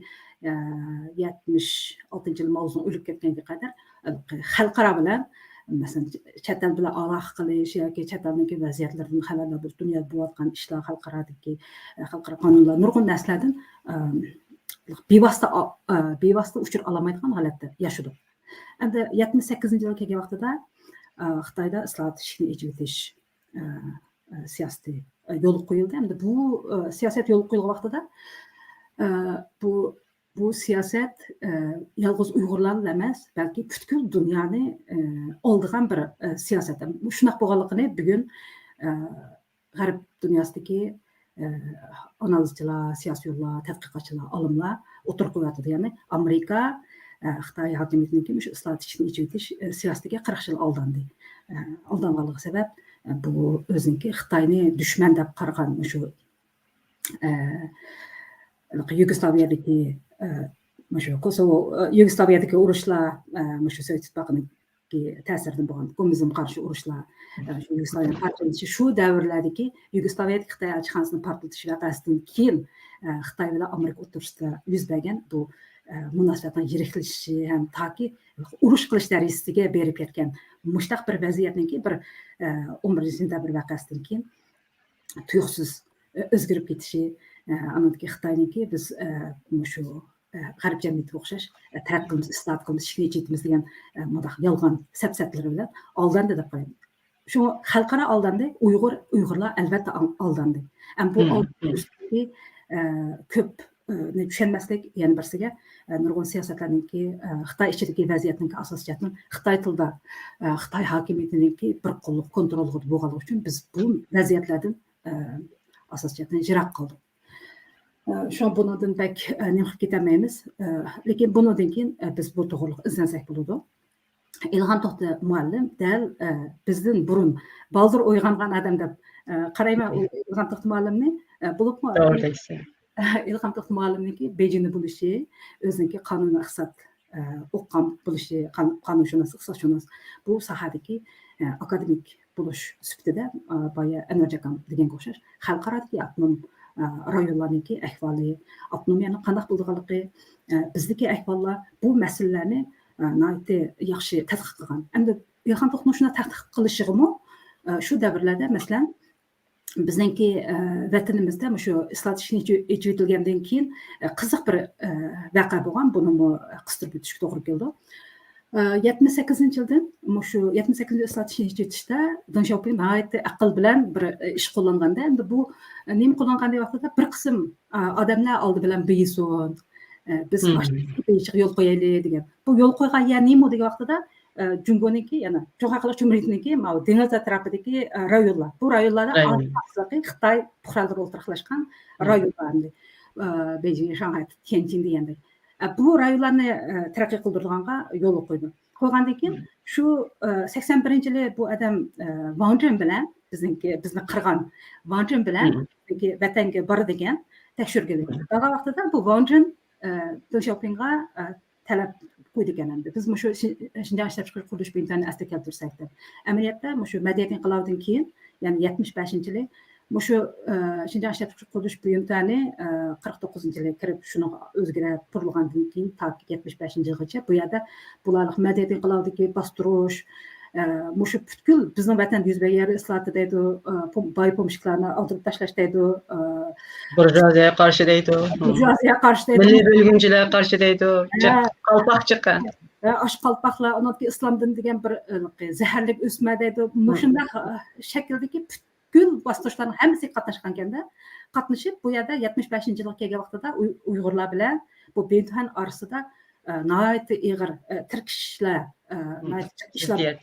ئە، يەتمىش ئالتىنچى يىلى ماۋزېدۇڭ ئۆلۈپ كەتكەنگە قەدەر، ئە، خەلقئارا بىلەن، مەسىلەن، چەت ئەل بىلەن ئالاقە قىلىش ياكى چەت ئەلنىڭكى ۋەزىيەتلىرىدىن خەۋەردار بولۇش، دۇنيادا بولۇۋاتقان ئىشلار، خەلقئارادىكى، ئە، خەلقئارا قانۇنلار، نۇرغۇن نەرسىلەردىن، ئە، بىۋاسىتە، ئە، بىۋاسىتە ئۇچۇر ئالالمايدىغان ھالەتتە ياشىدۇق. ئەمدى يەتمىش سەككىزىنچى يىلغا كەلگەن ۋاقتىدا، ئە، خىتايدا ئىسلاھات ئىشىكىنى ئېچىۋېتىش، ئە، ئە، سىياسىتى، ئە، يولغا قويۇلدى. ئەمدى بۇ، ئە، سىياسەت يولغا قويۇلغان ۋاقتىدا، ئە، بۇ، بۇ سىياسەت، ئە، يالغۇز ئۇيغۇرلارنى ئەمەس، بەلكى پۈتكۈل دۇنيانى، ئە، ئالدىغان بىر، ئە، سىياسەت. شۇنداق بولغانلىقىنى بۈگۈن، ئە، غەرب دۇنياسىدىكى، ئە، ئانالىزچىلار، سىياسىيونلار، تەتقىقاتچىلار، ئالىملار ئوتتۇرىغا قويۇۋاتىدۇ. يەنى ئامېرىكا، ئە، خىتاي ھاكىمىيىتىنىڭكى مۇشۇ ئىسلاھات ئىشىكىنى ئېچىۋېتىش، ئە، سىياسىتىگە قىرىق يىل ئالداندى. ئە، ئالدانغانلىقى سەۋەب، ئە، بۇ ئۆزىنىڭكى خىتاينى دۈشمەن دەپ قارىغان مۇشۇ، ئە، يۇگوسلاۋىيەدىكى، ئە، مۇشۇ كوسوۋو، ئە، يۇگوسلاۋىيەدىكى ئۇرۇشلار، ئە، مۇشۇ سوۋېت ئىتتىپاقىنىڭكى تەسىرىدىن بولغان كوممۇنىزمغا قارشى ئۇرۇشلار، ئە، شۇ يۇگوسلاۋىيەنىڭ پارچىلىنىشى، شۇ دەۋرلەردىكى يۇگوسلاۋىيەدىكى خىتاي ئەلچىخانىسىنى پارتلىتىش ۋەقەسىدىن كېيىن، ئە، خىتاي بىلەن ئامېرىكا ئوتتۇرىسىدا يۈز بەرگەن بۇ، ئە، مۇناسىۋەتنىڭ يىرىكلىشىشى ھەم تاكى ئۇرۇش قىلىش دەرىجىسىگە بېرىپ يەتكەن مۇشۇنداق بىر ۋەزىيەتنىڭكى بىر، ئە، ئون بىرىنچى سېنتەبىر ۋەقەسىدىن كېيىن تۇيۇقسىز، ئۆ-، ئۆزگىرىپ كېتىشى، ئە، ئاندىن كېيىن خىتاينىڭكى بىز، ئە، مۇشۇ، ئە، غەرب جەمئىيىتىگە ئوخشاش، ئە، تەرەققىي قىلىمىز، ئىسلاھات قىلىمىز، ئىشىكنى ئېچىۋېتىمىز دېگەن، ئە، مۇنداق يالغان سەپسەتىلىرى بىلەن ئالداندى دەپ قارايمەن. شۇڭا خەلقئارا ئالداندى، ئۇيغۇر، ئۇيغۇرلار ئەلۋەتتە ئال-، ئالداندى. ئەم، بۇ ئالداندۇرۇشتىكى، ئە، كۆپ، ئە، نى چۈشەنمەسلىك، يەنە بىرسىگە، ئە، نۇرغۇن سىياسەتلەرنىڭكى، ئە، خىتاي ئىچىدىكى ۋەزىيەتنىڭكى ئاساسىي جەھەتتىن خىتاي تىلىدا، ئە، خىتاي ھاكىمىيىتىنىڭكى بىر قوللۇق كونترولىدا بولغانلىقى ئۈچۈن بىز بۇ ۋەزىيەتلەردىن، ئە، ئاساسىي جەھەتتىن يىراق قالدۇق. ئە، شۇڭا بۇنىڭدىن بەك، ئە، نېمە قىلىپ كېتەلمەيمىز. ئە، لېكىن بۇنىڭدىن كېيىن، ئە، بىز بۇ توغرىلىق ئىزدەنسەك بولىدۇ. ئىلھام توختى مۇئەللىم دەل، ئە، بىزدىن بۇرۇن بالدۇر ئويغانغان ئادەم دەپ، ئە، قارايمەن ئۇ ئىلھام توختى مۇئەللىمنى، ئە، بولۇپمۇ توغرا دەيسىز. ئىلھام توختى مۇئەللىمنىڭكى بېيجىڭدا بولۇشى، ئۆزىنىڭكى قانۇن ۋە ئىقتىساد، ئە، ئوقۇغان بولۇشى، قان-، قانۇنشۇناس، ئىقتىسادشۇناس، بۇ ساھەدىكى، ئە، ئاكادېمىك بولۇش سۈپىتىدە، ئە، بايا ئەنۋەرجان ئاكام دېگەنگە ئوخشاش خەلقئارادىكى ئاپتونوم، ئە، رايونلارنىڭكى ئەھۋالى، ئاپتونومىيەنىڭ قانداق بولىدىغانلىقى، ئە، بىزدىكى ئەھۋاللار، بۇ مەسىلىلەرنى، ئە، ناھايىتى ياخشى تەتقىق قىلغان. ئەمدى ئىلھام توختىنىڭ شۇنداق تەتقىق قىلىشىغىمۇ، ئە، شۇ دەۋرلەردە، مەسىلەن، بىزنىڭكى، ئە، ۋەتىنىمىزدە مۇشۇ ئىسلاھات ئىشىكى ئېچىۋېتىلگەندىن كېيىن، ئە، قىزىق بىر، ئە، ۋەقە بولغان. بۇنىمۇ قىستۇرۇپ ئۆتۈشكە توغرا كېلىدۇ. ئە، يەتمىش سەككىزىنچى يىلدىن مۇشۇ يەتمىش سەككىزىنچى يىل ئىسلاھات ئىشىكى ئېچىۋېتىشتە دېڭ شياۋپىڭ ناھايىتى ئەقىل بىلەن بىر، ئە، ئىش قوللانغاندا، ئەمدى بۇ، ئە، نېمە قوللانغان دېگەن ۋاقتىدا بىر قىسىم، ئە، ئادەملەر ئالدى بىلەن بېيىسۇن، ئە، بىز بېيىشىغا يول قويايلى دېگەن. بۇ يول قويغان يەر نېمە دېگەن ۋاقتىدا، ئە، جۇڭگونىڭكى، يەنى جۇڭخۇا خەلق جۇمھۇرىيىتىنىڭكى ماۋۇ دېڭىز ئەتراپىدىكى، ئە، رايونلار. بۇ رايونلاردا ئاساسلىقى خىتاي پۇقرالىرى ئولتۇراقلاشقان رايونلار ئەمدى. ئە، بېيجىڭ، شاڭخەي، تيەنجىن دېگەندەك. ئە، بۇ رايونلارنى، ئە، تەرەققىي قىلدۇرىدىغانغا يول قويدى. قويغاندىن كېيىن شۇ، ئە، سەكسەن بىرىنچى يىلى بۇ ئادەم، ئە، ۋاڭ جېن بىلەن، بىزنىڭكى، بىزنى قىرغان ۋاڭ جېن بىلەن بىزنىڭكى ۋەتەنگە بارىدىكەن تەكشۈرگىلى. بارغان ۋاقتىدا بۇ ۋاڭ جېن، ئە، دېڭ شياۋپىڭغا، ئە، تەلەپ قويىدىكەن ئەمدى. بىز مۇشۇ شىنجاڭ ئىشلەپچىقىرىش قۇرۇلۇش بىيۇنتەنىنى ئەسلىگە كەلتۈرسەك دەپ. ئەمەلىيەتتە مۇشۇ مەدەنىيەت ئىنقىلابىدىن كېيىن، يەنى يەتمىش بەشىنچى يىلى مۇشۇ، ئە، شىنجاڭ ئىشلەپچىقىرىش قۇرۇلۇش بىيۇنتەنى، ئە، قىرىق توققۇزىنچى يىلى كىرىپ شۇنىڭغا ئۆزگىرە قۇرۇلغاندىن كېيىن تاكى يەتمىش بەشىنچى يىلغىچە بۇ يەردە بۇلارلىق مەدەنىيەت ئىنقىلابىدىكى باستۇرۇش، ئە، مۇشۇ پۈتكۈل بىزنىڭ ۋەتەندە يۈز بەرگەن يەر ئىسلاھاتى دەيدۇ، ئە، پوم-، باي پومېشچىكلارنى ئاغدۇرۇپ تاشلاش دەيدۇ، ئە، بۇرژۇئازىيەگە قارشى دەيدۇ. بۇرژۇئازىيەگە قارشى دەيدۇ. مىللىي بۆلگۈنچىلەرگە قارشى دەيدۇ. ھە. قالپاق چىققان. ھە، ئاشۇ قالپاقلار، ئۇنىڭدىكى ئىسلام دىنى دېگەن بىر، ئە، زەھەرلىك ئۆسمە دەيدۇ. مۇشۇنداق، ئە، شەكىلدىكى پۈتكۈل باستۇرۇشلارنىڭ ھەممىسىگە قاتناشقانكەندە، قاتنىشىپ، بۇ يەردە يەتمىش بەشىنچى يىلغا كەلگەن ۋاقتىدا ئۇي-، ئۇيغۇرلار بىلەن بۇ بىڭتۈەن ئارىسىدا، ئە، ناھايىتى ئېغىر، ئە، تىركىشىشلەر، ئە، ناھايىتى تىركىشىشلەر. زىددىيەت.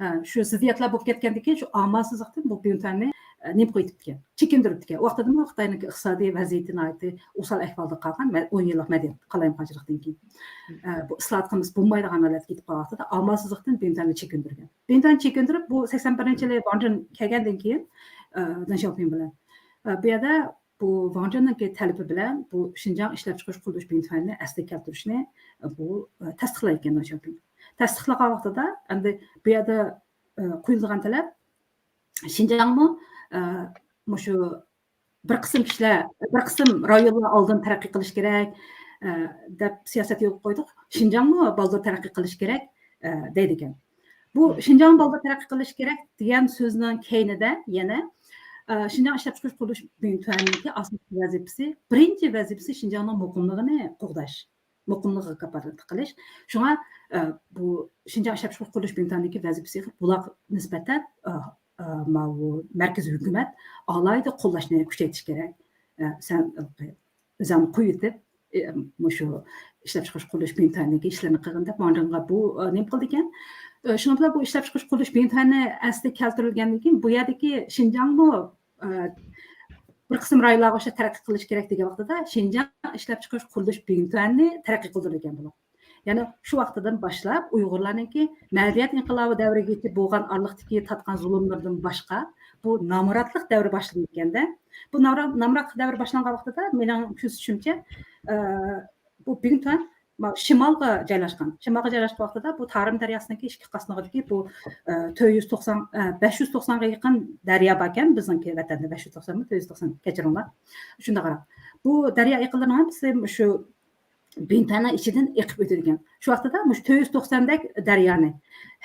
ئە، شۇ زىددىيەتلەر بولۇپ كەتكەندىن كېيىن، شۇ ئامالسىزلىقتىن بۇ بىڭتۈەننى، ئە، نېمە قىلىۋېتىپتىكەن؟ چېكىندۈرۈپتىكەن. ئۇ ۋاقتىدىمۇ خىتاينىڭكى ئىقتىسادىي ۋەزىيىتى ناھايىتى ئوسال ئەھۋالدا قالغان، مە-، ئون يىللىق مەدەنىيەت قالايمىقانچىلىقتىن كېيىن. ئە، بۇ ئىسلاھات قىلمىسا بولمايدىغان ھالەتكە يېتىپ قالغان ۋاقتىدا ئامالسىزلىقتىن بىڭتۈەننى چېكىندۈرگەن. بىڭتۈەن چېكىندۈرۈپ، بۇ سەكسەن بىرىنچى يىلى ۋاڭ جېن كەلگەندىن كېيىن، ئە، دېڭ شياۋپىڭ بىلەن، ئە، بۇ يەردە بۇ ۋاڭ جېننىڭكى تەلىپى بىلەن بۇ شىنجاڭ ئىشلەپچىقىرىش قۇرۇلۇش بىڭتۈەننى ئەسلىگە كەلتۈرۈشنى، ئە، بۇ، ئە، تەستىقلايدىكەن دېڭ شياۋپىڭ. تەستىقلىغان ۋاقتىدا ئەمدى بۇ يەردە، ئە، قويۇلىدىغان تەلەپ، شىنجاڭمۇ، ئە، مۇشۇ بىر قىسىم كىشىلەر، بىر قىسىم رايونلار ئالدىن تەرەققىي قىلىش كېرەك، ئە، دەپ سىياسەت يولغا قويدۇق. شىنجاڭمۇ بالدۇر تەرەققىي قىلىش كېرەك، ئە، دەيدىكەن. بۇ شىنجاڭ بالدۇر تەرەققىي قىلىش كېرەك دېگەن سۆزنىڭ كەينىدە يەنە، ئە، شىنجاڭ ئىشلەپچىقىرىش قۇرۇلۇش بىڭتۈەننىڭكى ئاساسىي ۋەزىپىسى، بىرىنچى ۋەزىپىسى شىنجاڭنىڭ مۇقىملىقىنى قوغداش، مۇقىملىقىغا كاپالەتلىك قىلىش. شۇڭا، ئە، بۇ شىنجاڭ ئىشلەپچىقىرىش قۇرۇلۇش بىڭتۈەننىڭكى ۋەزىپىسى بۇلارغا نىسبەتەن، ئە، ئە، ماۋۇ مەركىزىي ھۆكۈمەت ئالاھىدە قوللاشنى كۈچەيتىش كېرەك. ئە، سەن ئۆزۈڭنى قويۇۋېتىپ، ئە، مۇشۇ ئىشلەپچىقىرىش قۇرۇلۇش بىڭتۈەننىڭكى ئىشلىرىنى قىلغىن دەپ ۋاڭ جېنغا بۇ، ئە، نېمە قىلىدىكەن. ئە، شۇنىڭ بىلەن بۇ ئىشلەپچىقىرىش قۇرۇلۇش بىڭتۈەنى ئەسلىگە كەلتۈرۈلگەندىن كېيىن بۇ يەردىكى شىنجاڭمۇ، ئە، بىر قىسىم رايونلارغا ئوخشاش تەرەققىي قىلىش كېرەك دېگەن ۋاقتىدا شىنجاڭ ئىشلەپچىقىرىش قۇرۇلۇش بىڭتۈەننى تەرەققىي قىلدۇرىدىكەن بۇلار. يەنى شۇ ۋاقتىدىن باشلاپ ئۇيغۇرلارنىڭكى مەدەنىيەت ئىنقىلابى دەۋرىگىچە بولغان ئارىلىقتىكى تارتقان زۇلۇملىرىدىن باشقا بۇ نامراتلىق دەۋرى باشلىنىدىكەندە، بۇ نامرا-، نامراتلىق دەۋرى باشلانغان ۋاقتىدا مېنىڭ كۆزىتىشىمچە، ئە، بۇ بىڭتۈەن ما-، شىمالغا جايلاشقان. شىمالغا جايلاشقان ۋاقتىدا بۇ تارىم دەرياسىنىڭكى ئىككى قاسنىقىدىكى بۇ، ئە، تۆت يۈز توقسان، ئە، بەش يۈز توقسانغا يېقىن دەريا باركەن بىزنىڭكى ۋەتەندە. بەش يۈز توقسانمۇ، تۆت يۈز توقسان، كەچۈرۈڭلار. شۇنداقراق. بۇ دەريا ئېقىنلىرىنىڭ ھەممىسى شۇ بىڭتۈەننىڭ ئىچىدىن ئېقىپ ئۆتىدىكەن. شۇ ۋاقتىدا مۇشۇ تۆت يۈز توقساندەك دەريانى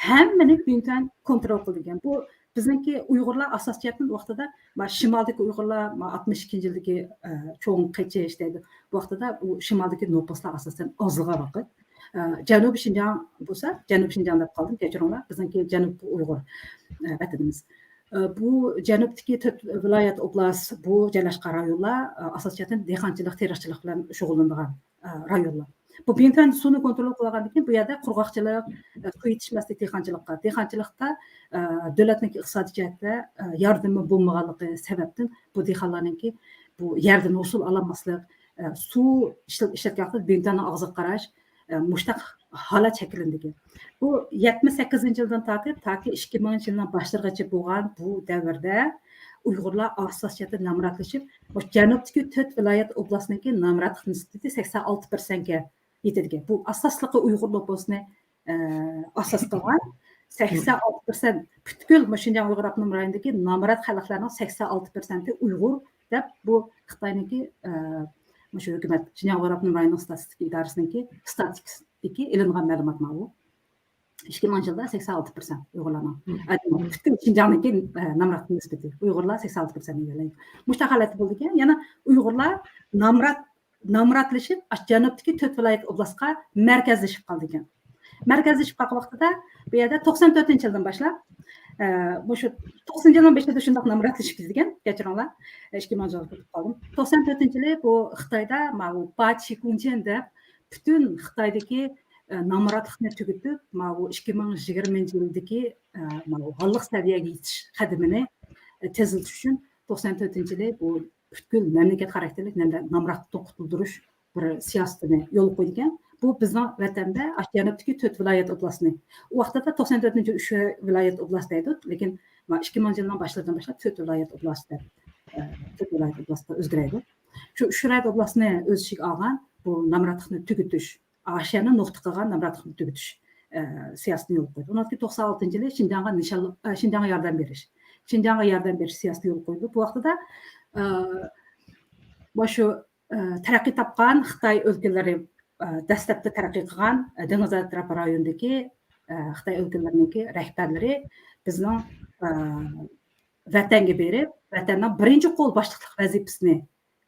ھەممىنى بىڭتۈەن كونترول قىلىدىكەن. بۇ بىزنىڭكى ئۇيغۇرلار ئاساسىي جەھەتتىن ۋاقتىدا ما-، شىمالدىكى ئۇيغۇرلار ما-، ئاتمىش ئىككىنچى يىلدىكى، ئە، چوڭ قېچىش دەيدۇ. بۇ ۋاقتىدا ئۇ شىمالدىكى نوپۇسلار ئاساسەن ئازلىغان ۋاقىت. ئە، جەنۇبىي شىنجاڭ بولسا، جەنۇبىي شىنجاڭ دەپ قالدىم، كەچۈرۈڭلار. بىزنىڭكى جەنۇبىي ئۇيغۇر، ئە، ۋەتىنىمىز. ئە، بۇ جەنۇبتىكى تۆت ۋىلايەت، ئوبلاست، بۇ جايلاشقان رايونلار، ئە، ئاساسىي جەھەتتىن دېھقانچىلىق، تېرىقچىلىق بىلەن شۇغۇللىنىدىغان، ئە، رايونلار. بۇ بىڭتۈەن سۇنى كونترول قىلغاندىن كېيىن، بۇ يەردە قۇرغاقچىلىق، ئە، سۇ يېتىشمەسلىك دېھقانچىلىققا، دېھقانچىلىقتا، ئە، دۆلەتنىڭكى ئىقتىسادىي جەھەتتە، ئە، ياردىمى بولمىغانلىقى سەۋەبتىن بۇ دېھقانلارنىڭكى بۇ يەردىن ھوسۇل ئالالماسلىق، ئە، سۇ ئىشلەت-، ئىشلەتكەن ۋاقتىدا بىڭتۈەننىڭ ئاغزىغا قاراش، ئە، مۇشۇنداق ھالەت شەكىللىنىدىكەن. بۇ يەتمىش سەككىزىنچى يىلدىن تارتىپ تاكى ئىككى مىڭىنچى يىلنىڭ باشلىرىغىچە بولغان بۇ دەۋردە ئۇيغۇرلار ئاساسىي جەھەتتە نامراتلىشىپ، مۇشۇ جەنۇبتىكى تۆت ۋىلايەت ئوبلاستنىڭكى نامراتلىق نىسبىتى سەكسەن ئالتە پىرسەنتكە يېتىدىكەن. بۇ ئاساسلىقى ئۇيغۇر نوپۇسىنى، ئە، ئاساس قىلغان سەكسەن ئالتە پىرسەنت پۈتكۈل مۇشۇ شىنجاڭ ئۇيغۇر ئاپتونوم رايونىدىكى نامرات خەلقلەرنىڭ سەكسەن ئالتە پىرسەنتى ئۇيغۇر دەپ بۇ خىتاينىڭكى، ئە، مۇشۇ ھۆكۈمەت، شىنجاڭ ئۇيغۇر ئاپتونوم رايونىنىڭ ستاتىستىكا ئىدارىسىنىڭكى ستاتىستىكىسىدىكى ئېلىنغان مەلۇمات ماۋۇ. ئىككى مىڭىنچى يىلدا سەكسەن ئالتە پىرسەنت ئۇيغۇرلارنىڭ، ئە، پۈتكۈل شىنجاڭدىكى، ئە، نامراتلىق نىسبىتى، ئۇيغۇرلار سەكسەن ئالتە پىرسەنت ئىگىلەيدۇ. مۇشۇنداق ھالەتتە بولىدىكەن، يەنە ئۇيغۇرلار نامرات نامراتلىشىپ، ئاشۇ جەنۇبتىكى تۆت ۋىلايەت ئوبلاستقا مەركەزلىشىپ قالىدىكەن. مەركەزلىشىپ قالغان ۋاقتىدا بۇ يەردە توقسان تۆتىنچى يىلدىن باشلاپ، ئە، مۇشۇ توقسىنىنچى يىلنىڭ بېشىدا شۇنداق نامراتلىشىپ كېتىدىكەن، كەچۈرۈڭلار، ئىككى مىڭىنچى يىلغا كېتىپ قالدىم. توقسان تۆتىنچى يىلى بۇ خىتايدا ماۋۇ پا چى كۇڭ چيەن دەپ پۈتۈن خىتايدىكى، ئە، نامراتلىقنى تۈگىتىپ، ماۋۇ ئىككى مىڭ يىگىرمىنچى يىلدىكى، ئە، ماۋۇ ھاللىق سەۋىيەگە يېتىش قەدىمىنى، ئە، تېزلىتىش ئۈچۈن توقسان تۆتىنچى يىلى بۇ پۈتكۈل مەملىكەت خاراكتېرلىك نەمرە-، نامراتلىقتىن قۇتۇلدۇرۇش بىر سىياسىتىنى يولغا قويىدىكەن. بۇ بىزنىڭ ۋەتەندە ئاشۇ جەنۇبتىكى تۆت ۋىلايەت ئوبلاستىنى، ئۇ ۋاقتىدا توقسان تۆتىنچى يىل ئۈچ ۋىلايەت ئوبلاست دەيدۇ، لېكىن ما ئىككى مىڭىنچى يىلنىڭ باشلىرىدىن باشلاپ تۆت ۋىلايەت ئوبلاست دەپ، ئە، تۆت ۋىلايەت ئوبلاستقا ئۆزگىرەيدۇ. شۇ ئۈچ ۋىلايەت ئوبلاستىنى ئۆز ئىچىگە ئالغان بۇ نامراتلىقنى تۈگىتىش، ئاشۇ يەرنى نۇقتا قىلغان نامراتلىقنى تۈگىتىش، ئە، سىياسىتىنى يولغا قويدى. ئۇنىڭدىن كېيىن توقسان ئالتىنچى يىلى شىنجاڭغا نىشانلىق، ئە، شىنجاڭغا ياردەم بېرىش. شىنجاڭغا ياردەم بېرىش سىياسىتى يولغا قويۇلدى. بۇ ۋاقتىدا، ئە، مۇشۇ، ئە، تەرەققىي تاپقان خىتاي ئۆلكىلىرى، ئە، دەسلەپتە تەرەققىي قىلغان، ئە، دېڭىز ئەتراپى رايونىدىكى، ئە، خىتاي ئۆلكىلىرىنىڭكى رەھبەرلىرى بىزنىڭ، ئە، ۋەتەنگە بېرىپ، ۋەتەننىڭ بىرىنچى قول باشلىقلىق ۋەزىپىسىنى،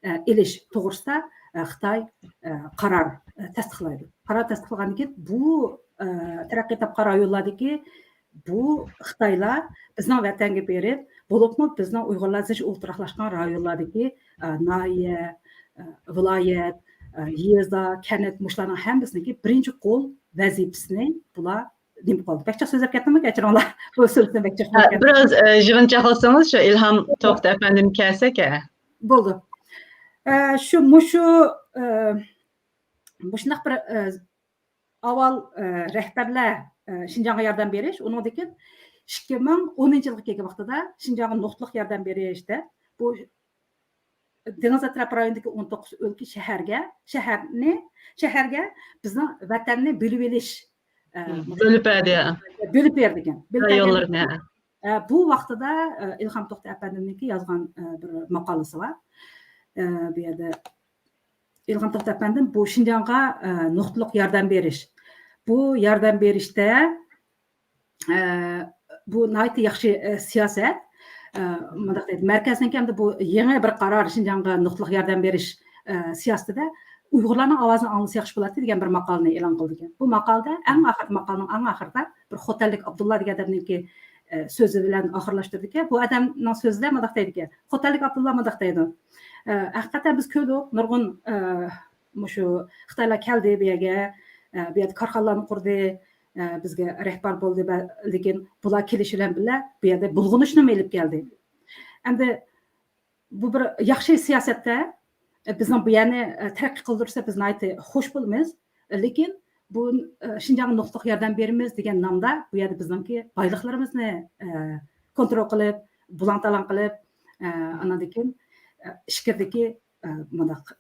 ئە، ئېلىش توغرىسىدا، ئە، خىتاي، ئە، قارار، ئە، تەستىقلايدۇ. قارار تەستىقلىغاندىن كېيىن بۇ، ئە، تەرەققىي تاپقان رايونلاردىكى بۇ خىتايلار بىزنىڭ ۋەتەنگە بېرىپ، بولۇپمۇ بىزنىڭ ئۇيغۇرلار زىچ ئولتۇراقلاشقان رايونلاردىكى، ئە، ناھىيە، ئە، ۋىلايەت، ئە، يېزا، كەنت، مۇشۇلارنىڭ ھەممىسىنىڭكى بىرىنچى قول ۋەزىپىسىنى بۇلار نېمە قىلدى؟ بەك جىق سۆزلەپ كەتتىممۇ؟ كەچۈرۈڭلار. بۇ سۆزنى بەك جىق قىلىپ ھە، كەتتىم. بىراز، ئە، يىغىنچاقلىسىڭىز، شۇ ئىلھام توختى ئەپەندىم كەلسەك، ھە. بولدى. ئە، شۇ، مۇشۇ، ئە، مۇشۇنداق بىر، ئە، ئاۋۋال، ئە، رەھبەرلەر، ئە، شىنجاڭغا ياردەم بېرىش، ئۇنىڭدىن كېيىن ئىككى مىڭ ئونىنچى يىلغا كەلگەن ۋاقتىدا شىنجاڭغا نۇقتىلىق ياردەم بېرىش دەپ، بۇ دېڭىز ئەتراپى رايونىدىكى ئون توققۇز ئۆلكە، شەھەرگە، شەھەرنى، شەھەرگە بىزنىڭ ۋەتەننى بۆلۈۋېلىش، ئە، مم، بۆلۈپ بەردى، ھە. بۆلۈپ بەردى ئىكەن. بۆلۈپ بەرگەن. رايونلىرىنى، ھە. ئە، بۇ ۋاقتىدا، ئە، ئىلھام توختى ئەپەندىمنىڭكى يازغان، ئە، بىر ماقالىسى بار. ئە، بۇ يەردە ئىلھام توختى ئەپەندىم بۇ شىنجاڭغا، ئە، نۇقتىلىق ياردەم بېرىش. بۇ ياردەم بېرىشتە، ئە، بۇ ناھايىتى ياخشى، ئە، سىياسەت. ئە، مۇنداق دەيدۇ، مەركەزنىڭكى ئەمدى بۇ يېڭى بىر قارار شىنجاڭغا نۇقتىلىق ياردەم بېرىش، ئە، سىياسىتىدە ئۇيغۇرلارنىڭ ئاۋازىنى ئاڭلىسا ياخشى بولاتتى دېگەن بىر ماقالىنى ئېلان قىلىدىكەن. بۇ ماقالىدە ئەڭ ئاخىرىدا، ماقالىنىڭ ئەڭ ئاخىرىدا بىر خوتەنلىك ئابدۇللا دېگەن ئادەمنىڭكى، ئە، سۆزى بىلەن ئاخىرلاشتۇرىدىكەن. بۇ ئادەمنىڭ سۆزىدە مۇنداق دەيدىكەن. خوتەنلىك ئابدۇللا مۇنداق دەيدۇ. ئە، ھەقىقەتەن بىز كۆردۇق، نۇرغۇن، ئە، مۇشۇ خىتايلار كەلدى بۇ يەرگە، ئە، بۇ يەردە كارخانىلارنى قۇردى، ئە، بىزگە رەھبەر بولدى، بە-، لېكىن بۇلار كېلىش بىلەن بىللە بۇ يەردە بۇلغىنىشنىمۇ ئېلىپ كەلدى. ئەمدى بۇ بىر ياخشى سىياسەتتە، ئە، بىزنىڭ بۇ يەرنى، ئە، تەرەققىي قىلدۇرسا بىز ناھايىتى خوش بولىمىز. لېكىن بۇ، ئە، شىنجاڭغا نۇقتىلىق ياردەم بېرىمىز دېگەن نامدا بۇ يەردە بىزنىڭكى بايلىقلىرىمىزنى، ئە، كونترول قىلىپ، بۇلاڭ-تالاڭ قىلىپ، ئە، ئاناندىن كېيىن، ئە، ئىچكىرىدىكى، ئە، مۇنداق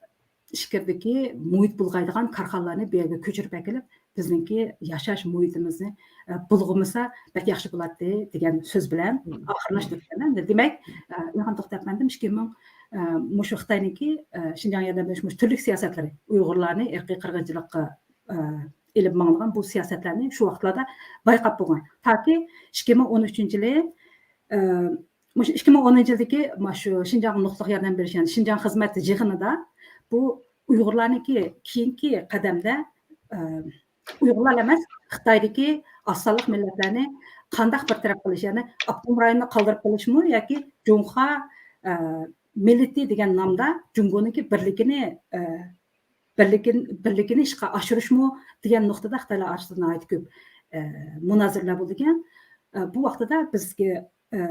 ئىچكىرىدىكى مۇھىت بۇلغايدىغان كارخانىلارنى بۇ يەرگە كۆچۈرۈپ ئەكېلىپ، بىزنىڭكى ياشاش مۇھىتىمىزنى، ئە، بۇلغىمىسا بەك ياخشى بولاتتى دېگەن سۆز بىلەن مم. ئاخىرلاشتۇرۇپتىمەن. دېمەك، ئە، ئىلھام توختى ئەپەندىم ئىككى مىڭ، ئە، مۇشۇ خىتاينىڭكى، ئە، شىنجاڭ ياردەم بېرىش مۇشۇ تۈرلۈك سىياسەتلىرى، ئۇيغۇرلارنى ئىرقىي قىرغىنچىلىققا، ئە، ئېلىپ ماڭىدىغان بۇ سىياسەتلەرنى شۇ ۋاقىتلاردا بايقاپ بولغان. تاكى ئىككى مىڭ ئون ئۈچىنچى يىلى، ئە، مۇشۇ ئىككى مىڭ ئونىنچى يىلدىكى مۇشۇ شىنجاڭغا نۇقتىلىق ياردەم بېرىش، يەنى شىنجاڭ خىزمەت يىغىنىدا بۇ ئۇيغۇرلارنىڭكى كېيىنكى قەدەمدە، ئە، ئۇيغۇرلار ئەمەس، خىتايدىكى ئاز سانلىق مىللەتلەرنى قانداق بىر تەرەپ قىلىش، يەنى ئاپتونوم رايوندا قالدۇرۇپ قېلىشمۇ ياكى جۇڭخۇا، ئە، مىللىتى دېگەن نامدا جۇڭگونىڭكى بىرلىكىنى، ئە، بىرلىكىن-، بىرلىكىنى ئىشقا ئاشۇرۇشمۇ دېگەن نۇقتىدا خىتايلار ئارىسىدا ناھايىتى كۆپ، ئە، مۇنازىرىلەر بولىدىكەن. ئە، بۇ ۋاقتىدا بىزگە، ئە،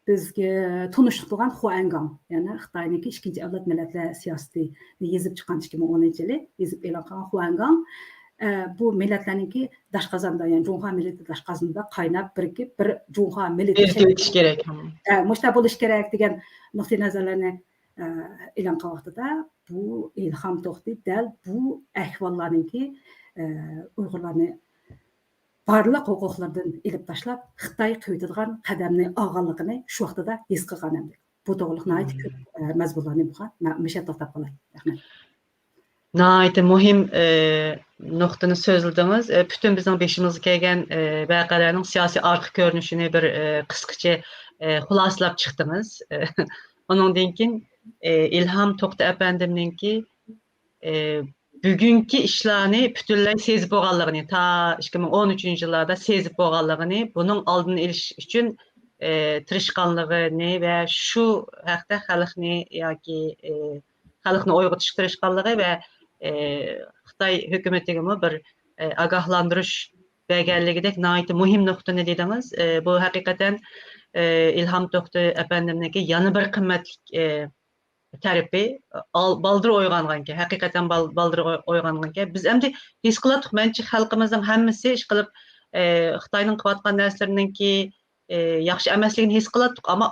بىزگە تونۇشلۇق بولغان خۇا ئەنگاڭ، يەنى خىتاينىڭكى ئىككىنچى ئەۋلاد مىللەتلەر سىياسىتىنى يېزىپ چىققان ئىككى مىڭ ئونىنچى يىلى يېزىپ ئېلان قىلغان خۇا ئەنگاڭ، ئە، بۇ مىللەتلەرنىڭكى داشقازاندا، يەنى جۇڭخۇا مىللىتى داشقازىنىدا قايناپ بىرىكىپ، بىر جۇڭخۇا مىللىتى بىرىكىپ شەكىل-، ئۆتۈش كېرەك. ھە، مۇشۇنداق بولۇش كېرەك دېگەن نۇقتىئى نەزەرلەرنى، ئە، ئېلان قىلغان ۋاقتىدا بۇ ئىلھام توختى دەل بۇ ئەھۋاللارنىڭكى، ئە، ئۇيغۇرلارنى بارلىق ھوقۇقلىرىدىن ئېلىپ تاشلاپ، خىتاي قويۇۋېتىدىغان قەدەمنى ئالغانلىقىنى شۇ ۋاقتىدا ھېس قىلغان ئەمدى. بۇ توغرىلىق ناھايىتى كۆپ، ئە، مەزمۇنلارنى بولغان. مەن مۇشۇ يەردە توختاپ قالاي. رەھمەت. ناھايىتى مۇھىم، ئە، نۇقتىنى سۆزلىدىڭىز. ئە، پۈتۈن بىزنىڭ بېشىمىزغا كەلگەن، ئە، ۋەقەلەرنىڭ سىياسىي ئارقا كۆرۈنۈشىنى بىر، ئە، قىسقىچە، ئە، خۇلاسىلاپ چىقتىڭىز. ئۇنىڭدىن كېيىن، ئە، ئىلھام توختى ئەپەندىمنىڭكى، ئە، بۈگۈنكى ئىشلارنى پۈتۈنلەي سېزىپ بولغانلىقىنى، تا ئىككى مىڭ ئون ئۈچىنچى يىللاردا سېزىپ بولغانلىقىنى، بۇنىڭ ئالدىنى ئېلىش ئۈچۈن، ئە، تىرىشقانلىقىنى ۋە شۇ ھەقتە خەلقنى ياكى، ئە، خەلقنى ئويغىتىشقا تىرىشقانلىقى ۋە، ئە، خىتاي ھۆكۈمىتىگىمۇ بىر، ئە، ئاگاھلاندۇرۇش بەرگەنلىكىدەك ناھايىتى مۇھىم نۇقتىنى دېدىڭىز. ئە، بۇ ھەقىقەتەن، ئە، ئىلھام توختى ئەپەندىمنىڭكى يەنە بىر قىممەتلىك، ئە، تەرىپى، ئال-، بالدۇر ئويغانغانكەن، ھەقىقەتەن بال-، بالدۇر ئوي-، ئويغانغانكەن. بىز ئەمدى ھېس قىلاتتۇق، مەنچە خەلقىمىزنىڭ ھەممىسى ئىشقىلىپ، ئە، خىتاينىڭ قىلىۋاتقان نەرسىلىرىنىڭكى، ئى، ياخشى ئەمەسلىكىنى ھېس قىلاتتۇق، ئەمما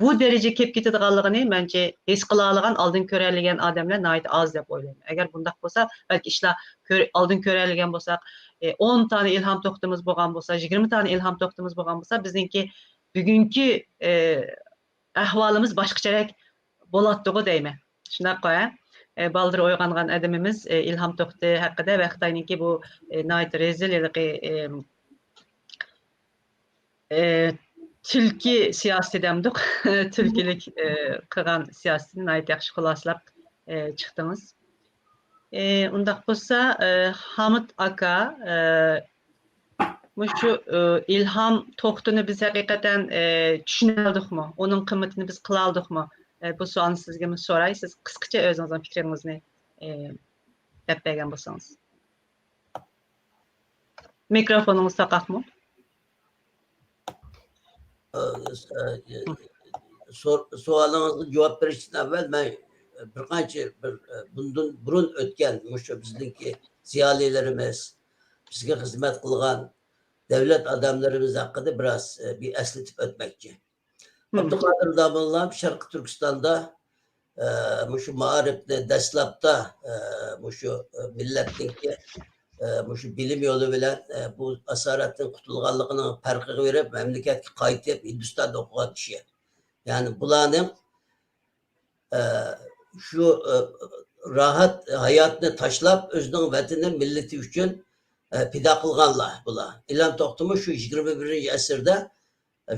بۇ دەرىجىگە كېلىپ كېتىدىغانلىقىنى، مەنچە، ھېس قىلالىغان، ئالدىن كۆرەلىگەن ئادەملەر ناھايىتى ئاز دەپ ئويلايمەن. ئەگەر بۇنداق بولسا، بەلكى ئىشلار كۆر-، ئالدىن كۆرەلىگەن بولساق، ئى، ئون دانە ئىلھام توختىمىز بولغان بولسا، يىگىرمە دانە ئىلھام توختىمىز بولغان بولسا، بىزنىڭكى بۈگۈنكى، ئى، ئەھۋالىمىز باشقىچىرەك بولاتتىغۇ دەيمەن. شۇنداققۇ، ھە؟ ئى، بالدۇر ئويغانغان ئادىمىمىز، ئى، ئىلھام توختى ھەققىدە ۋە خىتاينىڭكى بۇ، ئى، ناھايىتى رەزىل ھېلىقى، ئى، ئى، تۈلكە سىياسىتى دەمدۇق، تۈلكىلىك، ئى، قىلغان سىياسىتىنى ناھايىتى ياخشى خۇلاسىلاپ، ئى، چىقتىڭىز. ئى، ئۇنداق بولسا، ئى، ھامىت ئاكا، ئى، مۇشۇ، ئى، ئىلھام توختىنى بىز ھەقىقەتەن، ئى، چۈشىنەلدۇقمۇ؟ ئۇنىڭ قىممىتىنى بىز قىلالدۇقمۇ؟ ئى، بۇ سوئالنى سىزگىمۇ سوراي. سىز قىسقىچە ئۆزىڭىزنىڭ پىكرىڭىزنى، ئى، دەپ بەرگەن بولسىڭىز. مىكروفونىڭىز تاقاقمۇ؟ سور-، سوئالىڭىزغا جاۋاب بېرىشتىن ئەۋۋەل مەن بىر قانچە بىر، بۇندىن بۇرۇن ئۆتكەن مۇشۇ بىزنىڭكى زىيالىيلىرىمىز، بىزگە خىزمەت قىلغان دەۋلەت ئادەملىرىمىز ھەققىدە بىراز بىر ئەسلىتىپ ئۆتمەكچى. ئابدۇقادىر داموللام شەرقىي تۈركىستاندا، ئە، مۇشۇ مائارىپنى دەسلەپتە، ئە، مۇشۇ، ئە، مىللەتنىڭكى، ئە، مۇشۇ بىلىم يولى بىلەن، ئە، بۇ ئاسارەتتىن قۇتۇلغانلىقىنىڭ پەرقىگە بېرىپ، مەملىكەتكە قايتىپ، ھىندىستاندا ئوقۇغان كىشى. يەنى بۇلارنىڭ، ئە، شۇ، ئە، راھەت ھاياتنى تاشلاپ، ئۆزىنىڭ ۋەتىنى، مىللىتى ئۈچۈن، ئە، پىدا قىلغانلار بۇلار. ئىلھام توختىمۇ شۇ يىگىرمە بىرىنچى ئەسىردە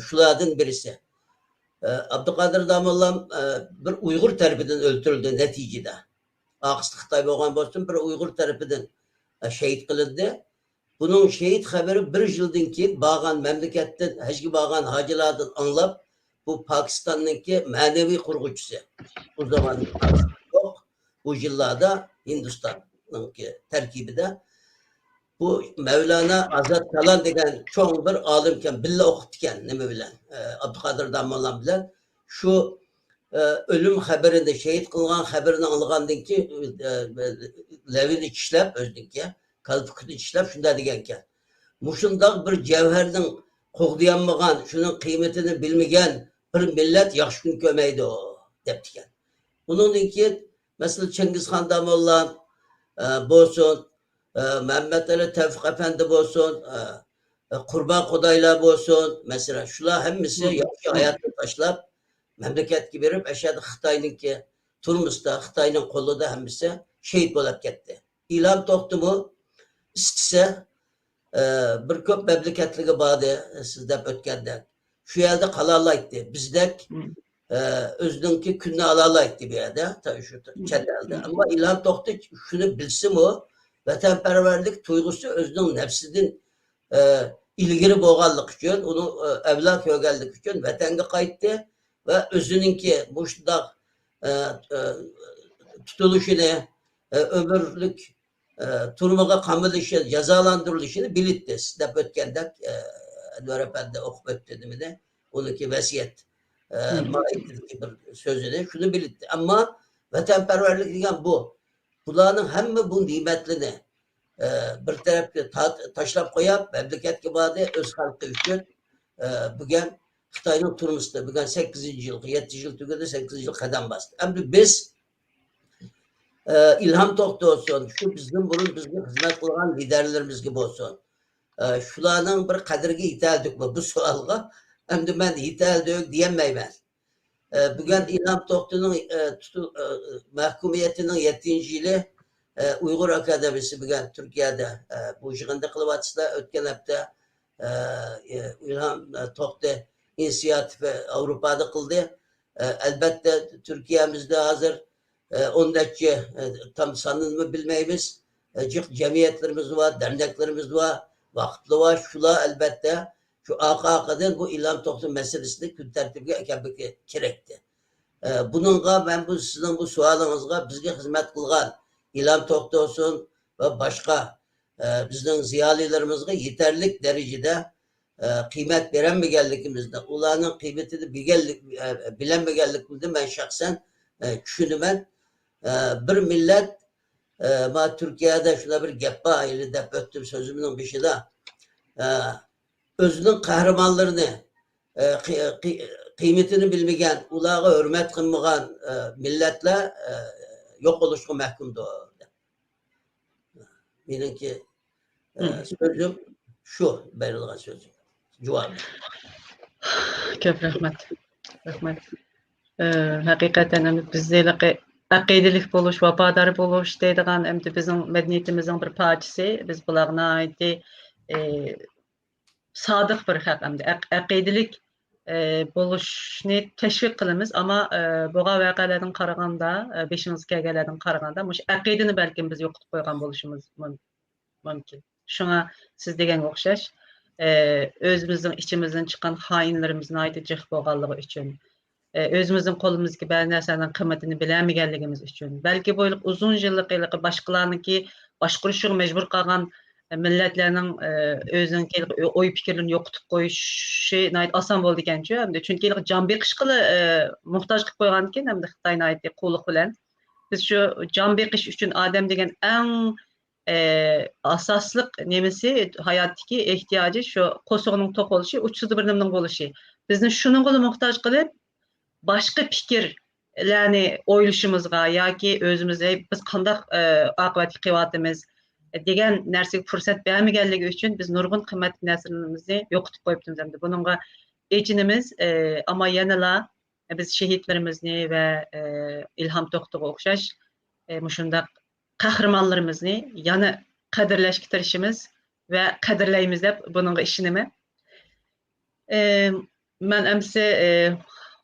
شۇلاردىن بىرسى. ئابدۇقادىر داموللام بىر ئۇيغۇر تەرىپىدىن ئۆلتۈرۈلدى نەتىجىدە. ئارقىسىدا خىتاي بولغان بولسۇن، بىر ئۇيغۇر تەرىپىدىن شېھىت قىلىندى. بۇنىڭ شېھىت خەۋىرى بىر يىلدىن كېيىن بارغان مەملىكەتتىن ھەجگە بارغان ھاجىلاردىن ئاڭلاپ، بۇ پاكىستاننىڭكى مەنىۋى قۇرغۇچىسى. ئۇ زامان يوق. بۇ يىللاردا ھىندىستاننىڭكى تەركىبىدە بۇ مەۋلانا ئازاد كالان دېگەن چوڭ بىر ئالىمكەن، بىللە ئوقۇپتىكەن نېمە بىلەن، ئابدۇقادىر داموللام بىلەن. شۇ ئۆلۈم خەۋىرىنى، شېھىت قىلغان خەۋىرىنى ئاڭلىغاندىن كېيىن، لەۋىنى چىشلەپ، ئۆزىنىڭكى كالپۇكىنى چىشلەپ شۇنداق دېگەنكەن: «مۇشۇنداق بىر جەۋھەرنىڭ قوغدىيالمىغان، شۇنىڭ قىممىتىنى بىلمىگەن بىر مىللەت ياخشى كۈن كۆرمەيدۇ» دەپتىكەن. ئۇنىڭدىن كېيىن، مەسىلەن، چىڭگىزخان داموللام، ئە، بولسۇن، ئە، مەمەتئېلى تەۋپىق ئەپەندى بولسۇن، ئە، ئە، قۇربان خۇدايلار بولسۇن، مەسىلەن، شۇلار ھەممىسى ياخشى ھاياتنى تاشلاپ، مەملىكەتكە بېرىپ، ئەشەدە خىتاينىڭكى تۈرمىسىدە، خىتاينىڭ قولىدا ھەممىسى شېھىت بولۇپ كەتتى. ئىلھام توختىمۇ ئىستىسە، ئە، بىر كۆپ مەملىكەتلەرگە باردى، سىز دەپ ئۆتكەندەك. شۇ يەردە قالالايتتى. بىزدەك، ئە، ئۆزىنىڭكى كۈنىنى ئالالايتتى بۇ يەردە، تا-، شۇ تا-، چەت ئەلدە. ئەمما ئىلھام توختى شۇنى بىلسىمۇ، ۋەتەنپەرۋەرلىك تۇيغۇسى ئۆزىنىڭ نەپسىدىن، ئە، ئىلگىرى بولغانلىقى ئۈچۈن، ئۇنى، ئە، ئەۋلا كۆرگەنلىكى ئۈچۈن ۋەتەنگە قايتتى ۋە ئۆزىنىڭكى مۇشۇنداق، ئە، ئە، تۇتۇلۇشىنى، ئە، ئۆمۈرلۈك ئە، تۈرمىگە قامىلىشى، جازالاندۇرۇلۇشىنى بىلىتتى. سىز دەپ ئۆتكەندەك، ئە، ئەنۋەر ئەپەندى ئوقۇپ ئۆتتى نېمىنى، ئۇنىڭكى ۋەسىيەت، ئە، ماھىيىتىدىكى بىر سۆزىنى، شۇنى بىلىتتى. ئەمما ۋەتەنپەرۋەرلىك دېگەن بۇ. بۇلارنىڭ ھەممە بۇ نېمەتلىرىنى، ئە، بىر تەرەپكە تا-، تاشلاپ قويۇپ، مەملىكەتكە باردى، ئۆز خەلقى ئۈچۈن، ئە، بۈگۈن خىتاينىڭ تۈرمىسىدە، بۈگۈن سەككىزىنچى يىلغا، يەتتە يىل تۈگىدى، سەككىزىنچى يىل قەدەم باستى. ئەمدى بىز ئىلھام توختى بولسۇن، شۇ بىزدىن بۇرۇن بىزگە خىزمەت قىلغان لىدەرلىرىمىزگە بولسۇن، شۇلارنىڭ بىر قەدرىگە يېتەلدۇقمۇ بۇ سوئالغا؟ ئەمدى مەن يېتەلدۇق دېيەلمەيمەن. بۈگۈن ئىلھام توختىنىڭ مەھكۇمىيىتىنىڭ يەتتىنچى يىلى، ئۇيغۇر ئاكادېمىيىسى بۈگۈن تۈركىيەدە بۇ يىغىننى قىلىۋاتىسىلەر. ئۆتكەن ھەپتە ئىلھام توختى ئىنىسىياتىۋى ئاۋروپادا قىلدى. ئەلبەتتە، تۈركىيەمىزدە ھازىر ئون نەچچە، تام سانىنىمۇ بىلمەيمىز، جىق جەمئىيەتلىرىمىز بار، دەرنەكلىرىمىز بار، ۋاقىپلار بار. شۇلار، ئەلبەتتە، شۇ ئارقا-ئارقىدىن بۇ ئىلھام توختى مەسىلىسىنى كۈن تەرتىپىگە ئەكەلمىكى كېرەكتى. بۇنىڭغا مەن بۇ سىزنىڭ بۇ سوئالىڭىزغا بىزگە خىزمەت قىلغان ئىلھام توختى بولسۇن ۋە باشقا، بىزنىڭ زىيالىيلىرىمىزغا يېتەرلىك دەرىجىدە ئە، قىممەت بېرەلمىگەنلىكىمىزنى، ئۇلارنىڭ قىممىتىنى بىگەنلىك-، ئە، بىلەلمىگەنلىكىمىزنى مەن شەخسەن، ئە، چۈشىنىمەن. ئە، بىر مىللەت، ئە، ما تۈركىيەدە شۇنداق بىر گەپ بار، ھېلى دەپ ئۆتتۈم سۆزۈمنىڭ بېشىدا. ئە، ئۆزىنىڭ قەھرىمانلىرىنى، ئە، قى-، قى-، قىممىتىنى بىلمىگەن، ئۇلارغا ھۆرمەت قىلمىغان، ئە، مىللەتلەر، ئە، يوق بولۇشقا مەھكۇمدۇر. مېنىڭكى، ئە، مم. سۆزۈم شۇ، بېرىلغان سۆزۈم. جاۋابى. كۆپ رەھمەت. رەھمەت. ئە، ھەقىقەتەن ئەمدى بىز ھېلىقى ئەقىدىلىك بولۇش، ۋاپادار بولۇش دەيدىغان ئەمدى بىزنىڭ مەدەنىيىتىمىزنىڭ بىر پارچىسى. بىز بۇلارغا ناھايىتى، ئە، سادىق بىر خەق ئەمدى. ئەق-، ئەقىدىلىك، ئە، بولۇشنى تەشۋىق قىلىمىز، ئەمما، ئە، بولغان ۋەقەلەردىن قارىغاندا، ئە، بېشىمىزغا كەلگەنلەردىن قارىغاندا، مۇشۇ ئەقىدىنى بەلكىم بىز يوقىتىپ قويغان بولۇشىمىز مۇم-، مۇمكىن. شۇڭا سىز دېگەنگە ئوخشاش، ئە، ئۆزىمىزنىڭ ئىچىمىزدىن چىققان خائىنلىرىمىز ناھايىتى جىق بولغانلىقى ئۈچۈن، ئە، ئۆزىمىزنىڭ قولىمىزدىكى بەزى نەرسىلەرنىڭ قىممىتىنى بىلەلمىگەنلىكىمىز ئۈچۈن، بەلكى بۇ ھېلىقى ئۇزۇن يىللىق ھېلىقى باشقىلارنىڭكى باشقۇرۇشىغا مەجبۇر قالغان مىللەتلەرنىڭ، ئە، ئۆزىنىڭكى ھېلىقى ئوي پىكىرلىرىنى يوقىتىپ قويۇشى ناھايىتى ئاسان بولىدىكەنچۇ. ئەمدى چۈنكى ھېلىقى جان بېقىشقىلا، ئە، موھتاج قىلىپ قويغانىكەن ئەمدى خىتاي ناھايىتى قۇۋلۇق بىلەن. بىز شۇ جان بېقىش ئۈچۈن ئادەم دېگەن ئەڭ ئە، ئاساسلىق نېمىسى، ھاياتتىكى ئېھتىياجى شۇ قورسىقىنىڭ توق بولۇشى، ئۇچىسىدا بىر نېمىنىڭ بولۇشى. بىزنى شۇنىڭغىلا موھتاج قىلىپ، باشقا پىكىرلەرنى ئويلىشىمىزغا ياكى ئۆزىمىز، «ھەي، بىز قانداق، ئە، ئاقىۋەتكە قېلىۋاتىمىز؟» دېگەن نەرسىگە پۇرسەت بەرمىگەنلىكى ئۈچۈن بىز نۇرغۇن قىممەتلىك نەرسىلىرىمىزنى يوقىتىپ قويۇپتىمىز ئەمدى. بۇنىڭغا ئېچىنىمىز، ئە، ئەمما يەنىلا بىز شېھىتلىرىمىزنى ۋە، ئە، ئىلھام توختىغا ئوخشاش، ئە، مۇشۇنداق قەھرىمانلىرىمىزنى يەنە قەدىرلەشكە تىرىشىمىز ۋە قەدىرلەيمىز دەپ بۇنىڭغا ئىشىنىمەن. ئە، مەن ئەمسە، ئە،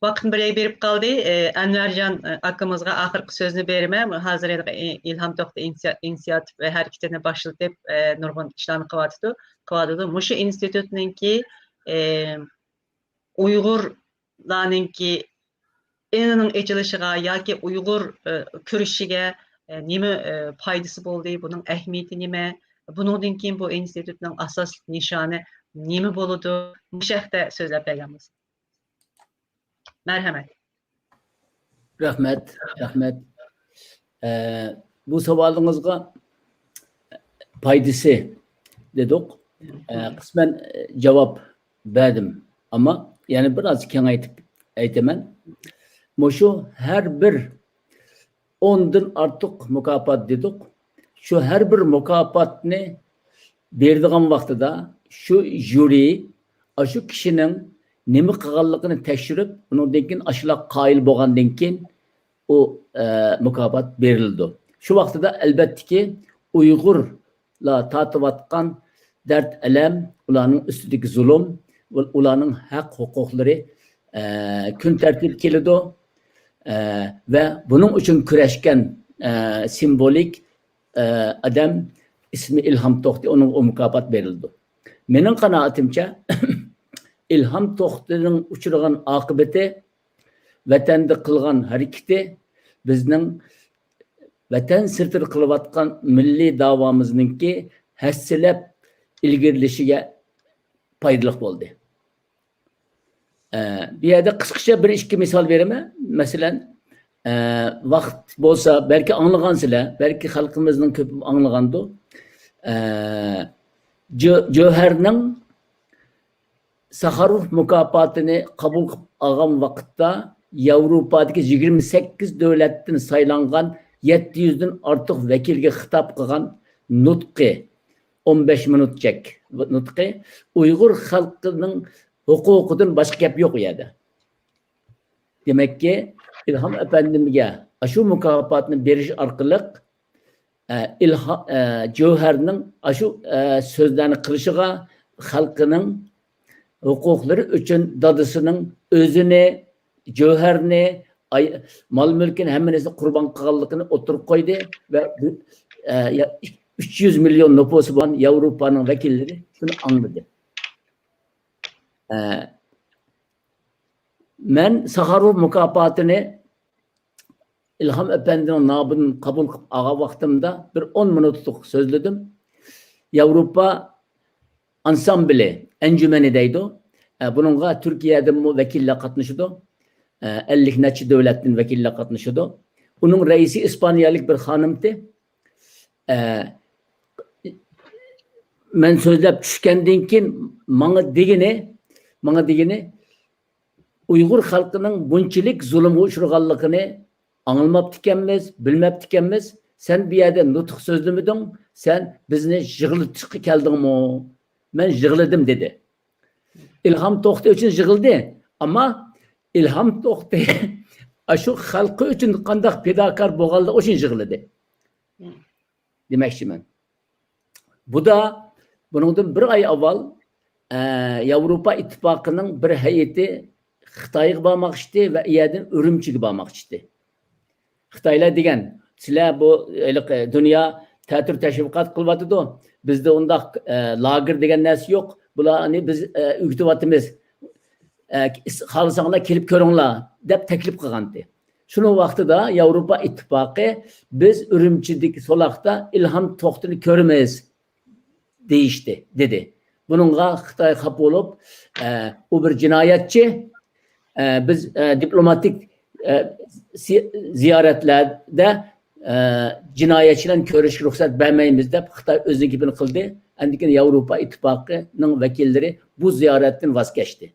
ۋاقىتنى بىر يەرگە بېرىپ قالدى. ئە، ئەنۋەرجان، ئە، ئاكىمىزغا ئاخىرقى سۆزنى بېرىمەن. ھازىر ھېلىقى ئى-، ئىلھام توختى ئىنىسىيا-، ئىنىسىياتىپ ۋە ھەرىكىتىنى باشلىتىپ، ئە، نۇرغۇن ئىشلارنى قىلىۋاتىدۇ، قىلىۋاتىدۇ. مۇشۇ ئىنستىتۇتنىڭكى، ئە، ئۇيغۇرلارنىڭكى ئېڭىنىڭ ئېچىلىشىغا ياكى ئۇيغۇر، ئە، كۈرىشىگە، ئە، نېمە، ئە، پايدىسى بولدى؟ بۇنىڭ ئەھمىيىتى نېمە؟ بۇنىڭدىن كېيىن بۇ ئىنستىتۇتنىڭ ئاساسلىق نىشانى نېمە بولىدۇ؟ مۇشۇ ھەقتە سۆزلەپ بەرگەن بولسا. مەرھەمەت. رەھمەت، رەھمەت. ئە، بۇ ساۋالىڭىزغا پايدىسى دېدۇق. ئە، قىسمەن، ئە، جاۋاب بەردىم. ئەمما يەنە بىر ئاز كېڭەيتىپ ئېيتىمەن. مۇشۇ ھەر بىر ئوندىن ئارتۇق مۇكاپات دېدۇق. شۇ ھەر بىر مۇكاپاتنى بېرىدىغان ۋاقتىدا شۇ ژۇرى ئاشۇ كىشىنىڭ نېمە قىلغانلىقىنى تەكشۈرۈپ، ئۇنىڭدىن كېيىن ئاشۇلار قايىل بولغاندىن كېيىن ئۇ، ئە، مۇكاپات بېرىلىدۇ. شۇ ۋاقتىدا ئەلۋەتتىكى ئۇيغۇرلار تارتىۋاتقان دەرد-ئەلەم، ئۇلارنىڭ ئۈستىدىكى زۇلۇم، ئۇلارنىڭ ھەق-ھوقۇقلىرى، ئە، كۈن تەرتىپكە كېلىدۇ. ئە، ۋە بۇنىڭ ئۈچۈن كۈرەشكەن، ئە، سىمۋولىك، ئە، ئادەم ئىسمى ئىلھام توختى، ئۇنىڭغا ئۇ مۇكاپات بېرىلىدۇ. مېنىڭ قانائىتىمچە، ئىلھام توختىنىڭ ئۇچرىغان ئاقىۋىتى، ۋەتەندە قىلغان ھەرىكىتى بىزنىڭ ۋەتەن سىرتىدا قىلىۋاتقان مىللىي داۋامىزنىڭكى ھەسسىلەپ ئىلگىرىلىشىگە پايدىلىق بولدى. ئە، بۇ يەردە قىسقىچە بىر ئىككى مىسال بېرىمەن. مەسىلەن، ئە، ۋاقىت بولسا، بەلكى ئاڭلىغانسىلەر، بەلكى خەلقىمىزنىڭ كۆپى ئاڭلىغاندۇ. ئە، جۆ-، جۆھەرنىڭ ساخاروف مۇكاپاتىنى قوبۇل قىلىپ ئالغان ۋاقىتتا، ياۋروپادىكى يىگىرمە سەككىز دۆلەتتىن سايلانغان يەتتە يۈزدىن ئارتۇق ۋەكىلگە خىتاب قىلغان نۇتقى، ئون بەش مىنۇت چەك نۇتقى، ئۇيغۇر خەلقىنىڭ ھوقۇقىدىن باشقا گەپ يوق ئۇ يەردە. دېمەككى، ئىلھام ئەپەندىمگە ئاشۇ مۇكاپاتنى بېرىش ئارقىلىق، ئە، ئىلھا-، ئە، جۆھەرنىڭ ئاشۇ، ئە، سۆزلەرنى قىلىشىغا خەلقىنىڭ ھوقۇقلىرى ئۈچۈن دادىسىنىڭ ئۆزىنى، جۆھەرنى، ئاي-، مال-مۈلكىنى، ھەممىنى قۇربان قىلغانلىقىنى ئوتتۇرىغا قويدى ۋە بۇ، ئە، يا-، ئۈچ يۈز مىليون نوپۇسى بولغان ياۋروپانىڭ ۋەكىللىرى شۇنى ئاڭلىدى. ئە، مەن ساخاروف مۇكاپاتىنى ئىلھام ئەپەندىنىڭ نامىدىن قوبۇل قىلىپ ئالغان ۋاقتىمدا بىر ئون مىنۇتلۇق سۆزلىدىم. ياۋروپا ئانسامبلى، ئەنجۈمىنى دەيدۇ. ئە، بۇنىڭغا تۈركىيەدىنمۇ ۋەكىللەر قاتنىشىدۇ. ئە، ئەللىك نەچچە دۆلەتتىن ۋەكىللەر قاتنىشىدۇ. ئۇنىڭ رەئىسى ئىسپانىيەلىك بىر خانىمتى. ئە، مەن سۆزلەپ چۈشكەندىن كېيىن ماڭا دېگىنى، ماڭا دېگىنى، ئۇيغۇر خەلقىنىڭ بۇنچىلىك زۇلۇمغا ئۇچرىغانلىقىنى ئاڭلىماپتىكەنمىز، بىلمەپتىكەنمىز. سەن بۇ يەردە نۇتۇق سۆزلىمىدىڭ، سەن بىزنى يىغلىتىشقا كەلدىڭمۇ؟ مەن يىغلىدىم، دېدى. ئىلھام توختى ئۈچۈن يىغلىدى، ئەمما ئىلھام توختى ئاشۇ خەلقى ئۈچۈن قانداق پىداكار بولغانلىقى ئۈچۈن يىغلىدى دېمەكچىمەن. بۇ دا بۇنىڭدىن بىر ئاي ئاۋۋال، ئە، ياۋروپا ئىتتىپاقىنىڭ بىر ھەيئىتى خىتايغا بارماقچىدى ۋە ئۇ يەردىن ئۈرۈمچىگە بارماقچىدى. خىتايلار دېگەن، سىلەر بۇ ھېلىقى دۇنيا تەتۈر تەشۋىقات قىلىۋاتىدۇ. بىزدە ئۇنداق، ئە، لاگېر دېگەن نەرسە يوق. بۇلارنى بىز، ئە، ئۆگىتىۋاتىمىز. ئە، خالىساڭلار كېلىپ كۆرۈڭلار، دەپ تەكلىپ قىلغانتى. شۇنىڭ ۋاقتىدا ياۋروپا ئىتتىپاقى، بىز ئۈرۈمچىدىكى سولاقتا ئىلھام توختىنى كۆرىمىز، دېيىشتى، دېدى. بۇنىڭغا خىتاي خاپا بولۇپ، ئە، ئۇ بىر جىنايەتچى، ئە، بىز، ئە، دىپلوماتىك، ئە، سى-، زىيارەتلەردە، ئە، جىنايەتچى بىلەن كۆرۈشۈشكە رۇخسەت بەرمەيمىز دەپ خىتاي ئۆزىنىڭ گېپىنى قىلدى. ئاندىن كېيىن ياۋروپا ئىتتىپاقىنىڭ ۋەكىللىرى بۇ زىيارەتتىن ۋاز كەچتى.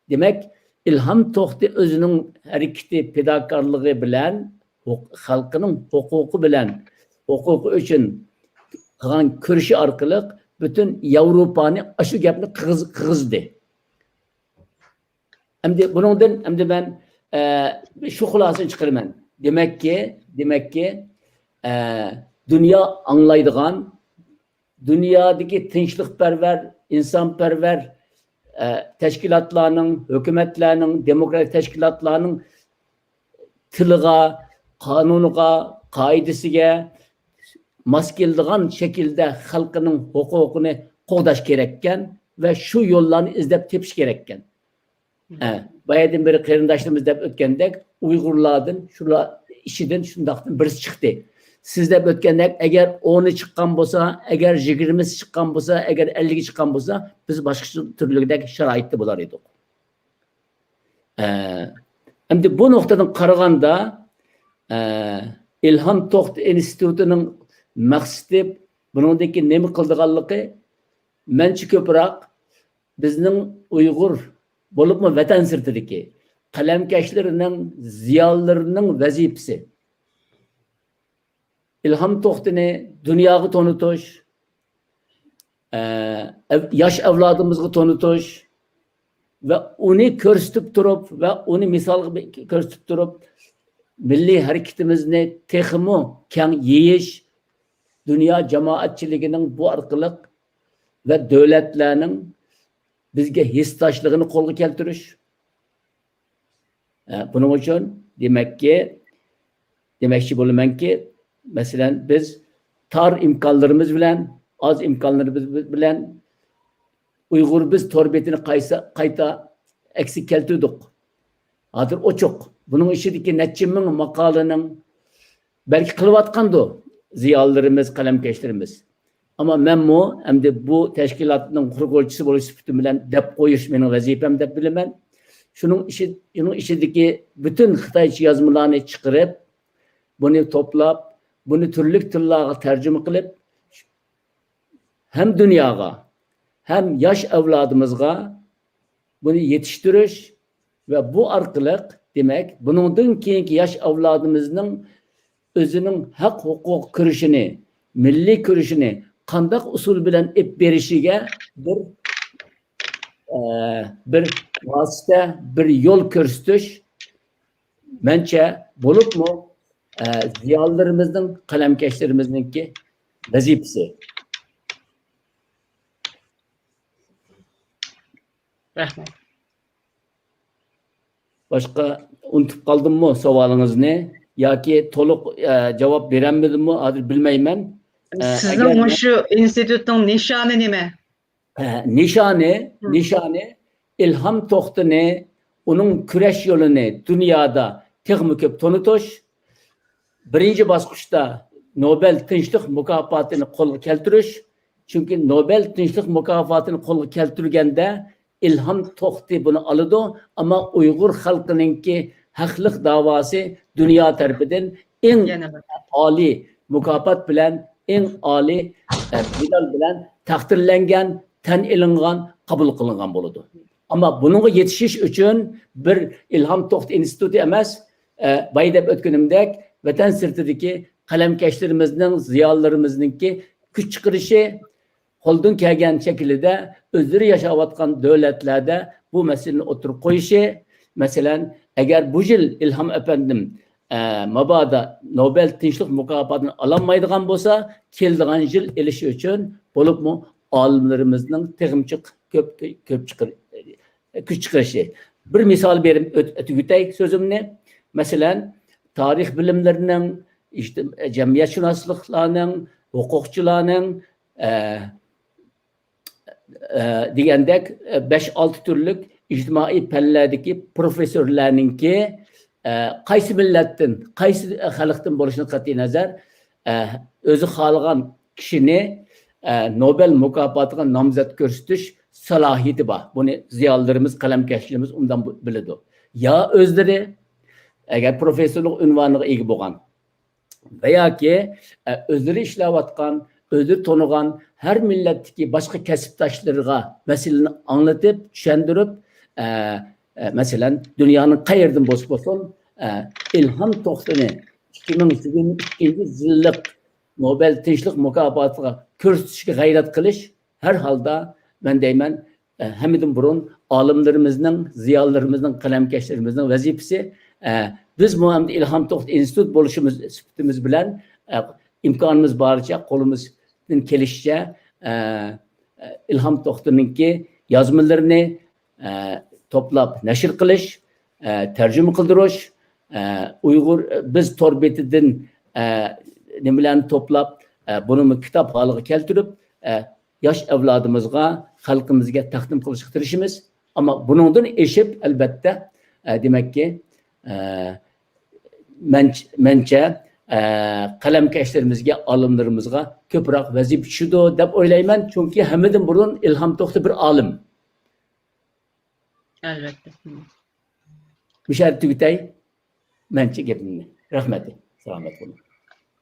دېمەك، ئىلھام توختى ئۆزىنىڭ ھەرىكىتى، پىداكارلىقى بىلەن ھوق-، خەلقىنىڭ ھوقۇقى بىلەن، ھوقۇقى ئۈچۈن قىلغان كۈرىشى ئارقىلىق پۈتۈن ياۋروپانى ئاشۇ گەپنى قىغىز-، قىغىزدى. ئەمدى بۇنىڭدىن، ئەمدى مەن، ئە، شۇ خۇلاسىنى چىقىرىمەن. دېمەككى، دېمەككى، ئە، دۇنيا ئاڭلايدىغان، دۇنيادىكى تىنچلىقپەرۋەر، ئىنسانپەرۋەر، ئە، تەشكىلاتلارنىڭ، ھۆكۈمەتلەرنىڭ، دېموكراتىك تەشكىلاتلارنىڭ تىلىغا، قانۇنىغا، قائىدىسىگە ماس كېلىدىغان شەكىلدە خەلقىنىڭ ھوقۇقىنى قوغداش كېرەككەن ۋە شۇ يوللارنى ئىزدەپ تېپىش كېرەككەن. ھە، بايادىن بېرى قېرىنداشلىرىمىز دەپ ئۆتكەندەك، ئۇيغۇرلاردىن، شۇلار ئىچىدىن شۇنداقتىن بىرسى چىقتى. سىز دەپ ئۆتكەندەك، ئەگەر ئونى چىققان بولسا، ئەگەر يىگىرمىسى چىققان بولسا، ئەگەر ئەللىكى چىققان بولسا، بىز باشقىچە تۈرلۈكدەك شارائىتتا بولار ئىدۇق. ئە، ئەمدى بۇ نۇقتىدىن قارىغاندا، ئە، ئىلھام توختى ئىنستىتۇتىنىڭ مەقسىتى، بۇنىڭدىن كېيىن نېمە قىلىدىغانلىقى، مەنچە كۆپرەك بىزنىڭ ئۇيغۇر، بولۇپمۇ ۋەتەن سىرتىدىكى قەلەمكەشلىرىنىڭ، زىيالىيلىرىنىڭ ۋەزىپىسى. ئىلھام توختىنى دۇنياغا تونۇتۇش، ئە، ئەv-، ياش ئەۋلادىمىزغا تونۇتۇش ۋە ئۇنى كۆرسىتىپ تۇرۇپ ۋە ئۇنى مىسالغا بى-، كۆرسىتىپ تۇرۇپ، مىللىي ھەرىكىتىمىزنى تېخىمۇ كەڭ يېيىش، دۇنيا جامائەتچىلىكىنىڭ بۇ ئارقىلىق ۋە دۆلەتلەرنىڭ بىزگە ھېسداشلىقىنى قولغا كەلتۈرۈش. ئە، بۇنىڭ ئۈچۈن دېمەككى، دېمەكچى بولىمەنكى، مەسىلەن، بىز تار ئىمكانلىرىمىز بىلەن، ئاز ئىمكانلىرىمىز بىلەن ئۇيغۇر بىز تور بېتىنى قايسا-، قايتا ئەكسىگە كەلتۈردۇق. ھازىر ئوچۇق. بۇنىڭ ئىچىدىكى نەچچە مىڭ ماقالىنىڭ بەلكى قىلىۋاتقاندۇ زىيالىيلىرىمىز، قەلەمكەشلىرىمىز. ئەمما مەنمۇ ئەمدى بۇ تەشكىلاتنىڭ قۇرغۇچىسى بولۇش سۈپىتىم بىلەن دەپ قويۇش مېنىڭ ۋەزىپەم دەپ بىلىمەن. شۇنىڭ ئىچى-، شۇنىڭ ئىچىدىكى پۈتۈن خىتايچە يازمىلارنى چىقىرىپ، بۇنى توپلاپ، بۇنى تۈرلۈك تىللارغا تەرجىمە قىلىپ، ھەم دۇنياغا، ھەم ياش ئەۋلادىمىزغا بۇنى يېتىشتۈرۈش ۋە بۇ ئارقىلىق، دېمەك، بۇنىڭدىن كېيىنكى ياش ئەۋلادىمىزنىڭ ئۆزىنىڭ ھەق ھوقۇق كۈرىشىنى، مىللىي كۈرىشىنى قانداق ئۇسۇل بىلەن ئېلىپ بېرىشىگە بىر، ئە، بىر ۋاسىتە، بىر يول كۆرسىتىش، مەنچە، بولۇپمۇ، ئە، زىيالىيلىرىمىزنىڭ، قەلەمكەشلىرىمىزنىڭكى ۋەزىپىسى. رەھمەت. باشقا ئۇنتۇپ قالدىممۇ سوئالىڭىزنى؟ ياكى تولۇق، ئە، جاۋاب بېرەلمىدىممۇ؟ ھازىر بىلمەيمەن. ئە، سىزنىڭ ئەگەر مۇشۇ ئىنستىتۇتنىڭ نىشانى نېمە؟ ئە، نىشانى، مم. نىشانى ئىلھام توختىنى، ئۇنىڭ كۈرەش يولىنى دۇنيادا تېخىمۇ كۆپ تونۇتۇش. بىرىنچى باسقۇچتا نوبېل تىنچلىق مۇكاپاتىنى قولغا كەلتۈرۈش. چۈنكى نوبېل تىنچلىق مۇكاپاتىنى قولغا كەلتۈرگەندە ئىلھام توختى بۇنى ئالىدۇ، ئەمما ئۇيغۇر خەلقىنىڭكى ھەقلىق داۋاسى دۇنيا تەرىپىدىن ئەڭ يەنە بىر. ئالىي مۇكاپات بىلەن، ئەڭ ئالىي، ئە، مېدال بىلەن تەقدىرلەنگەن، تەن ئېلىنغان، قوبۇل قىلىنغان بولىدۇ. ئەمما بۇنىڭغا يېتىشىش ئۈچۈن بىر ئىلھام توختى ئىنستىتۇتى ئەمەس، ئە، بايا دەپ ئۆتكىنىمدەك، ۋەتەن سىرتىدىكى قەلەمكەشلىرىمىزنىڭ، زىيالىيلىرىمىزنىڭكى كۈچ چىقىرىشى، قولدىن كەلگەن شەكىلدە ئۆزلىرى ياشاۋاتقان دۆلەتلەردە بۇ مەسىلىنى ئوتتۇرىغا قويۇشى، مەسىلەن، ئەگەر بۇ يىل ئىلھام ئەپەندىم، ئە، مابادا نوبېل تىنچلىق مۇكاپاتىنى ئالالمايدىغان بولسا، كېلىدىغان يىل ئېلىش ئۈچۈن بولۇپمۇ ئالىملىرىمىزنىڭ تېخىمۇ كۆپ، كۆپ چىقىر-، كۈچ چىقىرىشى. بىر مىسال بېرىپ ئۆت-، تۈگىتەي سۆزۈمنى. مەسىلەن، تارىخ بىلىملىرىنىڭ، ئىجتىم-، جەمئىيەتشۇناسلىقلارنىڭ، ھوقۇقچىلارنىڭ، ئە، ئە، دېگەندەك، ئە، بەش-ئالتە تۈرلۈك ئىجتىمائىي پەنلەردىكى پروفېسسورلارنىڭكى، ئە، قايسى مىللەتتىن، قايسى خەلقتىن بولۇشىدىن قەتئىينەزەر، ئە، ئۆزى خالىغان كىشىنى، ئە، نوبېل مۇكاپاتىغا نامزەت كۆرسىتىش سالاھىيىتى بار. بۇنى زىيالىيلىرىمىز، قەلەمكەشلىرىمىز ئوبدان بىلىدۇ. يا ئۆزلىرى، ئەگەر پروفېسسورلۇق ئۇنۋانىغا ئىگە بولغان، ۋە ياكى، ئە، ئۆزلىرى ئىشلەۋاتقان، ئۆزلىرى تونۇغان ھەر مىللەتتىكى باشقا كەسىپداشلىرىغا مەسىلىنى ئاڭلىتىپ، چۈشەندۈرۈپ، ئە، ئە، مەسىلەن، دۇنيانىڭ قەيەردىن بولسا بولسۇن، ئە، ئىلھام توختىنى ئىككى مىڭ يىگىرمە ئىككىنچى يىللىق نوبېل تىنچلىق مۇكاپاتىغا كۆرسىتىشكە غەيرەت قىلىش، ھەر ھالدا، مەن دەيمەن، ئە، ھەممىدىن بۇرۇن ئالىملىرىمىزنىڭ، زىيالىيلىرىمىزنىڭ، قەلەمكەشلىرىمىزنىڭ ۋەزىپىسى. ئە، بىزمۇ ئەمدى ئىلھام توختى ئىنستىتۇت بولۇشىمىز سۈپىتىمىز بىلەن، ئە، ئىمكانىمىز بارىچە قولىمىزدىن كېلىشىچە، ئە، ئە، ئىلھام توختىنىڭكى يازمىلىرىنى، ئە، توپلاپ نەشر قىلىش، ئە، تەرجىمە قىلدۇرۇش، ئە، ئۇيغۇر، بىز تور بېتىدىن، ئە، نېمىلەرنى توپلاپ، ئە، بۇنىمۇ كىتاب ھالىغا كەلتۈرۈپ، ئە، ياش ئەۋلادىمىزغا، خەلقىمىزگە تەقدىم قىلىشقا تىرىشىمىز. ئەمما بۇنىڭدىن ئېشىپ، ئەلۋەتتە، ئە، دېمەككى، ئە، مەن-، مەنچە، ئە، قەلەمكەشلىرىمىزگە، ئالىملىرىمىزغا كۆپرەك ۋەزىپە چۈشىدۇ دەپ ئويلايمەن. چۈنكى ھەممىدىن بۇرۇن ئىلھام توختى بىر ئالىم. ئەلۋەتتە. مۇشۇ يەردە تۈگىتەي مەنچە گېپىمنى. رەھمەت. سالامەت بولۇڭ.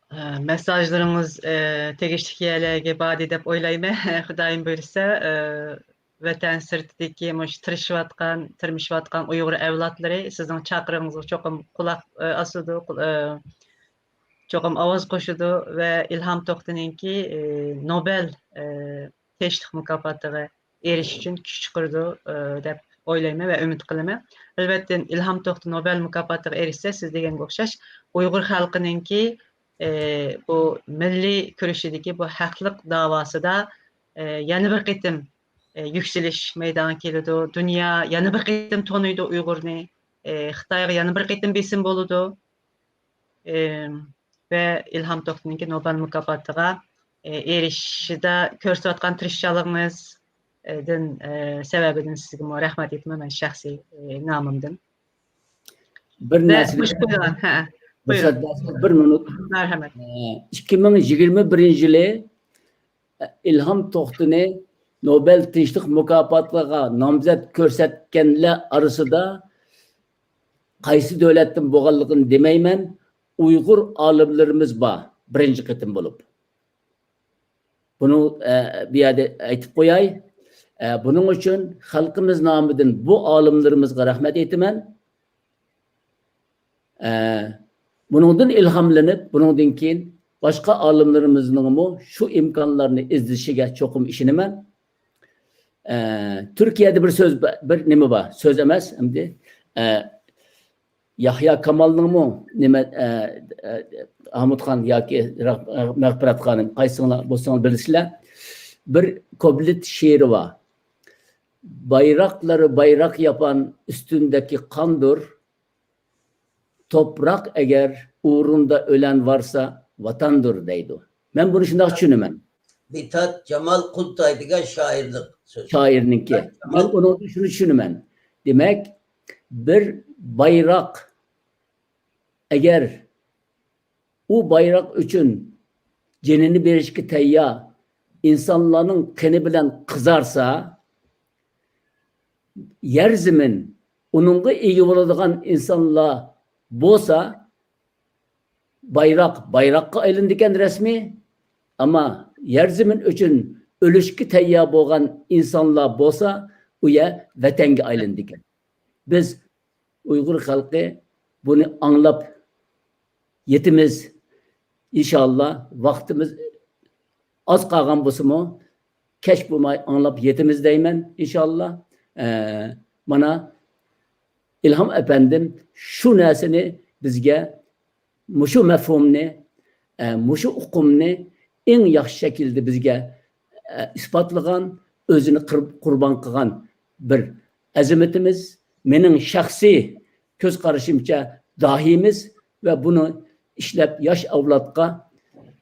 ئە، مېسساژلىرىڭىز، ئە، تېگىشلىك يەرلەرگە باردى دەپ ئويلايمەن. خۇدايىم بۇيرۇسا، ئە، ۋەتەن سىرتىدىكى مۇشۇ تىرىشىۋاتقان، تىرمىشىۋاتقان ئۇيغۇر ئەۋلادلىرى سىزنىڭ چاقىرىقىڭىزغا چوقۇم قۇلاق، ئە، ئاسىدۇ، قۇل-، ئە، چوقۇم ئاۋاز قوشىدۇ ۋە ئىلھام توختىنىڭكى، ئى، نوبېل، ئى، تىنچلىق مۇكاپاتىغا ئېرىشىش ئۈچۈن كۈچ چىقىرىدۇ، ئى، دەپ ئويلايمەن ۋە ئۈمىد قىلىمەن. ئەلۋەتتە، ئىلھام توختى نوبېل مۇكاپاتىغا ئېرىشسە، سىز دېگەنگە ئوخشاش ئۇيغۇر خەلقىنىڭكى، ئى، بۇ مىللىي كۈرىشىدىكى بۇ ھەقلىق داۋاسىدا، ئى، يەنە بىر قېتىم، ئى، يۈكسىلىش مەيدانغا كېلىدۇ. دۇنيا يەنە بىر قېتىم تونۇيدۇ ئۇيغۇرنى. ئى، خىتايغا يەنە بىر قېتىم بېسىم بولىدۇ. ئى، ۋە ئىلھام توختىنىڭكى نوبېل مۇكاپاتىغا، ئى، ئېرىشىشىدە كۆرسىتىۋاتقان تىرىشچانلىقىڭىز، ئى، دىن، ئى، سەۋەبىدىن سىزگىمۇ رەھمەت ئېيتىمەن مەن شەخسىي، ئى، نامىمدىن. بىر ۋە نەرسىنى مۇشۇ قويغان، ھە، بۇيرۇڭ. رۇخسەت بەرسىڭىز، بىر مىنۇت. مەرھەمەت. ئى، ئىككى مىڭ يىگىرمە بىرىنچى يىلى ئىلھام توختىنى نوبېل تىنچلىق مۇكاپاتىغا نامزەت كۆرسەتكەنلەر ئارىسىدا قايسى دۆلەتتىن بولغانلىقىنى دېمەيمەن، ئۇيغۇر ئالىملىرىمىز بار، بىرىنچى قېتىم بولۇپ. بۇنى، ئە، بۇ يەردە ئېيتىپ قوياي. ئە، بۇنىڭ ئۈچۈن خەلقىمىز نامىدىن بۇ ئالىملىرىمىزغا رەھمەت ئېيتىمەن. ئە، بۇنىڭدىن ئىلھاملىنىپ، بۇنىڭدىن كېيىن باشقا ئالىملىرىمىزنىڭمۇ شۇ ئىمكانلارنى ئىزدىشىگە چوقۇم ئىشىنىمەن. ئە، تۈركىيەدە بىر سۆز، بىر نېمە بار، سۆز ئەمەس، ئەمدى، ئە، ياھيا كامالنىڭمۇ نېمە، ئە، ئە، ھامۇتخان ياكى رەغ-، مەغپىرەت خانىم، قايسىڭلار بولسىڭلار بىلىسىلەر، بىر كوبلېت شېئىرى بار. بايراقلىرى بايراق ياپان، ئۈستۈندىكى قاندۇر، توپراق ئەگەر ئورنىدا ئۆلەن ۋارسا، ۋاتاندۇر دەيدۇ. مەن بۇنى شۇنداق چۈشىنىمەن. مىدھەت جامال قۇلتاي دېگەن شائىرنىڭ سۆزى. شائىرنىڭكى. مىدھەت جامال. مەن ئۇنىڭدىن شۇنى چۈشىنىمەن. دېمەك، بىر بايراق، ئەگەر ئۇ بايراق ئۈچۈن جېنىنى بېرىشكە تەييار ئىنسانلارنىڭ قېنى بىلەن قىزارسا، يەر زېمىن ئۇنىڭغا ئىگە بولىدىغان ئىنسانلار بولسا، بايراق بايراققا ئايلىنىدىكەن رەسمىي، ئەمما يەر زېمىن ئۈچۈن ئۆلۈشكە تەييار بولغان ئىنسانلار بولسا، ئۇ يەر ۋەتەنگە ئايلىنىدىكەن. بىز ئۇيغۇر خەلقى بۇنى ئاڭلاپ يېتىمىز. ئىنشاللا ۋاقتىمىز ئاز قالغان بولسىمۇ، كەچ بولماي ئاڭلاپ يېتىمىز دەيمەن، ئىنشاللا. ئە، مانا ئىلھام ئەپەندىم شۇ نەرسىنى بىزگە، مۇشۇ مەفھۇمنى، ئە، مۇشۇ ئۇقۇمنى ئەڭ ياخشى شەكىلدە بىزگە، ئە، ئىسپاتلىغان، ئۆزىنى قىر-، قۇربان قىلغان بىر ئەزىمىتىمىز، مېنىڭ شەخسىي كۆز قارىشىمچە داھىيمىز ۋە بۇنى ئىشلەپ ياش ئەۋلادقا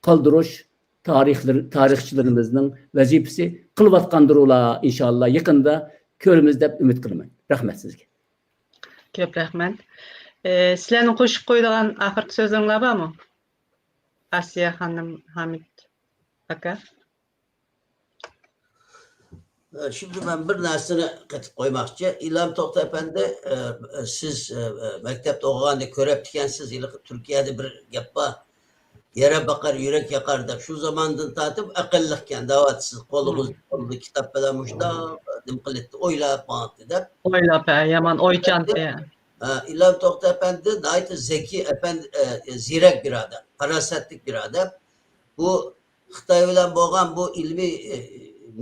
قالدۇرۇش تارىخلىرى، تارىخچىلىرىمىزنىڭ ۋەزىپىسى قىلىۋاتقاندۇرۇلا، ئىنشاللا يېقىندا كۆرىمىز دەپ ئۈمىد قىلىمەن. رەھمەت سىزگە. كۆپ رەھمەت. ئى، سىلەرنىڭ قوشۇپ قويىدىغان ئاخىرقى سۆزلىرىڭلار بارمۇ؟ ئاسىيە خانىم، ھامىت ئاكا. شۇندى مەن بىر نەرسىنى قېتىپ قويماقچى. ئىلھام توختى ئەپەندى، ئە، سىز، ئە، مەكتەپتە ئوقۇغاندا كۆرەپتىكەنسىز، ھېلىقى تۈركىيەدە بىر گەپ بار. يەرە باقار، يۈرەك ياقار دەپ. شۇ زاماندىن تارتىپ ئەقىللىقكەن دەۋاتىسىز. قولىغىز، قولىدا كىتاب بىلەن مۇشۇنداق نېمە قىلاتتى، ئويلاپ ماڭاتتى دەپ. ئويلاپ، ھە، يامان ئويچان. ئە، ئىلھام توختى ئەپەندى ناھايىتى زېكىي ئەپەندى، ئە، زېرەك بىر ئادەم، پاراسەتلىك بىر ئادەم. بۇ خىتاي بىلەن بولغان بۇ ئىلمىي، ئە،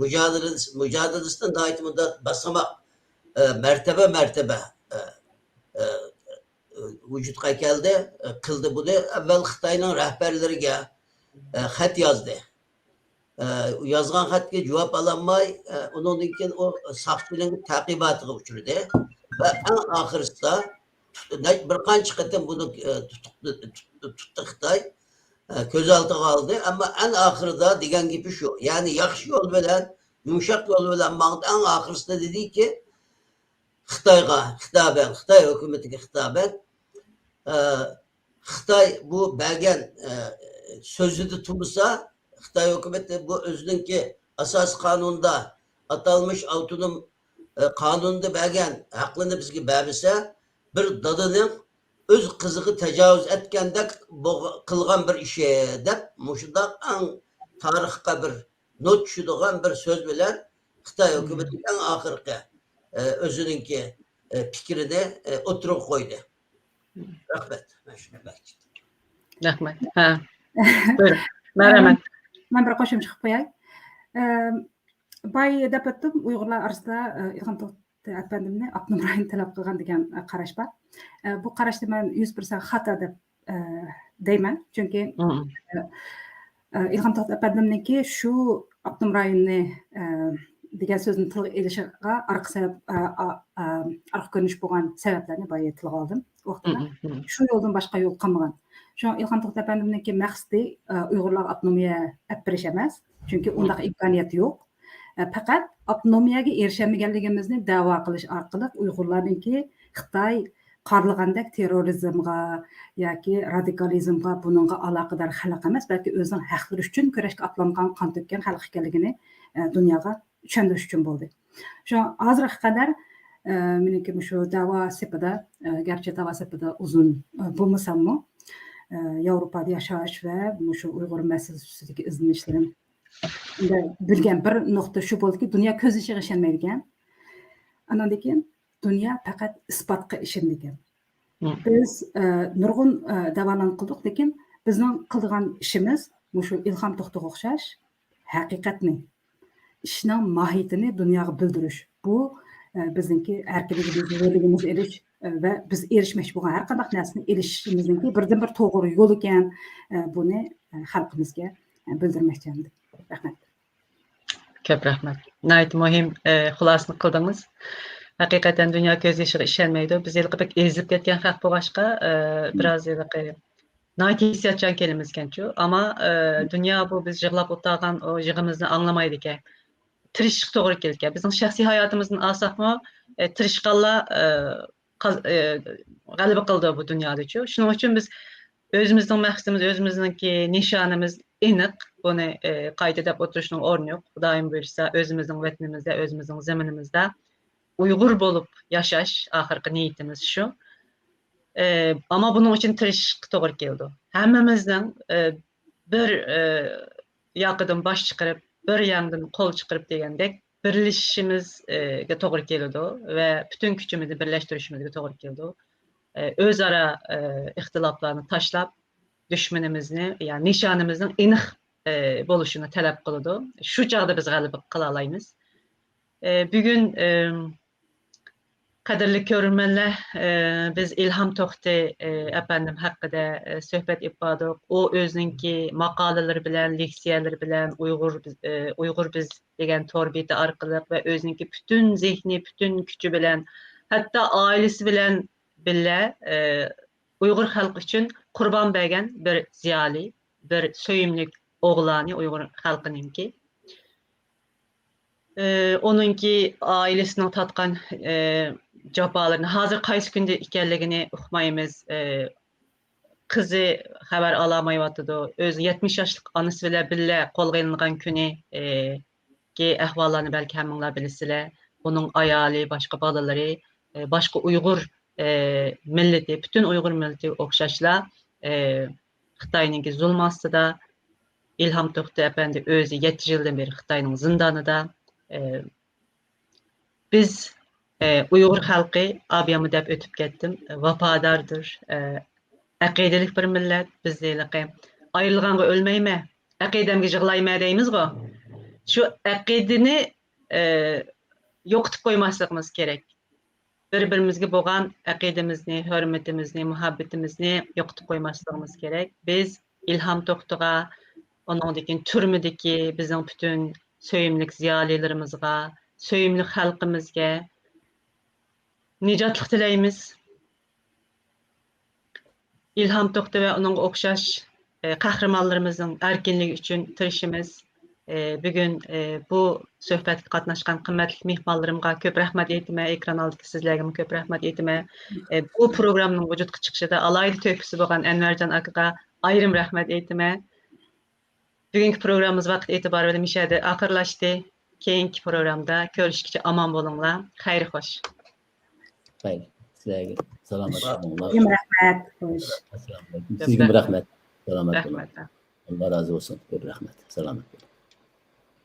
مۇجادىلىسى، مۇجادىلىسىدە ناھايىتى مۇنداق باسىماق، ئە، مەرتەبە، مەرتەبە، ئە، ئە، ۋۇجۇدقا كەلدى، ئە، قىلدى بۇنى. ئەۋۋەل خىتاينىڭ رەھبەرلىرىگە، ئە، خەت يازدى. ئە، يازغان خەتكە جاۋاب ئالالماي، ئە، ئۇنىڭدىن كېيىن ئۇ ساقچىنىڭ تەقىباتىغا ئۇچرىدى. ۋە ئەڭ ئاخىرسىدا تۇت-، نەچ-، بىر قانچە قېتىم بۇنى، ئە، تۇتۇق-، تۇتتى، تۇتتى خىتاي. ئە، كۆز ئالدىغا ئالدى. ئەمما ئەڭ ئاخىرىدا دېگەن گېپى شۇ. يەنى ياخشى يول بىلەن، يۇمشاق يول بىلەن ماڭدى. ئەڭ ئاخىرسىدا دېدىكى، خىتايغا خىتابەن، خىتاي ھۆكۈمىتىگە خىتابەن، ئە، خىتاي بۇ بەرگەن، ئە، سۆزىدە تۇرمىسا، خىتاي ھۆكۈمىتى بۇ ئۆزىنىڭكى ئاساسىي قانۇندا، ئاتالمىش ئاپتونوم، ئە، قانۇندا بەرگەن ھەقلىرىنى بىزگە بەرمىسە، بىر دادىنىڭ ئۆز قىزىغا تاجاۋۇز ئەتكەندەك بولغ-، قىلغان بىر ئىشى دەپ، مۇشۇنداق ئەڭ تارىخقا بىر نوت چۈشىدىغان بىر سۆز بىلەن خىتاي ھۆكۈمىتىنىڭ ئەڭ ئاخىرقى، ئە، ئۆزىنىڭكى، ئە، پىكرىنى، ئە، ئوتتۇرىغا قويدى. رەھمەت. مەن شۇنى بەك رەھمەت. ھە. بۇيرۇڭ. مەرھەمەت. مەن بىر قوشۇمچە قىلىپ قوياي. ئە، باي دەپ ئۆتتۈم، ئۇيغۇرلار ئارىسىدا، ئە، ئىلھام توختى ئەپەندىمنى ئاپتونوم رايون تەلەپ قىلغان دېگەن، ئە، قاراش بار. ئە، بۇ قاراشنى مەن يۈز پىرسەنت خاتا دەپ، ئە، دەيمەن. چۈنكى، ئە، ئە، ئىلھام توختى ئەپەندىمنىڭكى شۇ ئاپتونوم رايوننى، ئە، دېگەن سۆزنى تىلغا ئېلىشىغا ئارقا سەۋەب، ئە، ئا-، ئە، ئارقا كۆرۈنۈش بولغان سەۋەبلەرنى بايا تىلغا ئالدىم ۋاقتىدا. شۇ يولدىن باشقا يول قالمىغان. شۇڭا ئىلھام توختى ئەپەندىمنىڭكى مەقسىتى، ئە، ئۇيغۇرلارغا ئاپتونومىيە ئەپ بېرىش ئەمەس. چۈنكى ئۇنداق ئىمكانىيەت يوق. ئە، پەقەت ئاپتونومىيەگە ئېرىشەلمىگەنلىكىمىزنى دەۋا قىلىش ئارقىلىق ئۇيغۇرلارنىڭكى خىتاي قارىلىغاندەك تېررورىزمغا ياكى رادىكالىزمغا، بۇنىڭغا ئالاقىدار خەلق ئەمەس، بەلكى ئۆزىنىڭ ھەقلىرى ئۈچۈن كۈرەشكە ئاتلانغان، قان تۆككەن خەلق ئىكەنلىكىنى، ئە، دۇنياغا چۈشەندۈرۈش ئۈچۈن بولدى. شۇڭا ھازىرغا قەدەر، ئە، مېنىڭكى مۇشۇ دەۋا سېپىدا، ئە، گەرچە دەۋا سېپىدا ئۇزۇن، ئە، بولمىساممۇ، ئە، ياۋروپادا ياشاش ۋە مۇشۇ ئۇيغۇر مەسىلىسى ئۈستىدىكى ئىزدىنىشلىرىم بىلگەن بىر نۇقتا شۇ بولدىكى، دۇنيا كۆز يېشىغا ئىشەنمەيدىكەن. ئاناندىن كېيىن دۇنيا پەقەت ئىسپاتقا ئىشىنىدىكەن. بىز، ئە، نۇرغۇن، ئە، دەۋالارنى قىلدۇق، لېكىن بىزنىڭ قىلىدىغان ئىشىمىز مۇشۇ ئىلھام توختىغا ئوخشاش ھەقىقەتنى، ئىشنىڭ ماھىيىتىنى دۇنياغا بىلدۈرۈش. بۇ، ئە، بىزنىڭكى ئەركىنلىكىمىزنى، ھۆرلۈكىمىزنى ئېلىش، ئە، ۋە بىز ئېرىشمەكچى بولغان ھەر قانداق نەرسىنى ئېلىشىمىزنىڭكى بىردىنبىر توغرا يول ئىكەن. ئە، بۇنى، ئە، خەلقىمىزگە، ئە، بىلدۈرمەكچى ئەمدى. رەھمەت. كۆپ رەھمەت. ناھايىتى مۇھىم، ئە، خۇلاسىنى قىلدىڭىز. ھەقىقەتەن دۇنيا كۆز يېشىغا ئىشەنمەيدۇ. بىز ھېلىقى بەك ئېزىلىپ كەتكەن خەق بولغاچقا، ئە، بىراز ھېلىقى ناھايىتى ھېسسىياتچان كەلىمىزكەنچۇ. ئەمما، ئە، دۇنيا بۇ بىز يىغلاپ ئولتۇرغان ئۇ يىغىمىزنى ئاڭلىمايدىكەن. تىرىشىشقا توغرا كېلىدىكەن. بىزنىڭ شەخسىي ھاياتىمىزدىن ئالساقمۇ، ئە، تىرىشقانلار، ئە، قاز-، ئە، غەلىبە قىلىدۇ بۇ دۇنيادىچۇ. شۇنىڭ ئۈچۈن بىز ئۆزىمىزنىڭ مەقسىتىمىز، ئۆزىمىزنىڭكى نىشانىمىز ئېنىق. بۇنى، ئە، قايتا دەپ ئولتۇرۇشنىڭ ئورنى يوق. خۇدايىم بۇيرۇسا، ئۆزىمىزنىڭ ۋەتىنىمىزدە، ئۆزىمىزنىڭ زېمىنىمىزدە ئۇيغۇر بولۇپ ياشاش ئاخىرقى نىيىتىمىز شۇ. ئە، ئەمما بۇنىڭ ئۈچۈن تىرىشىشقا توغرا كېلىدۇ. ھەممىمىزنىڭ، ئە، بىر، ئە، ياقىدىن باش چىقىرىپ، بىر ياڭدىن قول چىقىرىپ دېگەندەك، بىرلىشىشىمىزگە توغرا كېلىدۇ ۋە پۈتۈن كۈچىمىزنى بىرلەشتۈرۈشىمىزگە توغرا كېلىدۇ. ئۆزئارا ئىختىلاپلارنى تاشلاپ، دۈشمىنىمىزنى، يەنى نىشانىمىزنىڭ ئېنىق بولۇشىنى تەلەپ قىلىدۇ. شۇ چاغدا بىز غەلىبە قىلالايمىز. بۈگۈن قەدىرلىك كۆرۈرمەنلەر، بىز ئىلھام توختى ئەپەندىم ھەققىدە سۆھبەت ئېلىپ باردۇق. ئۇ ئۆزىنىڭكى ماقالىلىرى بىلەن، لېكسىيەلىرى بىلەن، ئۇيغۇر بىز، ئۇيغۇر بىز دېگەن تور بېتى ئارقىلىق ۋە ئۆزىنىڭكى پۈتۈن زېھنى، پۈتۈن كۈچى بىلەن، ھەتتا ئائىلىسى بىلەن بىللە ئۇيغۇر خەلقى ئۈچۈن قۇربان بەرگەن بىر زىيالىي، بىر سۆيۈملۈك ئوغلانى ئۇيغۇر خەلقىنىڭكى. ئۇنىڭكى ئائىلىسىنىڭ تارتقان جاپالىرىنى، ھازىر قايسى كۈندە ئىكەنلىكىنى ئۇقمايمىز. قىزى خەۋەر ئالالمايۋاتىدۇ. ئۆزى يەتمىش ياشلىق ئانىسى بىلەن بىللە قولغا ئېلىنغان كۈنى، ئى، كى ئەھۋاللارنى بەلكى ھەممىڭلار بىلىسىلەر. ئۇنىڭ ئايالى، باشقا بالىلىرى، ئى، باشقا ئۇيغۇر، ئى، مىللىتى، پۈتۈن ئۇيغۇر مىللىتى ئوخشاشلا، ئى، خىتاينىڭكى زۇلمى ئاستىدا. ئىلھام توختى ئەپەندى ئۆزى يەتتە يىلدىن بېرى خىتاينىڭ زىندانىدا. ئى، بىز، ئى، ئۇيغۇر خەلقى، ئابىياممۇ دەپ ئۆتۈپ كەتتىم، ۋاپاداردۇر، ئى، ئەقىدىلىك بىر مىللەت. بىز ھېلىقى «ئايرىلغانغا ئۆلمەيمەن، ئەقىدەمگە يىغلايمەن» دەيمىزغۇ. شۇ ئەقىدىنى، ئى، يوقىتىپ قويماسلىقىمىز كېرەك. بىر-بىرىمىزگە بولغان ئەقىدىمىزنى، ھۆرمىتىمىزنى، مۇھەببىتىمىزنى يوقىتىپ قويماسلىقىمىز كېرەك. بىز ئىلھام توختىغا، ئۇنىڭدىن كېيىن تۈرمىدىكى بىزنىڭ پۈتۈن سۆيۈملۈك زىيالىيلىرىمىزغا، سۆيۈملۈك خەلقىمىزگە نىجاتلىق تىلەيمىز. ئىلھام توختى ۋە ئۇنىڭغا ئوخشاش، ئى، قەھرىمانلىرىمىزنىڭ ئەركىنلىكى ئۈچۈن تىرىشىمىز. ئى، بۈگۈن، ئى، بۇ سۆھبەتكە قاتناشقان قىممەتلىك مېھمانلىرىمغا كۆپ رەھمەت ئېيتىمەن، ئېكران ئالدىدىكى سىزلەرگىمۇ كۆپ رەھمەت ئېيتىمەن. ئى، بۇ پروگراممىنىڭ ۋۇجۇدقا چىقىشىدا ئالاھىدە تۆھپىسى بولغان ئەنۋەرجان ئاكىغا ئايرىم رەھمەت ئېيتىمەن. بۈگۈنكى پروگراممىمىز ۋاقىت ئېتىبارى بىلەن مۇشۇ يەردە ئاخىرلاشتى. كېيىنكى پروگرامدا كۆرۈشكىچە ئامان بولۇڭلار. خەير خوش. خەير. سىلەرگە سالامەت بولۇڭلار. سىزگىمۇ رەھمەت. خوش. ئەسسالامۇ ئەلەيكۇم. سىزگىمۇ رەھمەت. سالامەت بولۇڭ. رەھمەت. ئاللا رازى بولسۇن. كۆپ رەھمەت. سالامەت بولۇڭ.